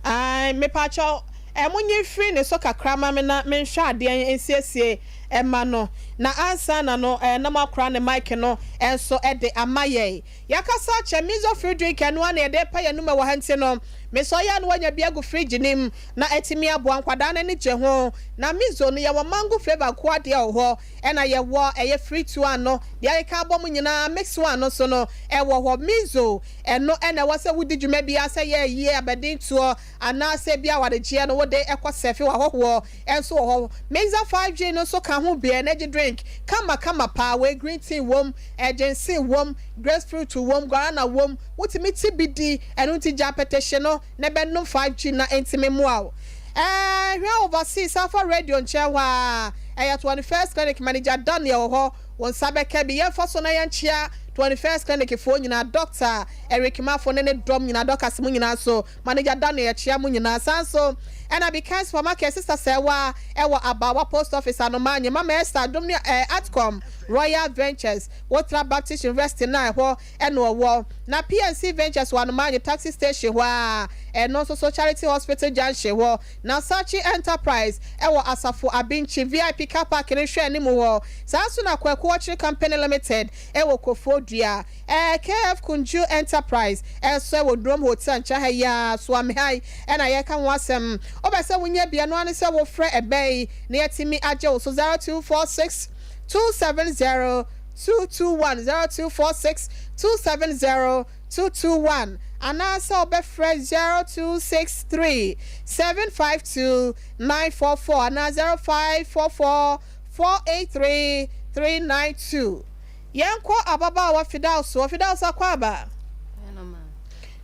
Ae, mepakyɛw, ɛ, monyi mfiri ne so kakra ma me na menhwɛ adeɛ nsiesie mma no. Na ansa na no, ɛ, na moakora ne mic no nso de ama yɛn. Yɛakasa akyɛ miso fruit drink ɛno ara na yɛde repa yɛn anum wɔ ha nti no mesɔ yɛ a na wanya bi agu fridge no mu na atumi aboa nkwadaa no ani gye ho na miso no yɛwɔ mango flavour nko ara deɛ wɔ hɔ ɛna yɛwɔ ɛyɛ fruit one no deɛ akeka abɔ mu nyinaa mix one no nso no ɛwɔ hɔ miso ɛno ɛna ɛwɔ sɛ wodi dwuma biara sɛ yɛ ayie abadintoɔ anaasɛ bi awaregyeɛ no wode ɛkɔ sɛfe w'ahɔhoɔ nso wɔ hɔ. Mixer 5G no nso ka ho bi, energy drink kama kama paa, wei green tea wom, ginseng wom, grapefruit wom, guarana wom, wotumi te bi di, ɛno nti gya apɛtɛhye no na bɛnom 5G na ɛntumi mmoa wo. Ɛɛ hwɛ overseas afa radio nkyɛn hɔ ara, ɛyɛ 21st Clinic manager Daniel wɔ hɔ, wo nsa bɛka bi. Yɛmfa so na yɛnkyea 21st Clinic foɔ nyinaa, Doctor Eric Mafo ne ne dɔm nyinaa, Dorcas mo nyinaa nso. Manager Daniel yɛkyea mo nyinaa saa nso ɛna Bikan Supermarket Sister Sɛɛwa ɛwɔ Abaawa Post Office Anomaa Mama Esther Adom ne ɛɛ Atcom Royal Ventures Wotra Baptist University no a ɛhɔ ɛna ɔwɔ na PNC Ventures wɔ Anomaa Taxi Station hɔ a ɛno nso so Charity Hospital Junction hɔ na Sachi Enterprise ɛwɔ Asafo Abinkyi VIP Car Park no nhwɛ anim hɔ saa nso na Kwaku Ɔkyere Company Limited ɛwɔ Kofoɔ Dua Ɛɛ KF Kunju Enterprise nso wɔ Drom Hotel nkyɛn ha yi ara, Suame ha yi na yɛreka ho asɛm. Wopɛ sɛ wonya bi a, ɛno ara ne sɛ wofrɛ ɛbɛ yi na yɛatumi agye wo so 0246 270 221, 0246 270 221, anaasɛ wobɛfrɛ 0263 752 944 anaa 0544 483 392. Yɛnkɔ ababaawa Fidaus hɔ. Fidaus Akwaaba.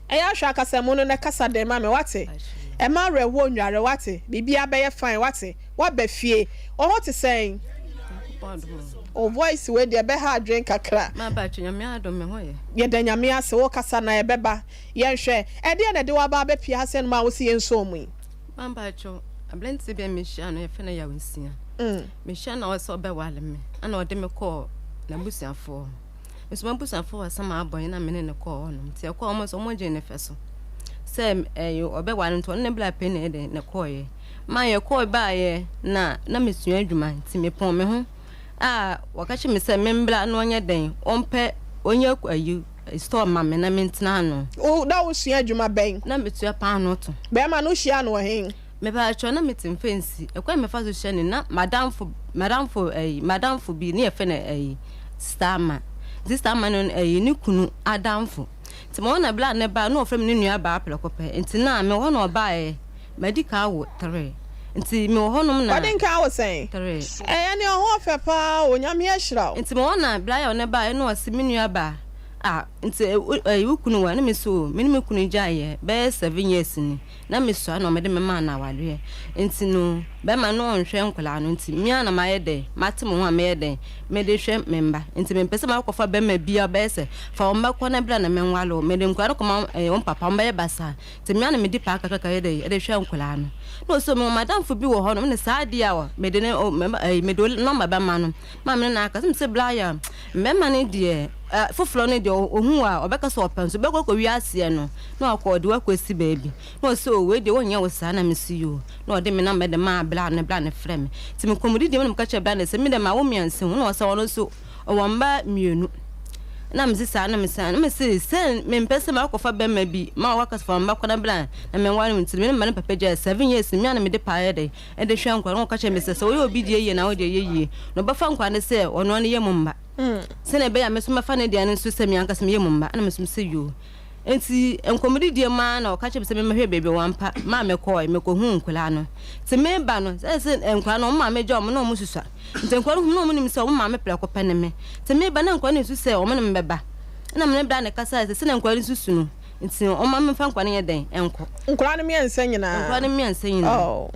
Ɛyɛ ahwɛ akasamu no na kasa den ma me wate. Ɛma awerɛhoɔ nnware wate. Biribiara bɛyɛ fine wate. Woaba fie. Wo ho te sɛn? Wo voice wei deɛ ɛbɛha adwene kakra. Yɛda Nyame ase. Wo kasa na ɛbɛba. Yɛnhwɛ. Ɛdeɛn na ɛde wo aba abɛpie ha sɛ nom a wose yɛnsɔɔ mu yi? Mampacho, aberanteɛ bi a mehyia no yɛfrɛ no Yaw Nsia. Mehyia no a ɔsɛ ɔbɛwale me ɛna ɔde me kɔɔ n'abusuafoɔ hɔ. Nso m'abusuafoɔ wɔ asɛm a abɔ na me ne no kɔɔ hɔnom. Nti ɛkɔɔ wɔn nso wɔn gyee ne fɛ so. sɛ ɛyɛ ɔbɛware no nti ɔne ne bra pɛ na ɛdɛn na ɛkɔɔeɛ. Ma yɛkɔɔ baeɛ na na mesua adwuma nti mepɔn me ho a wɔka kyerɛ me sɛ membra na ɔnyɛ dɛn ɔmpɛ ɔnyɛ ayi store ma me na mentena ano. Wo na wosua adwuma bɛn? Na metua paanoo to. Bɛrima no wohyia no wɔ he? Mepakyɛw na mete mfɛnsi. Ɛkwan a mefa so hyia no na m'adamfo m'adamfo ɛyi m'adamfo bi ne yɛfrɛ no ɛyi Sista Ama. Nti Sista Ama no ɛyi ne kunu adamfo. Nti mewɔ hɔ na bere a ne ba na ɔfrɛ me ne nua baa prɛko pɛ. Nti na mewɔ hɔ na ɔbaeɛ. Madi ka awo three. Nti mewɔ hɔ nom na. Wadi nka awo sɛn? Three. Ɛyɛ nea ɔho ɔfɛ paa o, Nyame ahyira wo. Nti mewɔ hɔ na bere a ɔne baeɛ na ɔse me nua baa ah nti ɛyi wo kunu wɔ he? Na mese o me ne me kunu gyaeɛ bɛyɛ seven years ni. Na mesua na wɔde me maa no awareɛ nti no bɛrima no ɔnhwɛ nkwadaa no nti me ara na mayɛ dɛn mate me ho a meyɛ dɛn mede hwɛ me mma nti mempɛ sɛ makɔfa bɛrima bi a ɔbɛyɛ sɛ fa wo mma kɔ na bra na menwale wo mede nkwadaa no kɔma eh, wɔn papa wɔn bɛyɛ basaa nti me ara na medi paa kakraka yɛ dɛn ɛde hwɛ nkwadaa no na ɔsɛ mewɔ madamfo bi wɔ hɔ nom ne saa adeɛ a mede ne eh, mede nɔmba bɛma no Maame no na aka sɛ, Mese bra yɛ a, mmarima no deɛ, ɛ, foforɔ no deɛ, ɔhu wo a, ɔbɛka sɛ ɔpɛ nso bɛkɔ akɔwie aseɛ no, na wakɔ, ɔde wo akɔsi baabi. Na ɔse, o, wei deɛ wɔnyɛ wo saa. Na mese, yoo. Na ɔde me namba de maa bra no, bra no frɛ me. Nti mekɔ mu didie mu na meka kyerɛɛ bra no sɛ, me deɛ mawo mmiɛnsa o. Na ɔse ɔno nso ɔwɔ mma mmienu. Na mese saa, na mese, na mese sɛ mempɛ sɛ makɔfa bɛrima bi ma wakasa fa mma kɔ na bra na menware no nti, me ne mma no papa gyae seven years, me a na mede paa yɛ dɛn de hwɛ nkwadaa no, na ɔka kyerɛ me sɛ, sɛ woyɛ obi deɛ yie na wo deɛ yɛ yie, na ɔbɛfa nkwadaa no sɛ ɔno ara ne yam mma, sɛnea ɛbɛyɛ a me nso mɛfa ne deɛ no nso sɛ me ankasa me yam mma. Ɛna me nso mesɛ yoo. Enti nkɔmmɔdidie mu ara na ɔka kyerɛ me sɛ memmɛhwɛ baabi a wampa maa mekɔɔe, mekɔhuu nkwadaa no. Nti meba no, sɛ sɛ nkwadaa no wɔn maame gya wɔn na wɔn susua. Nti nkwadaa no hu me na wɔn nim sɛ wɔn maame prɛko pɛ ne me. Nti meba na nkwadaa no nsu sɛ wɔn ne me bɛba. Ɛna me ne bra no kasae sɛ sɛnea nkwadaa no susu no, Nti ɔma memfa nkwadaa no nyɛ dɛn nkɔ. Nkwadaa no mmiɛnsa nyinaa. Nkwadaa no mmiɛnsa nyinaa. Oh.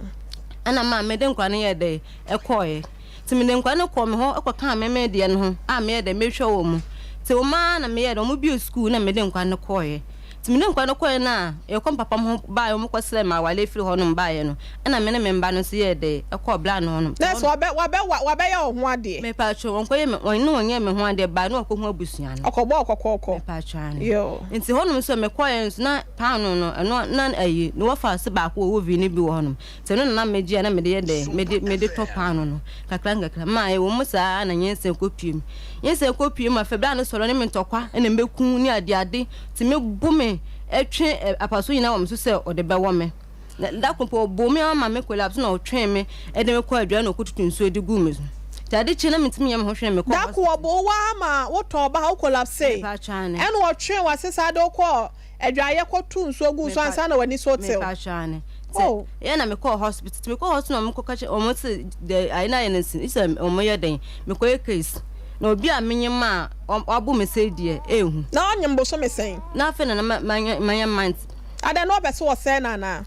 Ɛna maa mede nkwadaa no yɛɛ dɛn ɛkɔɔɛ. Nti mede nkwadaa no kɔɔ me hɔ ɛkɔkaa me me deɛ no ho a meyɛ dɛn mehwɛ wɔn mu. Nti wɔn ara na meyɛɛ dɛn wɔn bue sukuu na mede nkwadaa no kɔɔɛ. Nti mede nkwadaa no kɔɔɛ no a yɛkɔ mpapa ho baeɛ wɔn kɔsrɛɛ me awale firi hɔnom baeɛ no ɛna me ne me mma no nso yɛɛ dɛn ɛkɔɔ bra no hɔnom. Nurse wabɛ wabɛ wabɛyɛ wo ho adeɛ. Mepatwo wɔnkɔyɛ me wɔn ne wɔnyɛɛ me ho adeɛ baeɛ na wɔkɔhu abusua no. Ɔkɔbɔɔ kɔkɔɔkɔ. Mepatwo aane. Yoo. Nti hɔnom nso mekɔeɛ nso na paanoo no ɛno na ayi ne wɔfa ase baako wɔ oven no bi wɔ hɔnom nti ɛno na na megye a na mede yɛ dɛn mede mede tɔ paanoo no kakra nkakra maa ɛwɔ mu saa na nyinsɛn kɔpue mu nyinsɛn kɔpue mu afei berɛ a ne sɔre ne me ntɔkwa na mɛku ne adeade nti mebo me ɛtwe apaso nyinaa wɔ me so sɛ ɔde bɛwɔ me. Na da koro mpo, ɔbɔɔ me ara ma me collapse na ɔtwee me de me kɔɔ adwae na ɔkɔtutu nsuo de guu me so. Nti ade kyee na mentumi nyɛ me ho hwee na mekɔɔ Da koro ɔbɔɔ wo ara ma wotɔɔ ba ha, wo collapsee, Mepakyɛ aane. ɛna ɔtwee wo ase saa de wo kɔɔ adwaeɛ kɔtoo nsuo guu so ansa na w'ani so tew. Mepakyɛ aane. Nti Oh. ɛyɛ na mekɔɔ hospital, nti mekɔɔ hospital na wɔkɔka kyerɛ wɔn se deɛ ayɛ no ayɛ no nti sɛ wɔyɛ dɛn mekɔyɛ case na obi a menyem a wabo me sei deɛ ɛnhu. Na ɔnyem bosome sɛn? Na afei na na manyɛ month. Adɛn, na ɔpɛ sɛ ɔsɛe no anaa?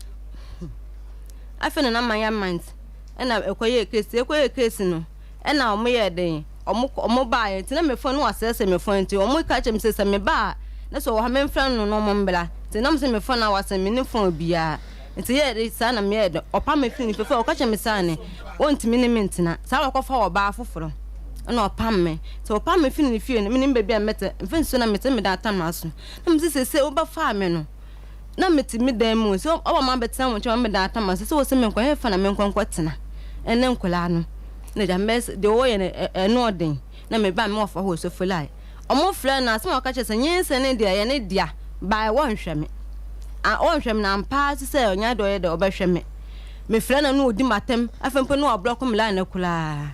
Afei na na mayɛ month ɛna ɛkɔyɛɛ case, ɛkɔyɛɛ case no ɛna wɔn yɛɛ dɛn, wɔn wɔn baeɛ nti na me phone no wasɛesɛe me phone nti wɔn ka kyerɛ me sɛ sɛ me ba a na sɛ ɔwɔ ha memfrɛ no na wɔn mbra nti nam sɛ me phone a wasɛe me ne phone biara nti yɛɛ de saa na meyɛɛ dɛ ɔpa me firi ne fie fɛ ɔka kyerɛ me saa ne ɔntumi ne me ntena saa wakɔfa ɔbaa foforɔ ɛna ɔpam me nti ɔpam me firi ne fie no menim baabi a mɛtɛ mfe nso na mete meda atam aso Na mese, Seesei wobɛfaa me no, na mete me dan mu, sɛ ɔba ma bɛtena wo nkyɛn ma meda atam ase, sɛ wose menkɔ, ɛhefa na menkɔ nkɔtena? Ɛne nkwadaa no. Na agya mɛyɛ sɛ deɛ wɔyɛ no, ɛno ɔden. Na meba a me wɔfa hɔ Sofolai. Ɔmo frɛ no, asɛm a wɔka kyerɛ sɛ nyinsɛn no deɛ ɛyɛ ne dea, bae wɔnhwɛ me. A wɔnhwɛ me na ampa ara nso sɛ ɔnya deɛ ɔyɛ dɛ ɔbɛhwɛ me. Mefrɛ no na ɔdi m'atɛm, afei mpo na wablɔko me line no koraa.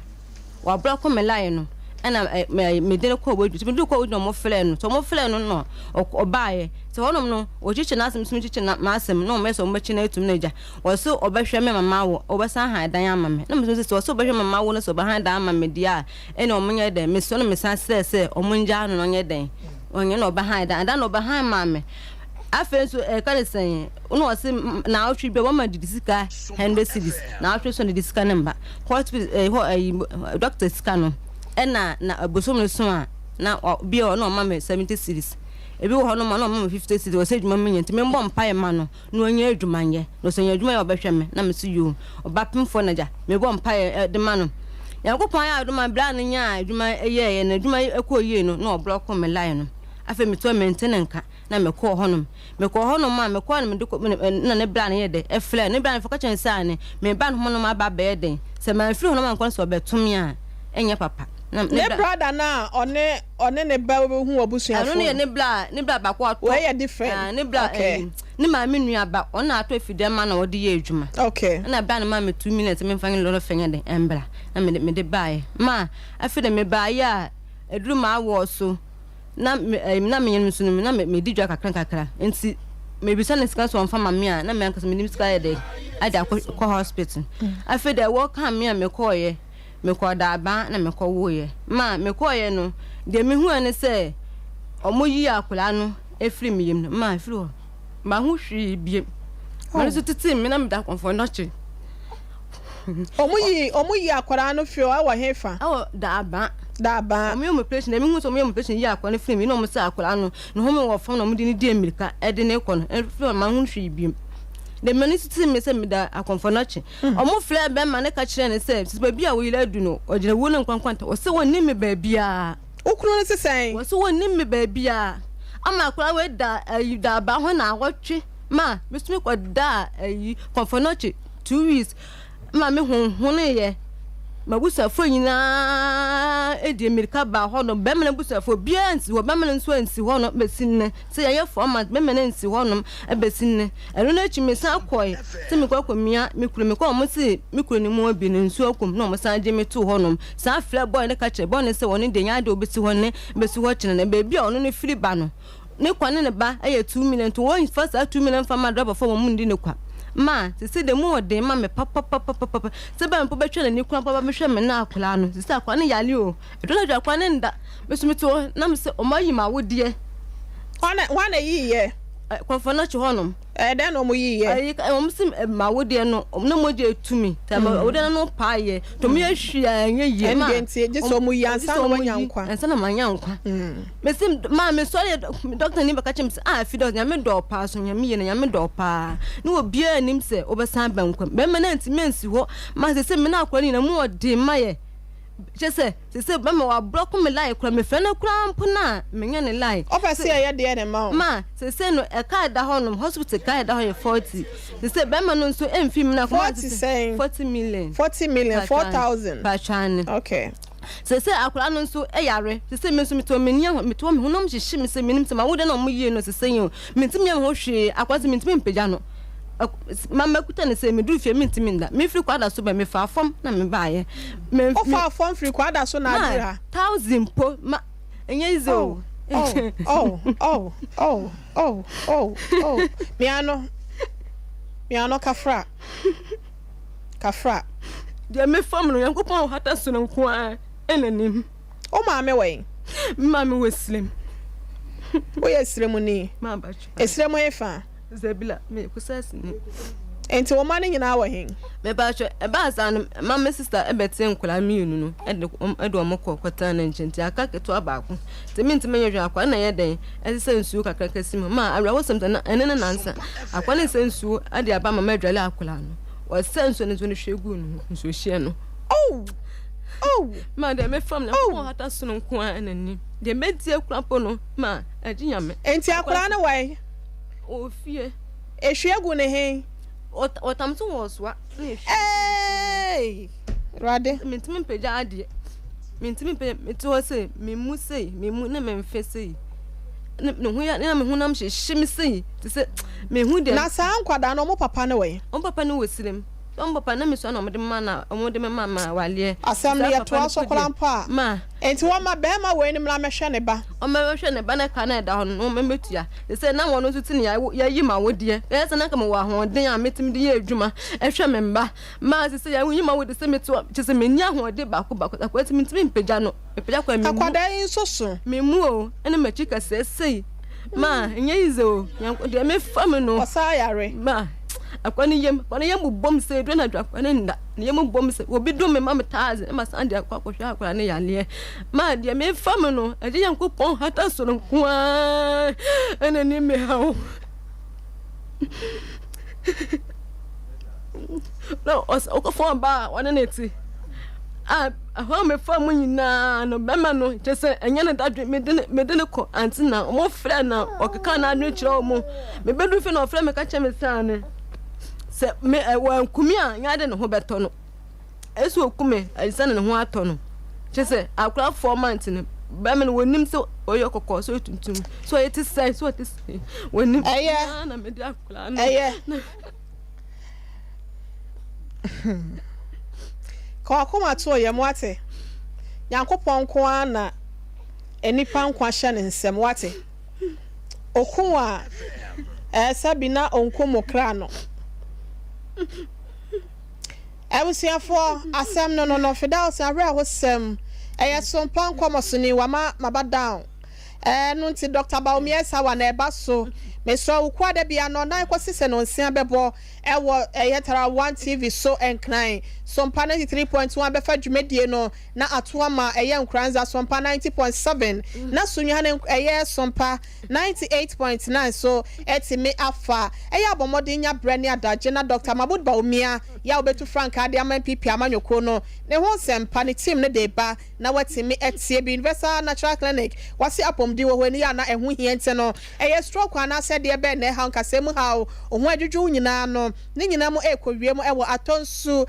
Wɔabrɛ kɔ me line no ɛna me mede no kɔɔ wadwu nti mede kɔɔ wadwu na wɔn frɛɛ no nti wɔn frɛɛ no na ɔbaeɛ nti hɔnom no wɔkyekyɛ n'asɛm so mekyekyɛ na m'asɛm na wɔn yɛ sɛ wɔn bɛkye no atum na agya wɔso ɔbɛhwɛ me mama wo ɔbɛsan han dan ama me na mesɛ sɛ ɔsɛ ɔbɛhwɛ mama wo no sɛ ɔbɛhan dan ama me deɛ a ɛna wɔn nyɛ dɛn mesɔ no mesan srɛ sɛ wɔn ngyaa no na ɔnyɛ dɛn ɔnyɛ na ɔbɛhan dan dan na ɔbɛhan maa me Afei nso ɛka ne sɛn na ɔse naawɔtwe bia wɔma didi sika 100 cedis naawɔtwe so didi sika no mba hospital eh, hɔ eh, doctor sika no ɛna na bosom no so a na bia ɔna ɔma me 70 cedis ebi wɔ hɔ no ma na ɔma me 50 cedis ɔsɛ adwuma menyɛ nti membɔ mpaeɛ ma no na ɔnyɛ adwuma nyɛ na ɔsɛ ɔnyɛ adwuma yɛ ɔbɛhwɛ me na me so yoo ɔba pemfoɔ na gya mebɔ mpaeɛ de ma no Nyankopɔn ayɛ adom a berɛ a no nyaa adwuma yɛɛyɛ na adwuma ɛkɔɔ yie no na ɔblɔko me line no afei metoa mente ne nka. Na mekɔɔ hɔnom. Mekɔɔ hɔnom a, mekɔɔ na mede kɔ, na ne bra no yɛ dɛ, ɛfrɛɛ no. Ne bra no ka kyerɛɛ no sɛ, Aane, mereba no hɔnom aba abɛyɛ dɛn? Sɛ mamfiri hɔnom ankɔ no sɛ ɔbɛto me a, ɛnyɛ papa. Na ne Ne bra. brada no a ɔne ɔne ne ba bɛhu w'abusuafoɔ Ɛno no yɛ no? ne bra, ne bra baako a ɔtɔ. Wei yɛ different. Ah, ne bra, Okay. ɛyi, ne maame nua ba, ɔno na atɔ afidie ama na ɔde yɛ adwuma. Okay. Ɛna bra no maa me 2 million sɛ memfa nyɛ lɔre fɛ nyɛ dɛn, ɛmbra. Na mede, mede baeɛ. Ma, afei de mebaeɛ a, aduru m'awɔɔ so. Na me ɛɛ na me nso no na medi dwa kakra kakra nti mebisa no sika sɛ ɔmfa ma me a na me ankasa menim sika yɛ dɛ ade akɔ kɔ hospital mm. Afei dɛ wɔka me a mekɔɔyɛ mekɔɔ daabaa na mekɔwoeɛ ma mekɔɔyɛ no deɛ mehuɛ ne sɛ ɔmo yi akwadaa no efiri me yam no ma efiri hɔ ma ho hwee biem ma no so tete me na meda akɔmfɔ nɔkye. Ɔmo yi ɔmo yi akwadaa no firi hɔ ɛwɔ he fa? Ɛwɔ Daabaa. Daabaa. Ɔmo yɛ ɔmo operation na emi hu sɛ ɔmo yɛ ɔmo operation yi akwadaa no firi mu na ɔmo sɛ akwadaa no ne home wɔ fam na ɔmo de no di mmirika ɛde no kɔ no ɛfiri hɔ ma ho hwee biem. Na emi no tete me sɛ meda akɔmfɔ nɔkye. Ɔmo frɛ bɛma no ka kyerɛ no sɛ sisi baabi a wo yere adu no ɔgyina wuo ne nkwa nkwanta ɔsɛ wɔnnim me baabiara. Wo kunu no se sɛn? Wɔse wɔnnim me baabiara. Ama akwadaa wei da ayi Daabaa hɔ naawɔtwe ma me so mekɔ daa ayi kɔmfɔ nɔkye. 2 weeks ma me honhoneeɛ. M'abusuafoɔ nyinaa de mmirika baa hɔ nom. Bɛrima no abusuafoɔ obiara ansi hɔ. Bɛrima no nso ansi hɔ nom bɛsi nnɛ. Sɛ yɛayɛ 4 months, bɛrima no ansi hɔ nom bɛsi nnɛ. Ɛno no akyi mesan kɔe sɛ mekɔ akɔmia me kunu. Mekɔɔ wɔn se me kunu no mu abi no nsuo akɔ mu na wɔsan gye me too hɔ nom. San frɛɛ boy no ka kyerɛɛ boy no sɛ ɔno deɛ ɛnyɛ adeɛ a ɔbɛsi hɔ nnɛ bɛsi hɔ kyena na baabi a ɔno no firi ba no ne kwa ne ne ba yɛ 2 million nti wɔn fa saa 2 million fa ma driver fo wɔn mu ndi ne kwa ma sisi de mu ɔden ma me papapapapa sɛ bɛn mpo bɛtwa n'ani kura mpo bɛhwɛ me na akwadaa no sisi akwadaa no yale o ɛdɔ na akwadaa no nda me so me te hɔ na me sɛ wɔn ayi ma awodeɛ. Hwan na eyi yɛ? Kɔnfɔ no akyi hɔnom. Ɛyɛ dɛn na wɔn yi yɛ? Ɛyi wɔn si ma awodeɛ no na mogya etumi tɛ ma awodeɛ no paa yɛ tɔm yɛ hwi a ɛnyɛ yie ma. Ɛndeɛ nti gye sɛ wɔn yi ansa na wɔn anya nkwa. Ansa na wɔn anya nkwa. Mesi maa me sɔre dɔkta ni bɛka kyerɛ me sɛ ah fi dɔkta nyame dɔ paa so nyame yie na nyame dɔ paa ne obiara nim sɛ wobɛsan ba nkwa mu bɛrima no antumi ansi hɔ ma sɛ sɛ me ne akora no nyina mu ɔden ma yɛ kyɛ sɛ sɛ sɛ bɛma wabrɔko me lie kora mefrɛ no koraa mpo no a menyɛ ne lie. Ɔpɛ sɛ yɛyɛ deɛ ne ma wo. Ma sɛ sɛ no ɛka ɛda hɔ nom hospital ka ɛda hɔ yɛ 40 sɛ sɛ bɛrima no nso ɛmfi mu na akoma 40 sɛn? 40 million. 40 million 4000. Patwane. Okay. Seesei akwadaa no nso yare. Seesei me nso mete hɔ, menni ahɔ, mete hɔ, me honam hyehye me sɛ menim sɛ m'awodeɛ na wɔyie no seesei yi o. Mentumi nyɛ me ho hwee. Akwadaa no nso mentumi mpagya no. Ma makuta no sɛ meduru fie mentumi nda. Mefiri Kwada so bɛ, mefaa fam na mebaeɛ. Me, me, Wofaa fam firi Kwada so na aduru ha? 1,000 mpo, ma, ɛnyɛ easy o. Oh, oh, oh, oh, oh, oh, oh. Miano, Miano kafra. Kafra. Deɛ mefa mu no, Nyankopɔn a ɔhata soro nko ara na nim. Wo maame wɔ he? Me maame wɔ Sirem. Woyɛ Siremuni? Esirem he fa? Zebila, meyɛ Kusasini. Nti wo mma no nyinaa wɔ he? Mepaatwɔ, ɛbaa saa no, ɛma me sista bɛtee nkwadaa mmienu no de wɔn kɔ kɔtena ne nkyɛn nti aka ketewa baako. Nti mentumi nyɛ hwee, akwadaa no na ɛyɛ dɛn? Ɛsɛ sɛ nsuo kakra ka si mu. Ma awerɛhosɛm sɛ na ɛne ne nansa. Akwadaa no sɛ nsuo de aba ma madwale akwadaa no. Ɔsɛ nsuo no nsuo no hwie guu ne ho nsuo hyeɛ no. Oh! Oh! Ma deɛ mefam no oh! hata sono nko ara na nim. Deɛ mɛdi akura mpo no ma agye nyame. Enti akwadaa no wae? Ɔwɔ fie. Ehwie gu ne he? Ɔtam so wɔ soa. Hey! Awurade. Mentumi mpagya adeɛ. Mentumi mpagya mete hɔ sei memu sei memu na memfe sei. Ne ho yɛ na me honam hyehye me sei te sɛ mehu deɛ. Na saa nkwadaa no wɔn papa no wɔ he? Wɔn papa no wɔ sirem. Wɔn papa na mesua na wɔde ma na wɔde me ma ma waleɛ. Asɛm no yɛtoa so koraa mpo a. Ma. Enti wɔma barima wei no mmra mmɛhwɛ ne ba. Ɔmmɛhwɛ ne ba na ka na ɛda hɔ no na wɔmmɛtua. Te sɛ na wɔn nso te nea yɛayi m'awodeɛ. Ɛyɛ sɛ na anka mewɔ ahoɔden a mɛtumi de yɛ adwuma hwɛ me mma. Maa sɛ sɛ yɛayi m'awode sɛ mete hɔ, kyerɛ sɛ menni ahoɔden baako baako. Akwadaa ti mentumi mpagya no. Mepagya koraa memmu. Akwadaa yi nso so. Memmu o, ɛne m'akyi kɛseɛ sei. Ma ɛnyɛ easy o. Nyanko deɛ mefa mu no. Ɔsan yare. Ma akwadaa no yam, akwadaa no yam bobom sɛ ɛduru anadwo akwadaa no nna. Ne yam bobom sɛ obi dom me ma me taadze na masan de akɔ akɔhwɛ akwadaa no yareɛ. Ma deɛ mefa mu no, ɛgye Nyankopɔn hata soro nko ara ɛna ni me haw. Na ɔkɔfa ɔbaa a ɔne ne te. A ɛhɔ a mefaa mu nyinaa no, bɛrima no, kyerɛ sɛ ɛnyɛ ne dadwen, mede ne mede no kɔ ante na wɔfrɛ na ɔkeka n'adwene kyerɛ wɔn. Mebɛduru fie na ɔfrɛ me ka kyerɛ me sɛ ane sɛ me ɛ wanku me a nyɛ ade ne ho bɛtɔ no. Ɛsɛ oku me ansa na ne ho atɔ no. Kyerɛ sɛ akora 4 months no, bɛrima no wɔnim sɛ ɔyɛ kɔkɔɔ, sɛ ɔyɛ tuntum, sɛ ɔyɛ te sɛn, sɛ ɔte sɛn, wɔnim. Ɛyɛ. Na mede akora no. Ɛyɛ. Ka w'akoma to yam, woate? Nyankopɔn nko ara na nnipa nkwa hyɛ ne nsam, woate? Oku wo a, ɛɛ sɛbi na onkum wo kra no. Abusuafoɔ, asɛm no no no, Fidaus awerɛhosɛm, ɛyɛ sompa nkɔmɔsoni, wama maba down. Ɛno nti Dɔkta Bawumia Sawa na ɛba so. Mesrɛ wo kua da biara nnɔnnan kɔsi sɛ nnɔnsia bɛbɔ ɛwɔ ɛyɛ Tara One TV so Nkran. Sompa 93.1 bɛfa dwumadie no na ato ama ɛyɛ Nkoranza Sompa 90.7 na Sunyani ɛyɛ Sompa 98.9 so atumi afa. Ɛyɛ abɔmmɔden nya berɛ ne adagye na Dɔkta Mahmood Bawumia yɛ a wobɛtu frankaa de ama NPP amanyɔkuo no ne ho nsɛmpa ne team no de ba na watumi atie bi. Universal Natural Clinic, wɔse apɔmuden wɔ hɔ ani a na ɛho hia nti no, ɛyɛ stroke anaasɛ deɛ bɛn na ɛhaw nkasɛɛ mu haw, wo ho adwudwo wo nyinaa no, ne nyinaa mu ɛrekɔ wiem wɔ Atonsu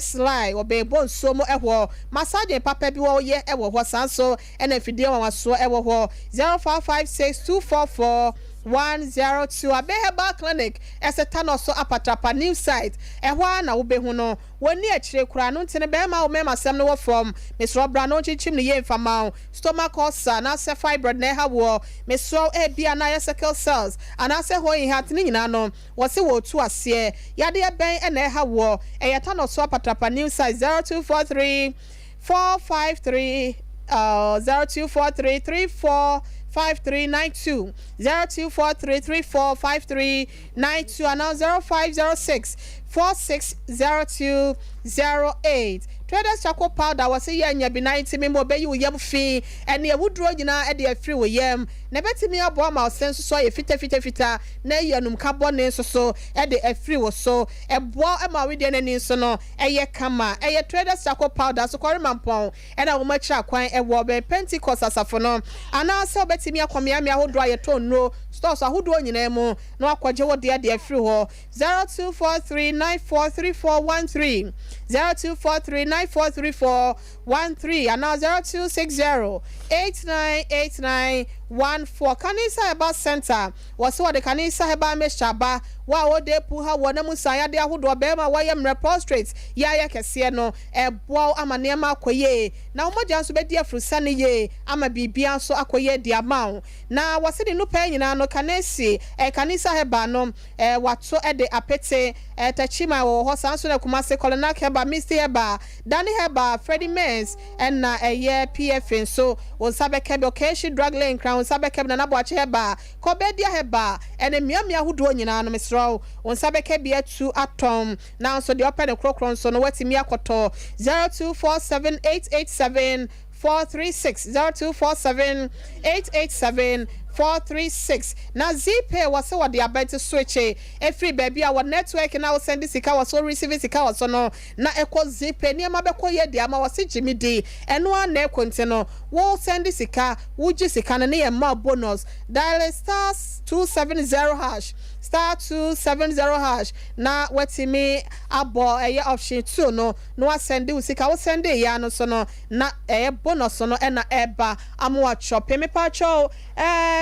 Sly, wɔ Beebɔ nsuo mu hɔ. Massaging papa bi wɔ yɛ wɔ hɔ, saa nso na afidie nwanwasoɔ wɔ hɔ. 0556 244 102 Abe Herbal Clinic, ɛsɛ Tanɔso Apatrapa New Site, ɛhɔ ara na wobɛhu no. Wɔnni akyire koraa no nti no bɛɛma wo mɛma sɛm no wɔ fam. Mesrɛ wo bra na ɔnkyinkyim no yie mfa ma wo. Stomach ulcer anaasɛ fibroid na ɛha woɔ. Mesrɛ wo ebia na ayɛ sickle cells anaasɛ hoihat ne nyinaa no wɔse wɔretu aseɛ. Yadeɛ bɛn na ɛha woɔ? Ɛyɛ Tanɔso Apatrapa New Size 0243 453 0243 34 5392 0243 34 5392 anaa 0506 460208. Traders Charcoal Powder wɔse yɛ nya bi na ntumi ma ɔbɛyi wo yam fi ɛne awuduro nyinaa de afiri wo yam na ɛbɛtumi aboa ma ɔse nso so ayɛ fitafitafita na ayi anumka bɔne nso so de afiri wo so. Ɛboa ma wedeɛ no ani nso no ɛyɛ kama. Ɛyɛ Traders Charcoal Powder so kɔre mampɔn ɛna wɔn akyiri akwan ɛwɔ bɛn Pentecost asafo no anaasɛ wobɛtumi akɔ mmeammea ahodoɔ a yɛtɔn nnuro stores ahodoɔ nyinaa mu na wakɔgye wo deɛ de afiri hɔ. 0243 943413, 0243 943413 anaa 0260 898914. Kanisa Herbal Center, wɔse wɔde Kanisa Herbal Mixture aba. Wo a wode pu ha wɔ na mu san yadeɛ ahodoɔ, bɛrima a wɔyɛ mmerɛ, prostrate, yɛ ayɛ kɛseɛ no, ɛboa wo ama nneɛma akɔ yie, na wo mogya nso bɛdi afurusane yie ama biribiara nso akɔ yie de ama wo. Na wɔse ne nnupɛɛ nyinaa no, Kanesi, eh, Kanisa Herbal no, eh, wato de apete, eh, Techiman wɔwɔ hɔ, saa nso na Kumasi, Kolinak Herbal, Misty Herbal, Danny Herbal, Freddie Mens, ɛna ɛyɛ PFA nso, wo nsa bɛka bi, Okeshi Drug Lane, Nkran, wo nsa bɛka bi, Nana Boakye Herbal, Kɔbɛdia Herbal, ɛne mmeammea ahodoɔ nyinaa no, mesrɛ wo, wo nsa bɛka bi atu atɔn, nanso deɛ ɔpɛ no korɔkorɔ nso no, woatumi akɔtɔ 0247 887 436 0247 887 436. Na Zeepay wɔ sɛ wɔde aba nti switch ɛfiri baabi a wɔ network no a wo send sika wɔ so receive sika wɔ so no na ɛkɔ Zeepay. Nneɛma bɛkɔ yie de ama wɔ se gye me di ɛno ara na ɛkɔ nti no wo send sika wo gye sika no ne yɛ mma wo bonus. Dial star 270 hash star 270 hash na watumi abɔ ɛyɛ option 2 no na wa send wo sika. Wo send yɛ ano so no na ɛyɛ bonus no ɛna ɛba ama watwɔpe. Mepatwɛw,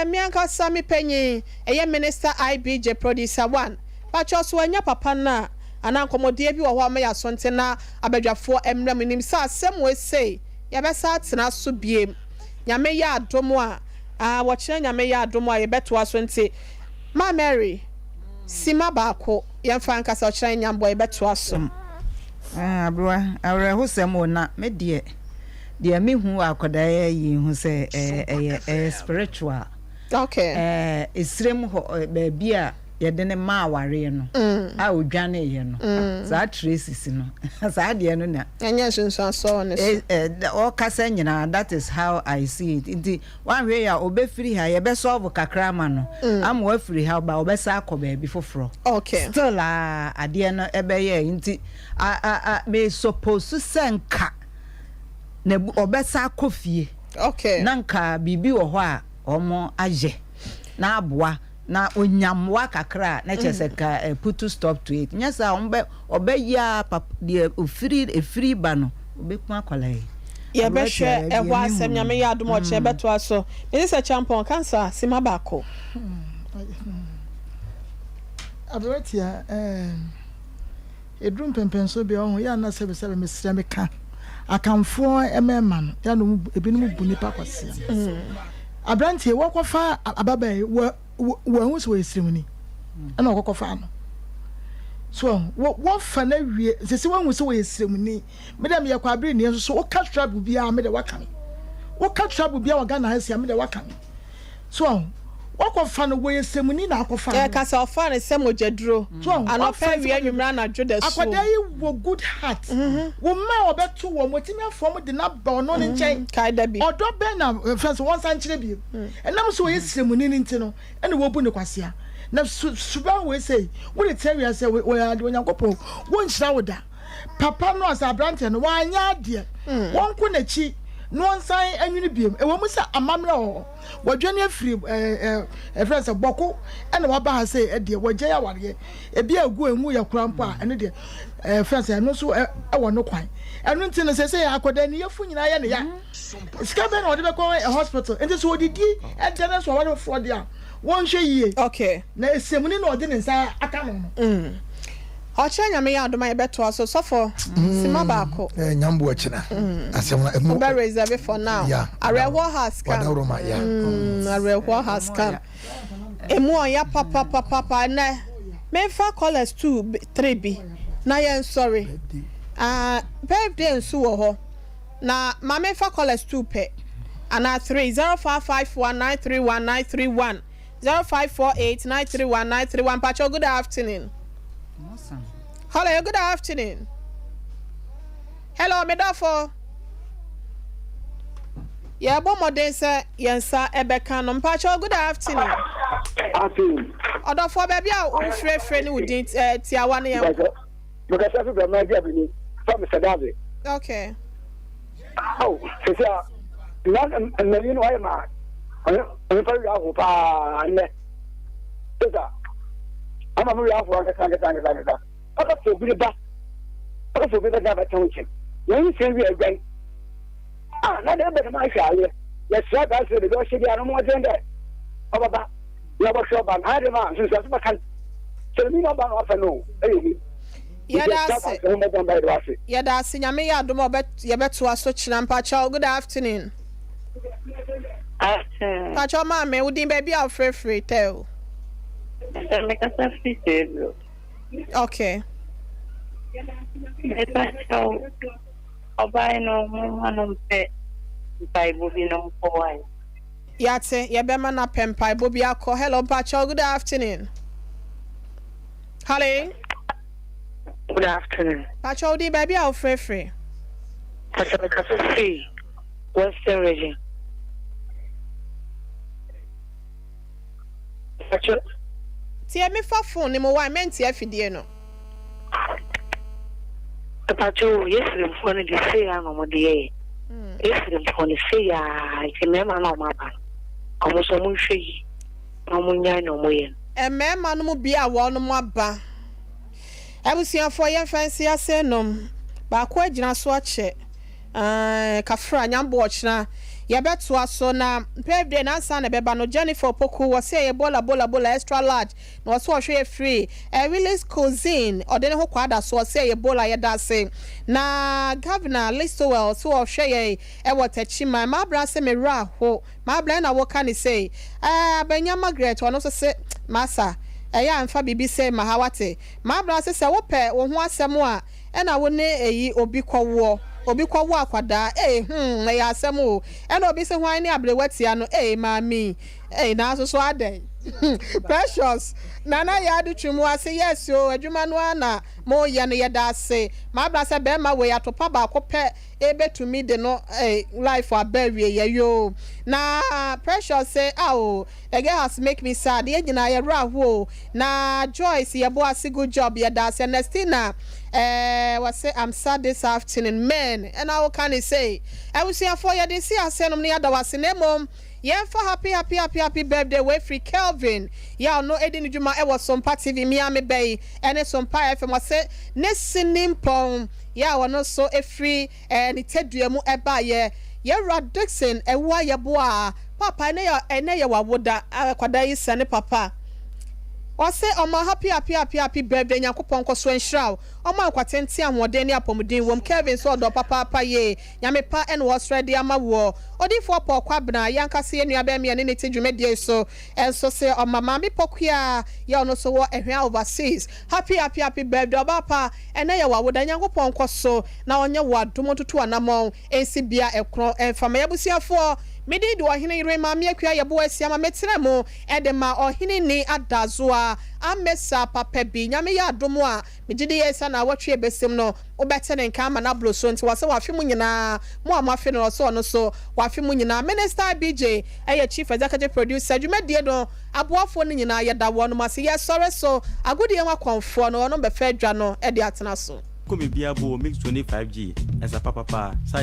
me ankasa me panyin ɛyɛ Minister IBJ Producer One, patwɛw so wanya papa no a anaa nkɔmmɔdeɛ bi wɔ hɔ a mɛyɛ aso nte na abadwafoɔ mmerɛ mu nim sɛ asɛm wei sei yɛbɛsa atena so biem. Nyame yɛ adom a, ah, wɔkyerɛ Nyame yɛ adom a yɛbɛtoa so. Nti Ma Mary sima baako yɛmfa nkasa ɔkyerɛ nyambɔ yɛbɛtoa so. Ah, aberewa, awerɛhosɛm o. Na me deɛ, deɛ mehu wɔ akwadaa yi ho sɛ ɛyɛ spiritual. Ɛsirem hɔ baabi a yɛde ne ma awareɛ no a odwaneeɛ no, saa traces no, saa adeɛ no na ɛnyɛ nsunsuansoɔ wɔ ne so. Ɔkasa nyinaa, that is how I see it. Nti wanhwɛ yi a, ɔbɛfiri ha, yɛbɛsolve kakra ama no ama wafiri ha ba, ɔbɛsa akɔ baabi foforɔ. Still a adeɛ no ɛbɛyɛ nti a a a me suppose sɛ nka. na ɔbɛsa akɔ fie. Okay. Na nka biribi wɔ hɔ a wɔn ayɛ na aboa na onya mmoa kakra a na kyerɛ sɛ nka eh, put stop to it. Nyɛ saa wɔn bɛ ɔbɛyɛ a pap deɛ ofiri efiri ba no obeku akwadaa yi. Yɛbɛhwɛ ɛhɔ asɛm Nyame yɛ adom a ɔkyena yɛbɛtoa so. Mese sɛ Kyampɔn cancer sima baako. Aberanteɛ eh, ɛduru mpɛmpɛnsoɔ bi a ɔho yɛ a na sɛbesɛbe mesrɛ meka Akanfoɔ mmarima no yɛ a na ɔmu ebinom bu nipa kwasea. Aberanteɛ wɔkɔfa ababaa yi wɔ wɔahu sɛ ɔyɛ siremuni ɛna ɔkɔkɔfa no so wɔfa no awie sɛ sɛ wɔahu sɛ ɔyɛ siremuni. Me dɛ meyɛ kwabere ni nso so woka trouble biara me dɛ waka me. Woka trouble biara wɔ Ghana ha sia me dɛ waka me. So ahu? Wakɔ fa no wɔyɛ sɛmuni na akɔ fa no. Yɛ ka sɛ ɔfaa no sɛ mogya duro. So ahu? Anɔpa awia anwummerɛ anadwo da suo. Akwadaa yi wɔ good heart. Wo mma a ɔbɛto wɔn watumi afa wɔn de no aba ɔno ne nkyɛn. Kae da bi. Ɔdɔ bɛn na fɛn sɛ wɔnsan nkyerɛ bio. Ɛnam sɛ ɔyɛ sremuni no nti no ɛna wɔbu no kwasea. Na su suban wei sei wode tena wiase a wɔ ade Onyankopɔn wɔnhyira wo da. Papa no ɔsɛ aberanteɛ no wanyɛ adeɛ wɔnko n'akyi na wɔnsan nwene biom ɛwɔ mu sɛ amammerɛ wɔ hɔ wɔdwane afiri ɛfrɛ sɛ bɔko ɛna waba ha sɛ ɛdeɛ wɔgyae awareɛ ebi a egu enwu yɛ kora mpo a ɛno deɛ ɛfrɛ sɛ ɛno nso ɛwɔ no kwan ɛno nti no sɛ sɛ akɔda ne yɛfu nyinaa yɛ ne ya sika bɛn na wɔde bɛkɔ hospital nti sɛ wɔdidi ɛdɛ no so aware foforɔ deɛ a Wɔnhwɛ yie. Okay. Na esemuni na ɔde ne nsa aka no no. Mm. Ɔkyerɛ Nyame yɛ adom a yɛbɛtoa so. Sɔfo, sima baako. Eh, Nyambo ɔkyena. Asɛm no emu. Wobɛ reserve for now. Yeah. Awerɛhoɔ has come. Wadawuroma, yeah. Mm, awerɛhoɔ has come. Emu ɔya papapapapa. Ɛnɛ, memfa callers two, three bi na yɛnsɔre. Ah, birthday nso wɔ hɔ. Na ma memfa callers two pɛ anaa three, 0551 931 931, 0548 931 931 Mpakyɛw good afternoon. Hello, good afternoon. Hello, me dɔfo. Yɛbɔ mmɔden sɛ yɛn nsa ɛbɛka no. Mpakyɛw good afternoon. Afternoon. Ɔdɔfoɔ baabi a wofrɛfrɛ ne wo din eh, tiawa ne yɛn kɔ. Mekasa fi Brahma Agya bi ni, fa me Sadave. Okay. Aw, sisi a, na mmanyin no ayɛ ma ɔnyɛ fa wia ho paa nnɛ. Sisa, ama mo wia ho ankasa ankasa ankasa ankasa. Ɔka fo obi ba, ɔka fo obi ba na abɛtɛn nkyɛn. Wɔn nsɛn wia adwan. Ah, na deɛ ɛbɛn ma ahwɛ ayɛ. Yɛsrɛ aberanteɛ baabi a ɔhyɛ biara no ɔmmɔden dɛ ɔbɛba na ɔbɛhwɛ ɔba no. Ayɛ dɛ ma nsunsuanso bɛka no. Sɛ obi na ɔba na ɔfɛ no ɛyɛ ni. Yɛda ase. Yɛda ase Nyame yɛ adom a yɛbɛtoa so kyena mpakyɛw good afternoon. Afternoon. Mpakyɛw maame wo din baabi a wofrɛfiri tɛ o. Sɛ mekasa firi Tebro. Okay. Mepakyɛw ɔbaa no momma no mpɛ mpaebɔ bi no nkɔ wae. Yɛate, yɛbɛma no apɛ mpaebɔ bi akɔ. Hello, mpakyɛw, good afternoon. Hello. Good afternoon. Mpakyɛw, wo din baabi a wofrɛfrɛ? Mpakyɛw, mekasa firi Western Region. Mpakyɛw. Tie me fa phone no mu why mentie afidie no. Mpakyɛw o, yɛ sirimfoɔ no deɛ sei ara na wɔn de yɛ yɛ. Yɛ sirimfoɔ no sei ara nti mmarima no a wɔn aba no, wɔn nso wɔn nhwɛ yie na wɔn nnyae nea wɔn yɛ no. Mmarima no mu bi a wɔnom aba. Abusuafoɔ yɛmfa nsi ase nnom. Baako agyina so akyɛ. Aah Kafra Nyambo ɔkyena yɛbɛtoa so na birthday no ansa na ɛbɛba no Jennifer Opoku wɔse ɛyɛ bola bola bola extra large na ɔse ɔhwɛ yɛ firi Willis Cuisine ɔde ne ho kɔ ada so ɔse ɛyɛ bola yɛdase na Governor Listowel ɔse ɔhwɛ yɛn ɛwɔ Techiman Mabra se me werɛ aho Mabra ɛna woka ne sei ɛɛ Abanya Margaret ɔno nso se Masa ɛyɛ a mfa biribi sei ma ha wate Mabra se sɛ wopɛ wo ho asɛm a Ɛna wo ne eyi obi kɔ woɔ obi kɔ wo akwadaa ei hmm ɛyɛ asɛm o ɛna obi se hwan ne abrewa tia no ei maame yi ei nanso so adɛn Precious Nana Yaa de twum ase yes o adwuma no ara na mo yɛ no yɛda ase mabra sɛ bɛɛma wei atopa baako pɛ ebetumi de no ei life aba awieyɛ yoo na Precious se ao The girl has make me sad yɛn nyinaa yɛ werɛ aho o na Joyce yɛ bo ase good job yɛda ase Ernestina Ɛɛ wɔse I'm sad this afternoon men ɛna woka ne sei. Abusuafoɔ yɛde si aseɛ nom no yɛada wo ase na mmom yɛmfa happy happy happy happy birthday wei firi Kelvin yɛ a ɔno ɛdi ne dwuma ɛwɔ Sompa TV me ara me bɛ yi ɛne Sompa FM ɔse ne sinimpɔn yɛ a ɔno nso ɛfiri ɛɛ ne tadua mu ɛbaeɛ Yɛwura Dickson Awuah Yeboah Paapa ɛnɛ yɛ ɛnɛ yɛ w'awoda akwadaa yi sɛ ne papa Ɔse ɔma happy happy happy happy birthday Nyankopɔn nkɔso nhyira wo ɔma nkwa tenten ahoɔden ne apɔmuden wom Kelvin nso ɔdɔ papaapa yie Nyame pa ɛna ɔsrɛ de ama woɔ Odiyifoɔ Paul Kwabena yɛankasa yɛn nua bɛɛma yɛne no te dwumadie yi so nso se ɔma Maame Pokuaa yɛ ɔno nso wɔ Ɛhwea overseas happy happy happy birthday ɔbaa pa ɛnɛ yɛ w'awoda Nyankopɔn nkɔso na ɔnyɛ wo adom ɔntutu w'anamɔn Nsi bea ɛkorɔn ɛmfa ma y'abusuafoɔ. Me din de Ɔhene Yere Maame Akua Yeboah Asiamah Mekyerɛ mo de ma Ɔhene Ni Adazoa Amesa papa bi Nyame yɛ adom a megye di yie sɛ naawɔtwe ɛbɛsim no wobɛte ne nka ama no aboro so nti wɔsɛ wafe mo nyinaa mo a moafe no ɔsɛ ɔno nso wafe mo nyinaa Minister BJ ɛyɛ Chief Executive Producer dwumadie no aboafoɔ no nyinaa yɛda wɔnom ase yɛsɔre so agodie ho akɔmfoɔ no wɔnom bɛfa adwa no de atena so. Kɔ me bia bo mix 25G ɛsa papapa sa.